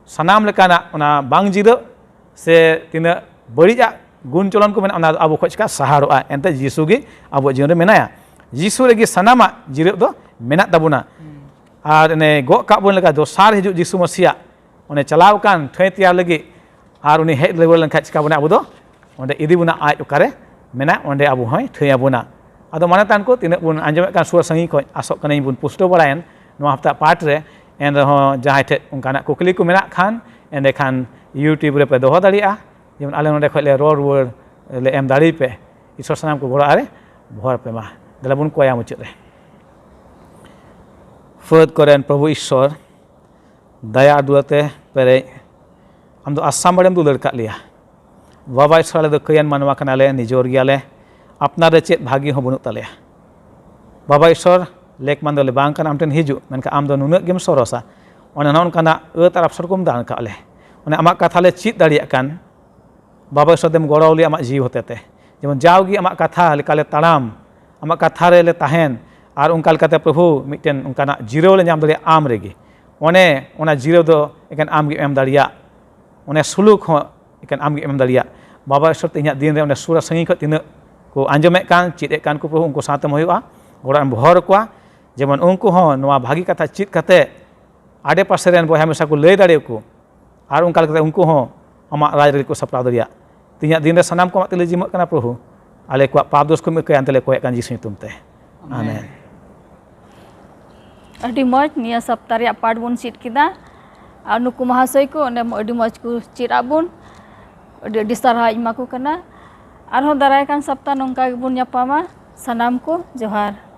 ᱥᱟᱱᱟᱢ ᱞᱮᱠᱟᱱᱟᱜ ᱚᱱᱟ ᱵᱟᱝ ᱡᱤᱨᱟᱹᱜ ᱥᱮ ᱛᱤᱱᱟᱹᱜ ᱵᱟᱹᱲᱤᱡᱟᱜ ᱜᱩᱱ ᱪᱚᱞᱚᱱ ᱠᱚ ᱢᱮᱱᱟᱜᱼᱟ, ᱚᱱᱟ ᱫᱚ ᱟᱵᱚ ᱠᱷᱚᱱ ᱪᱤᱠᱟ ᱥᱟᱦᱟᱲᱚᱜᱼᱟ᱾ ᱮᱱᱛᱮ ᱡᱤᱥᱩ ᱜᱮ ᱟᱵᱚᱣᱟᱜ ᱡᱤᱭᱚᱱ ᱨᱮ ᱢᱮᱱᱟᱭᱟ᱾ ᱡᱤᱥᱩ ᱨᱮᱜᱮ ᱥᱟᱱᱟᱢᱟᱜ ᱡᱤᱨᱟᱹᱜ ᱫᱚ ᱢᱮᱱᱟᱜ ᱛᱟᱵᱚᱱᱟ᱾ ᱟᱨ ᱮᱱᱮ ᱜᱚᱜ ᱠᱟᱜ ᱵᱚᱱ ᱞᱮᱠᱟ ᱫᱚᱥᱟᱨ ᱦᱤᱡᱩᱜ ᱡᱤᱥᱩ ᱢᱟᱹᱥᱤᱭᱟᱜ ᱚᱸᱰᱮ ᱪᱟᱞᱟᱣ ᱟᱠᱟᱱ ᱴᱷᱟᱹᱭ ᱛᱮᱭᱟᱨ ᱞᱟᱹᱜᱤᱫ, ᱟᱨ ᱩᱱᱤ ᱦᱮᱡ ᱨᱩᱣᱟᱹᱲ ᱞᱮᱱᱠᱷᱟᱱ ᱪᱤᱠᱟ ᱵᱚᱱᱟ? ᱟᱵᱚ ᱫᱚ ᱚᱸᱰᱮ ᱤᱫᱤ ᱵᱚᱱᱟ, ᱟᱡ ᱚᱠᱟᱨᱮ ᱢᱮᱱᱟᱜ ᱚᱸᱰᱮ ᱟᱵᱚ ᱦᱚᱸᱭ ᱴᱷᱟᱹᱭ ᱟᱵᱚᱱᱟ᱾ ᱟᱫᱚ ᱢᱟᱱᱮ ᱛᱟᱱ ᱠᱚ ᱛᱤᱱᱟᱹᱜ ᱵᱚᱱ ᱟᱸᱡᱚᱢᱮᱫ ᱠᱟᱱ ᱥᱩᱨ ᱥᱟᱺᱜᱤᱧ ᱠᱷᱚᱱ, ᱟᱥᱚᱜ ᱠᱟᱹᱱᱟᱹᱧ ᱵᱚᱱ ᱯᱩᱥᱴᱟᱹᱣ ᱵᱟᱲᱟᱭᱮᱱ ᱱᱚᱣᱟ ᱦᱟᱯᱛᱟ ᱯᱟᱴ ᱨᱮ᱾ ᱮᱱ ᱨᱮᱦᱚᱸ ᱡᱟᱦᱟᱸᱭ ᱴᱷᱮᱱ ᱚᱱᱠᱟᱱᱟᱜ ᱠᱩᱠᱞᱤ ᱠᱚ ᱢᱮᱱᱟᱜ ᱠᱷᱟᱱ ᱮᱸᱰᱮᱠᱷᱟᱱ YouTube ᱨᱮᱯᱮ ᱫᱚᱦᱚ ᱫᱟᱲᱮᱭᱟᱜᱼᱟ᱾ ᱡᱮᱢᱚᱱ ᱟᱞᱮ ᱱᱚᱸᱰᱮ ᱠᱷᱚᱱ ᱞᱮ ᱨᱚᱲ ᱨᱩᱣᱟᱹᱲ ᱞᱮ ᱮᱢ ᱫᱟᱲᱮᱭᱟᱯᱮ᱾ ᱤᱥᱚᱨ ᱥᱟᱱᱟᱢ ᱠᱚ ᱜᱚᱲᱚ ᱟᱨᱮ ᱵᱷᱚᱨ ᱯᱮ ᱢᱟ᱾ ᱫᱮᱞᱟ ᱵᱚᱱ ᱠᱚᱭᱟ ᱢᱩᱪᱟᱹᱫ ᱨᱮ᱾ ᱯᱷᱟᱹᱫ ᱠᱚᱨᱮᱱ ᱯᱨᱚᱵᱷᱩ ᱤᱥᱚᱨ, ᱫᱟᱭᱟ ᱟᱨ ᱫᱩᱞᱟᱹᱲ ᱛᱮ ᱯᱮᱨᱮᱡ, ᱟᱢ ᱫᱚ ᱟᱥᱟᱢ ᱵᱟᱲᱮᱢ ᱫᱩᱞᱟᱹᱲ ᱠᱟᱜ ᱞᱮᱭᱟ᱾ ᱵᱟᱵᱟ ᱤᱥᱚᱨ, ᱟᱞᱮ ᱫᱚ ᱠᱟᱹᱭᱟᱱ ᱢᱟᱱᱣᱟ ᱠᱟᱱᱟᱞᱮ, ᱱᱤᱡᱚᱨ ᱜᱮᱭᱟᱞᱮ, ᱟᱯᱱᱟᱨ ᱨᱮ ᱪᱮᱫ ᱵᱷᱟᱹᱜᱤ ᱦᱚᱸ ᱵᱟᱹᱱᱩᱜ ᱛᱟᱞᱮᱭᱟ᱾ ᱵᱟᱵᱟ ᱤᱥᱚᱨ, ᱞᱮᱠ ᱢᱟᱱ ᱫᱚᱞᱮ ᱵᱟᱝ ᱠᱟᱱᱟ, ᱟᱢ ᱴᱷᱮᱱ ᱦᱤᱡᱩᱜ, ᱢᱮᱱᱠᱷᱟᱱ ᱟᱢ ᱫᱚ ᱱᱩᱱᱟᱹᱜ ᱜᱮᱢ ᱥᱚᱨᱚᱥᱟ᱾ ᱚᱱᱮ ᱱᱚᱜᱼᱚ ᱱᱚᱝᱠᱟᱱᱟᱜ ᱟᱹᱛ ᱟᱨ ᱟᱯᱥᱚᱨ ᱠᱚᱢ ᱫᱟᱱ ᱠᱟᱜ ᱞᱮ᱾ ᱚᱱᱮ ᱟᱢᱟᱜ ᱠᱟᱛᱷᱟ ᱞᱮ ᱪᱮᱫ ᱫᱟᱲᱮᱭᱟᱜ ᱠᱟᱱ, ᱵᱟᱵᱟ ᱤᱥᱚᱨ ᱫᱮᱢ ᱜᱚᱲᱚ ᱞᱮᱭᱟ ᱟᱢᱟᱜ ᱡᱤᱣᱤ ᱦᱚᱛᱮᱛᱮ, ᱡᱮᱢᱚᱱ ᱡᱟᱣᱜᱮ ᱟᱢᱟᱜ ᱠᱟᱛᱷᱟ ᱞᱮᱠᱟᱞᱮ ᱛᱟᱲᱟᱢ, ᱟᱢᱟᱜ ᱠᱟᱛᱷᱟ ᱨᱮᱞᱮ ᱛᱟᱦᱮᱱ, ᱟᱨ ᱚᱱᱠᱟ ᱞᱮᱠᱟᱛᱮ ᱯᱨᱚᱵᱷᱩ ᱢᱤᱫᱴᱮᱱ ᱚᱱᱠᱟᱱᱟᱜ ᱡᱤᱨᱟᱹᱣ ᱞᱮ ᱧᱟᱢ ᱫᱟᱲᱮᱭᱟᱜᱼᱟ ᱟᱢ ᱨᱮᱜᱮ᱾ ᱚᱱᱮ ᱚᱱᱟ ᱡᱤᱨᱟᱹᱣ ᱫᱚ ᱮᱠᱮᱱ ᱟᱢ ᱜᱮᱢ ᱮᱢ ᱫᱟᱲᱮᱭᱟᱜ, ᱚᱱᱮ ᱥᱩᱞᱩᱠ ᱦᱚᱸ ᱮᱠᱮᱱ ᱟᱢ ᱜᱮᱢ ᱮᱢ ᱫᱟᱲᱮᱭᱟᱜ᱾ ᱵᱟᱵᱟ ᱤᱥᱚᱨ, ᱛᱮᱦᱮᱧᱟᱜ ᱫᱤᱱ ᱨᱮ ᱚᱸᱰᱮ ᱥᱩᱨ ᱟᱨ ᱥᱟᱺᱜᱤᱧ ᱠᱷᱚᱱ ᱛᱤᱱᱟᱹᱜ ᱠᱚ ᱟᱸᱡᱚᱢᱮᱫ ᱠᱟᱱ, ᱪᱮᱫ ᱮᱫ ᱠᱟᱱ ᱠᱚ, ᱯᱨᱚᱵᱷᱩ ᱩᱱᱠᱩ ᱥᱟᱶᱛᱮᱢ ᱦᱩᱭᱩᱜᱼᱟ, ᱜᱚᱲᱚ ᱮᱢ ᱵᱚᱦᱚᱨ ᱠᱚᱣᱟ, ᱡᱮᱢᱚᱱ ᱩᱱᱠᱩ ᱦᱚᱸ ᱱᱚᱣᱟ ᱵᱷᱟᱹᱜᱤ ᱠᱟᱛᱷᱟ ᱪᱮᱫ ᱠᱟᱛᱮ ᱟᱰᱮ ᱯᱟᱥᱮ ᱨᱮᱱ ᱵᱚᱭᱦᱟ ᱢᱤᱥᱨᱟ ᱠᱚ ᱞᱟᱹᱭ ᱫᱟᱲᱮᱭᱟᱠᱚ, ᱟᱨ ᱚᱱᱠᱟ ᱞᱮᱠᱟᱛᱮ ᱩᱱᱠᱩ ᱦᱚᱸ ᱟᱢᱟᱜ ᱨᱟᱡᱽ ᱨᱮ ᱠᱚ ᱥᱟᱯᱲᱟᱣ ᱫᱟᱲᱮᱭᱟᱜ᱾ ᱛᱮᱦᱮᱧᱟᱜ ᱫᱤᱱ ᱨᱮ ᱥᱟᱱᱟᱢ ᱠᱚ ᱟᱢᱟᱜ ᱛᱤ ᱞᱮ ᱡᱤᱢᱟᱹᱜ ᱠᱟᱱᱟ ᱯᱨᱚᱵᱷᱩ, ᱟᱞᱮ ᱠᱚᱣᱟᱜ ᱯᱟᱯ ᱫᱳᱥ ᱠᱚᱢ ᱤᱠᱟᱹᱭᱟ, ᱮᱱᱛᱮ ᱞᱮ ᱠᱚᱭᱮᱫ ᱠᱟᱱ ᱡᱤᱥᱩ ᱧᱩᱛᱩᱢ ᱛᱮ᱾ ᱟᱢᱮᱱ᱾ ᱟᱹᱰᱤ ᱢᱚᱡᱽ, ᱱᱤᱭᱟᱹ ᱥᱟᱯᱛᱟ ᱨᱮᱭᱟᱜ ᱯᱟᱴ ᱵᱚᱱ ᱪᱮᱫ ᱠᱮᱫᱟ᱾ ᱟᱨ ᱱᱩᱠᱩ ᱢᱟᱦᱟᱥᱚᱭ ᱠᱚ ᱚᱸᱰᱮ ᱟᱹᱰᱤ ᱢᱚᱡᱽ ᱠᱚ ᱪᱮᱫ ᱟᱫ ᱵᱚᱱ, ᱟᱹᱰᱤ ᱟᱹᱰᱤ ᱥᱟᱨᱦᱟᱣ ᱤᱧ ᱮᱢᱟ ᱠᱚ ᱠᱟᱱᱟ᱾ ᱟᱨᱦᱚᱸ ᱫᱟᱨᱟᱭ ᱠᱟᱱ ᱥᱟᱯᱛᱟ ᱱᱚᱝᱠᱟ ᱜᱮᱵᱚᱱ ᱧᱟᱯᱟᱢᱟ᱾ ᱥᱟᱱᱟᱢ ᱠᱚ ᱡᱚᱦᱟᱨ᱾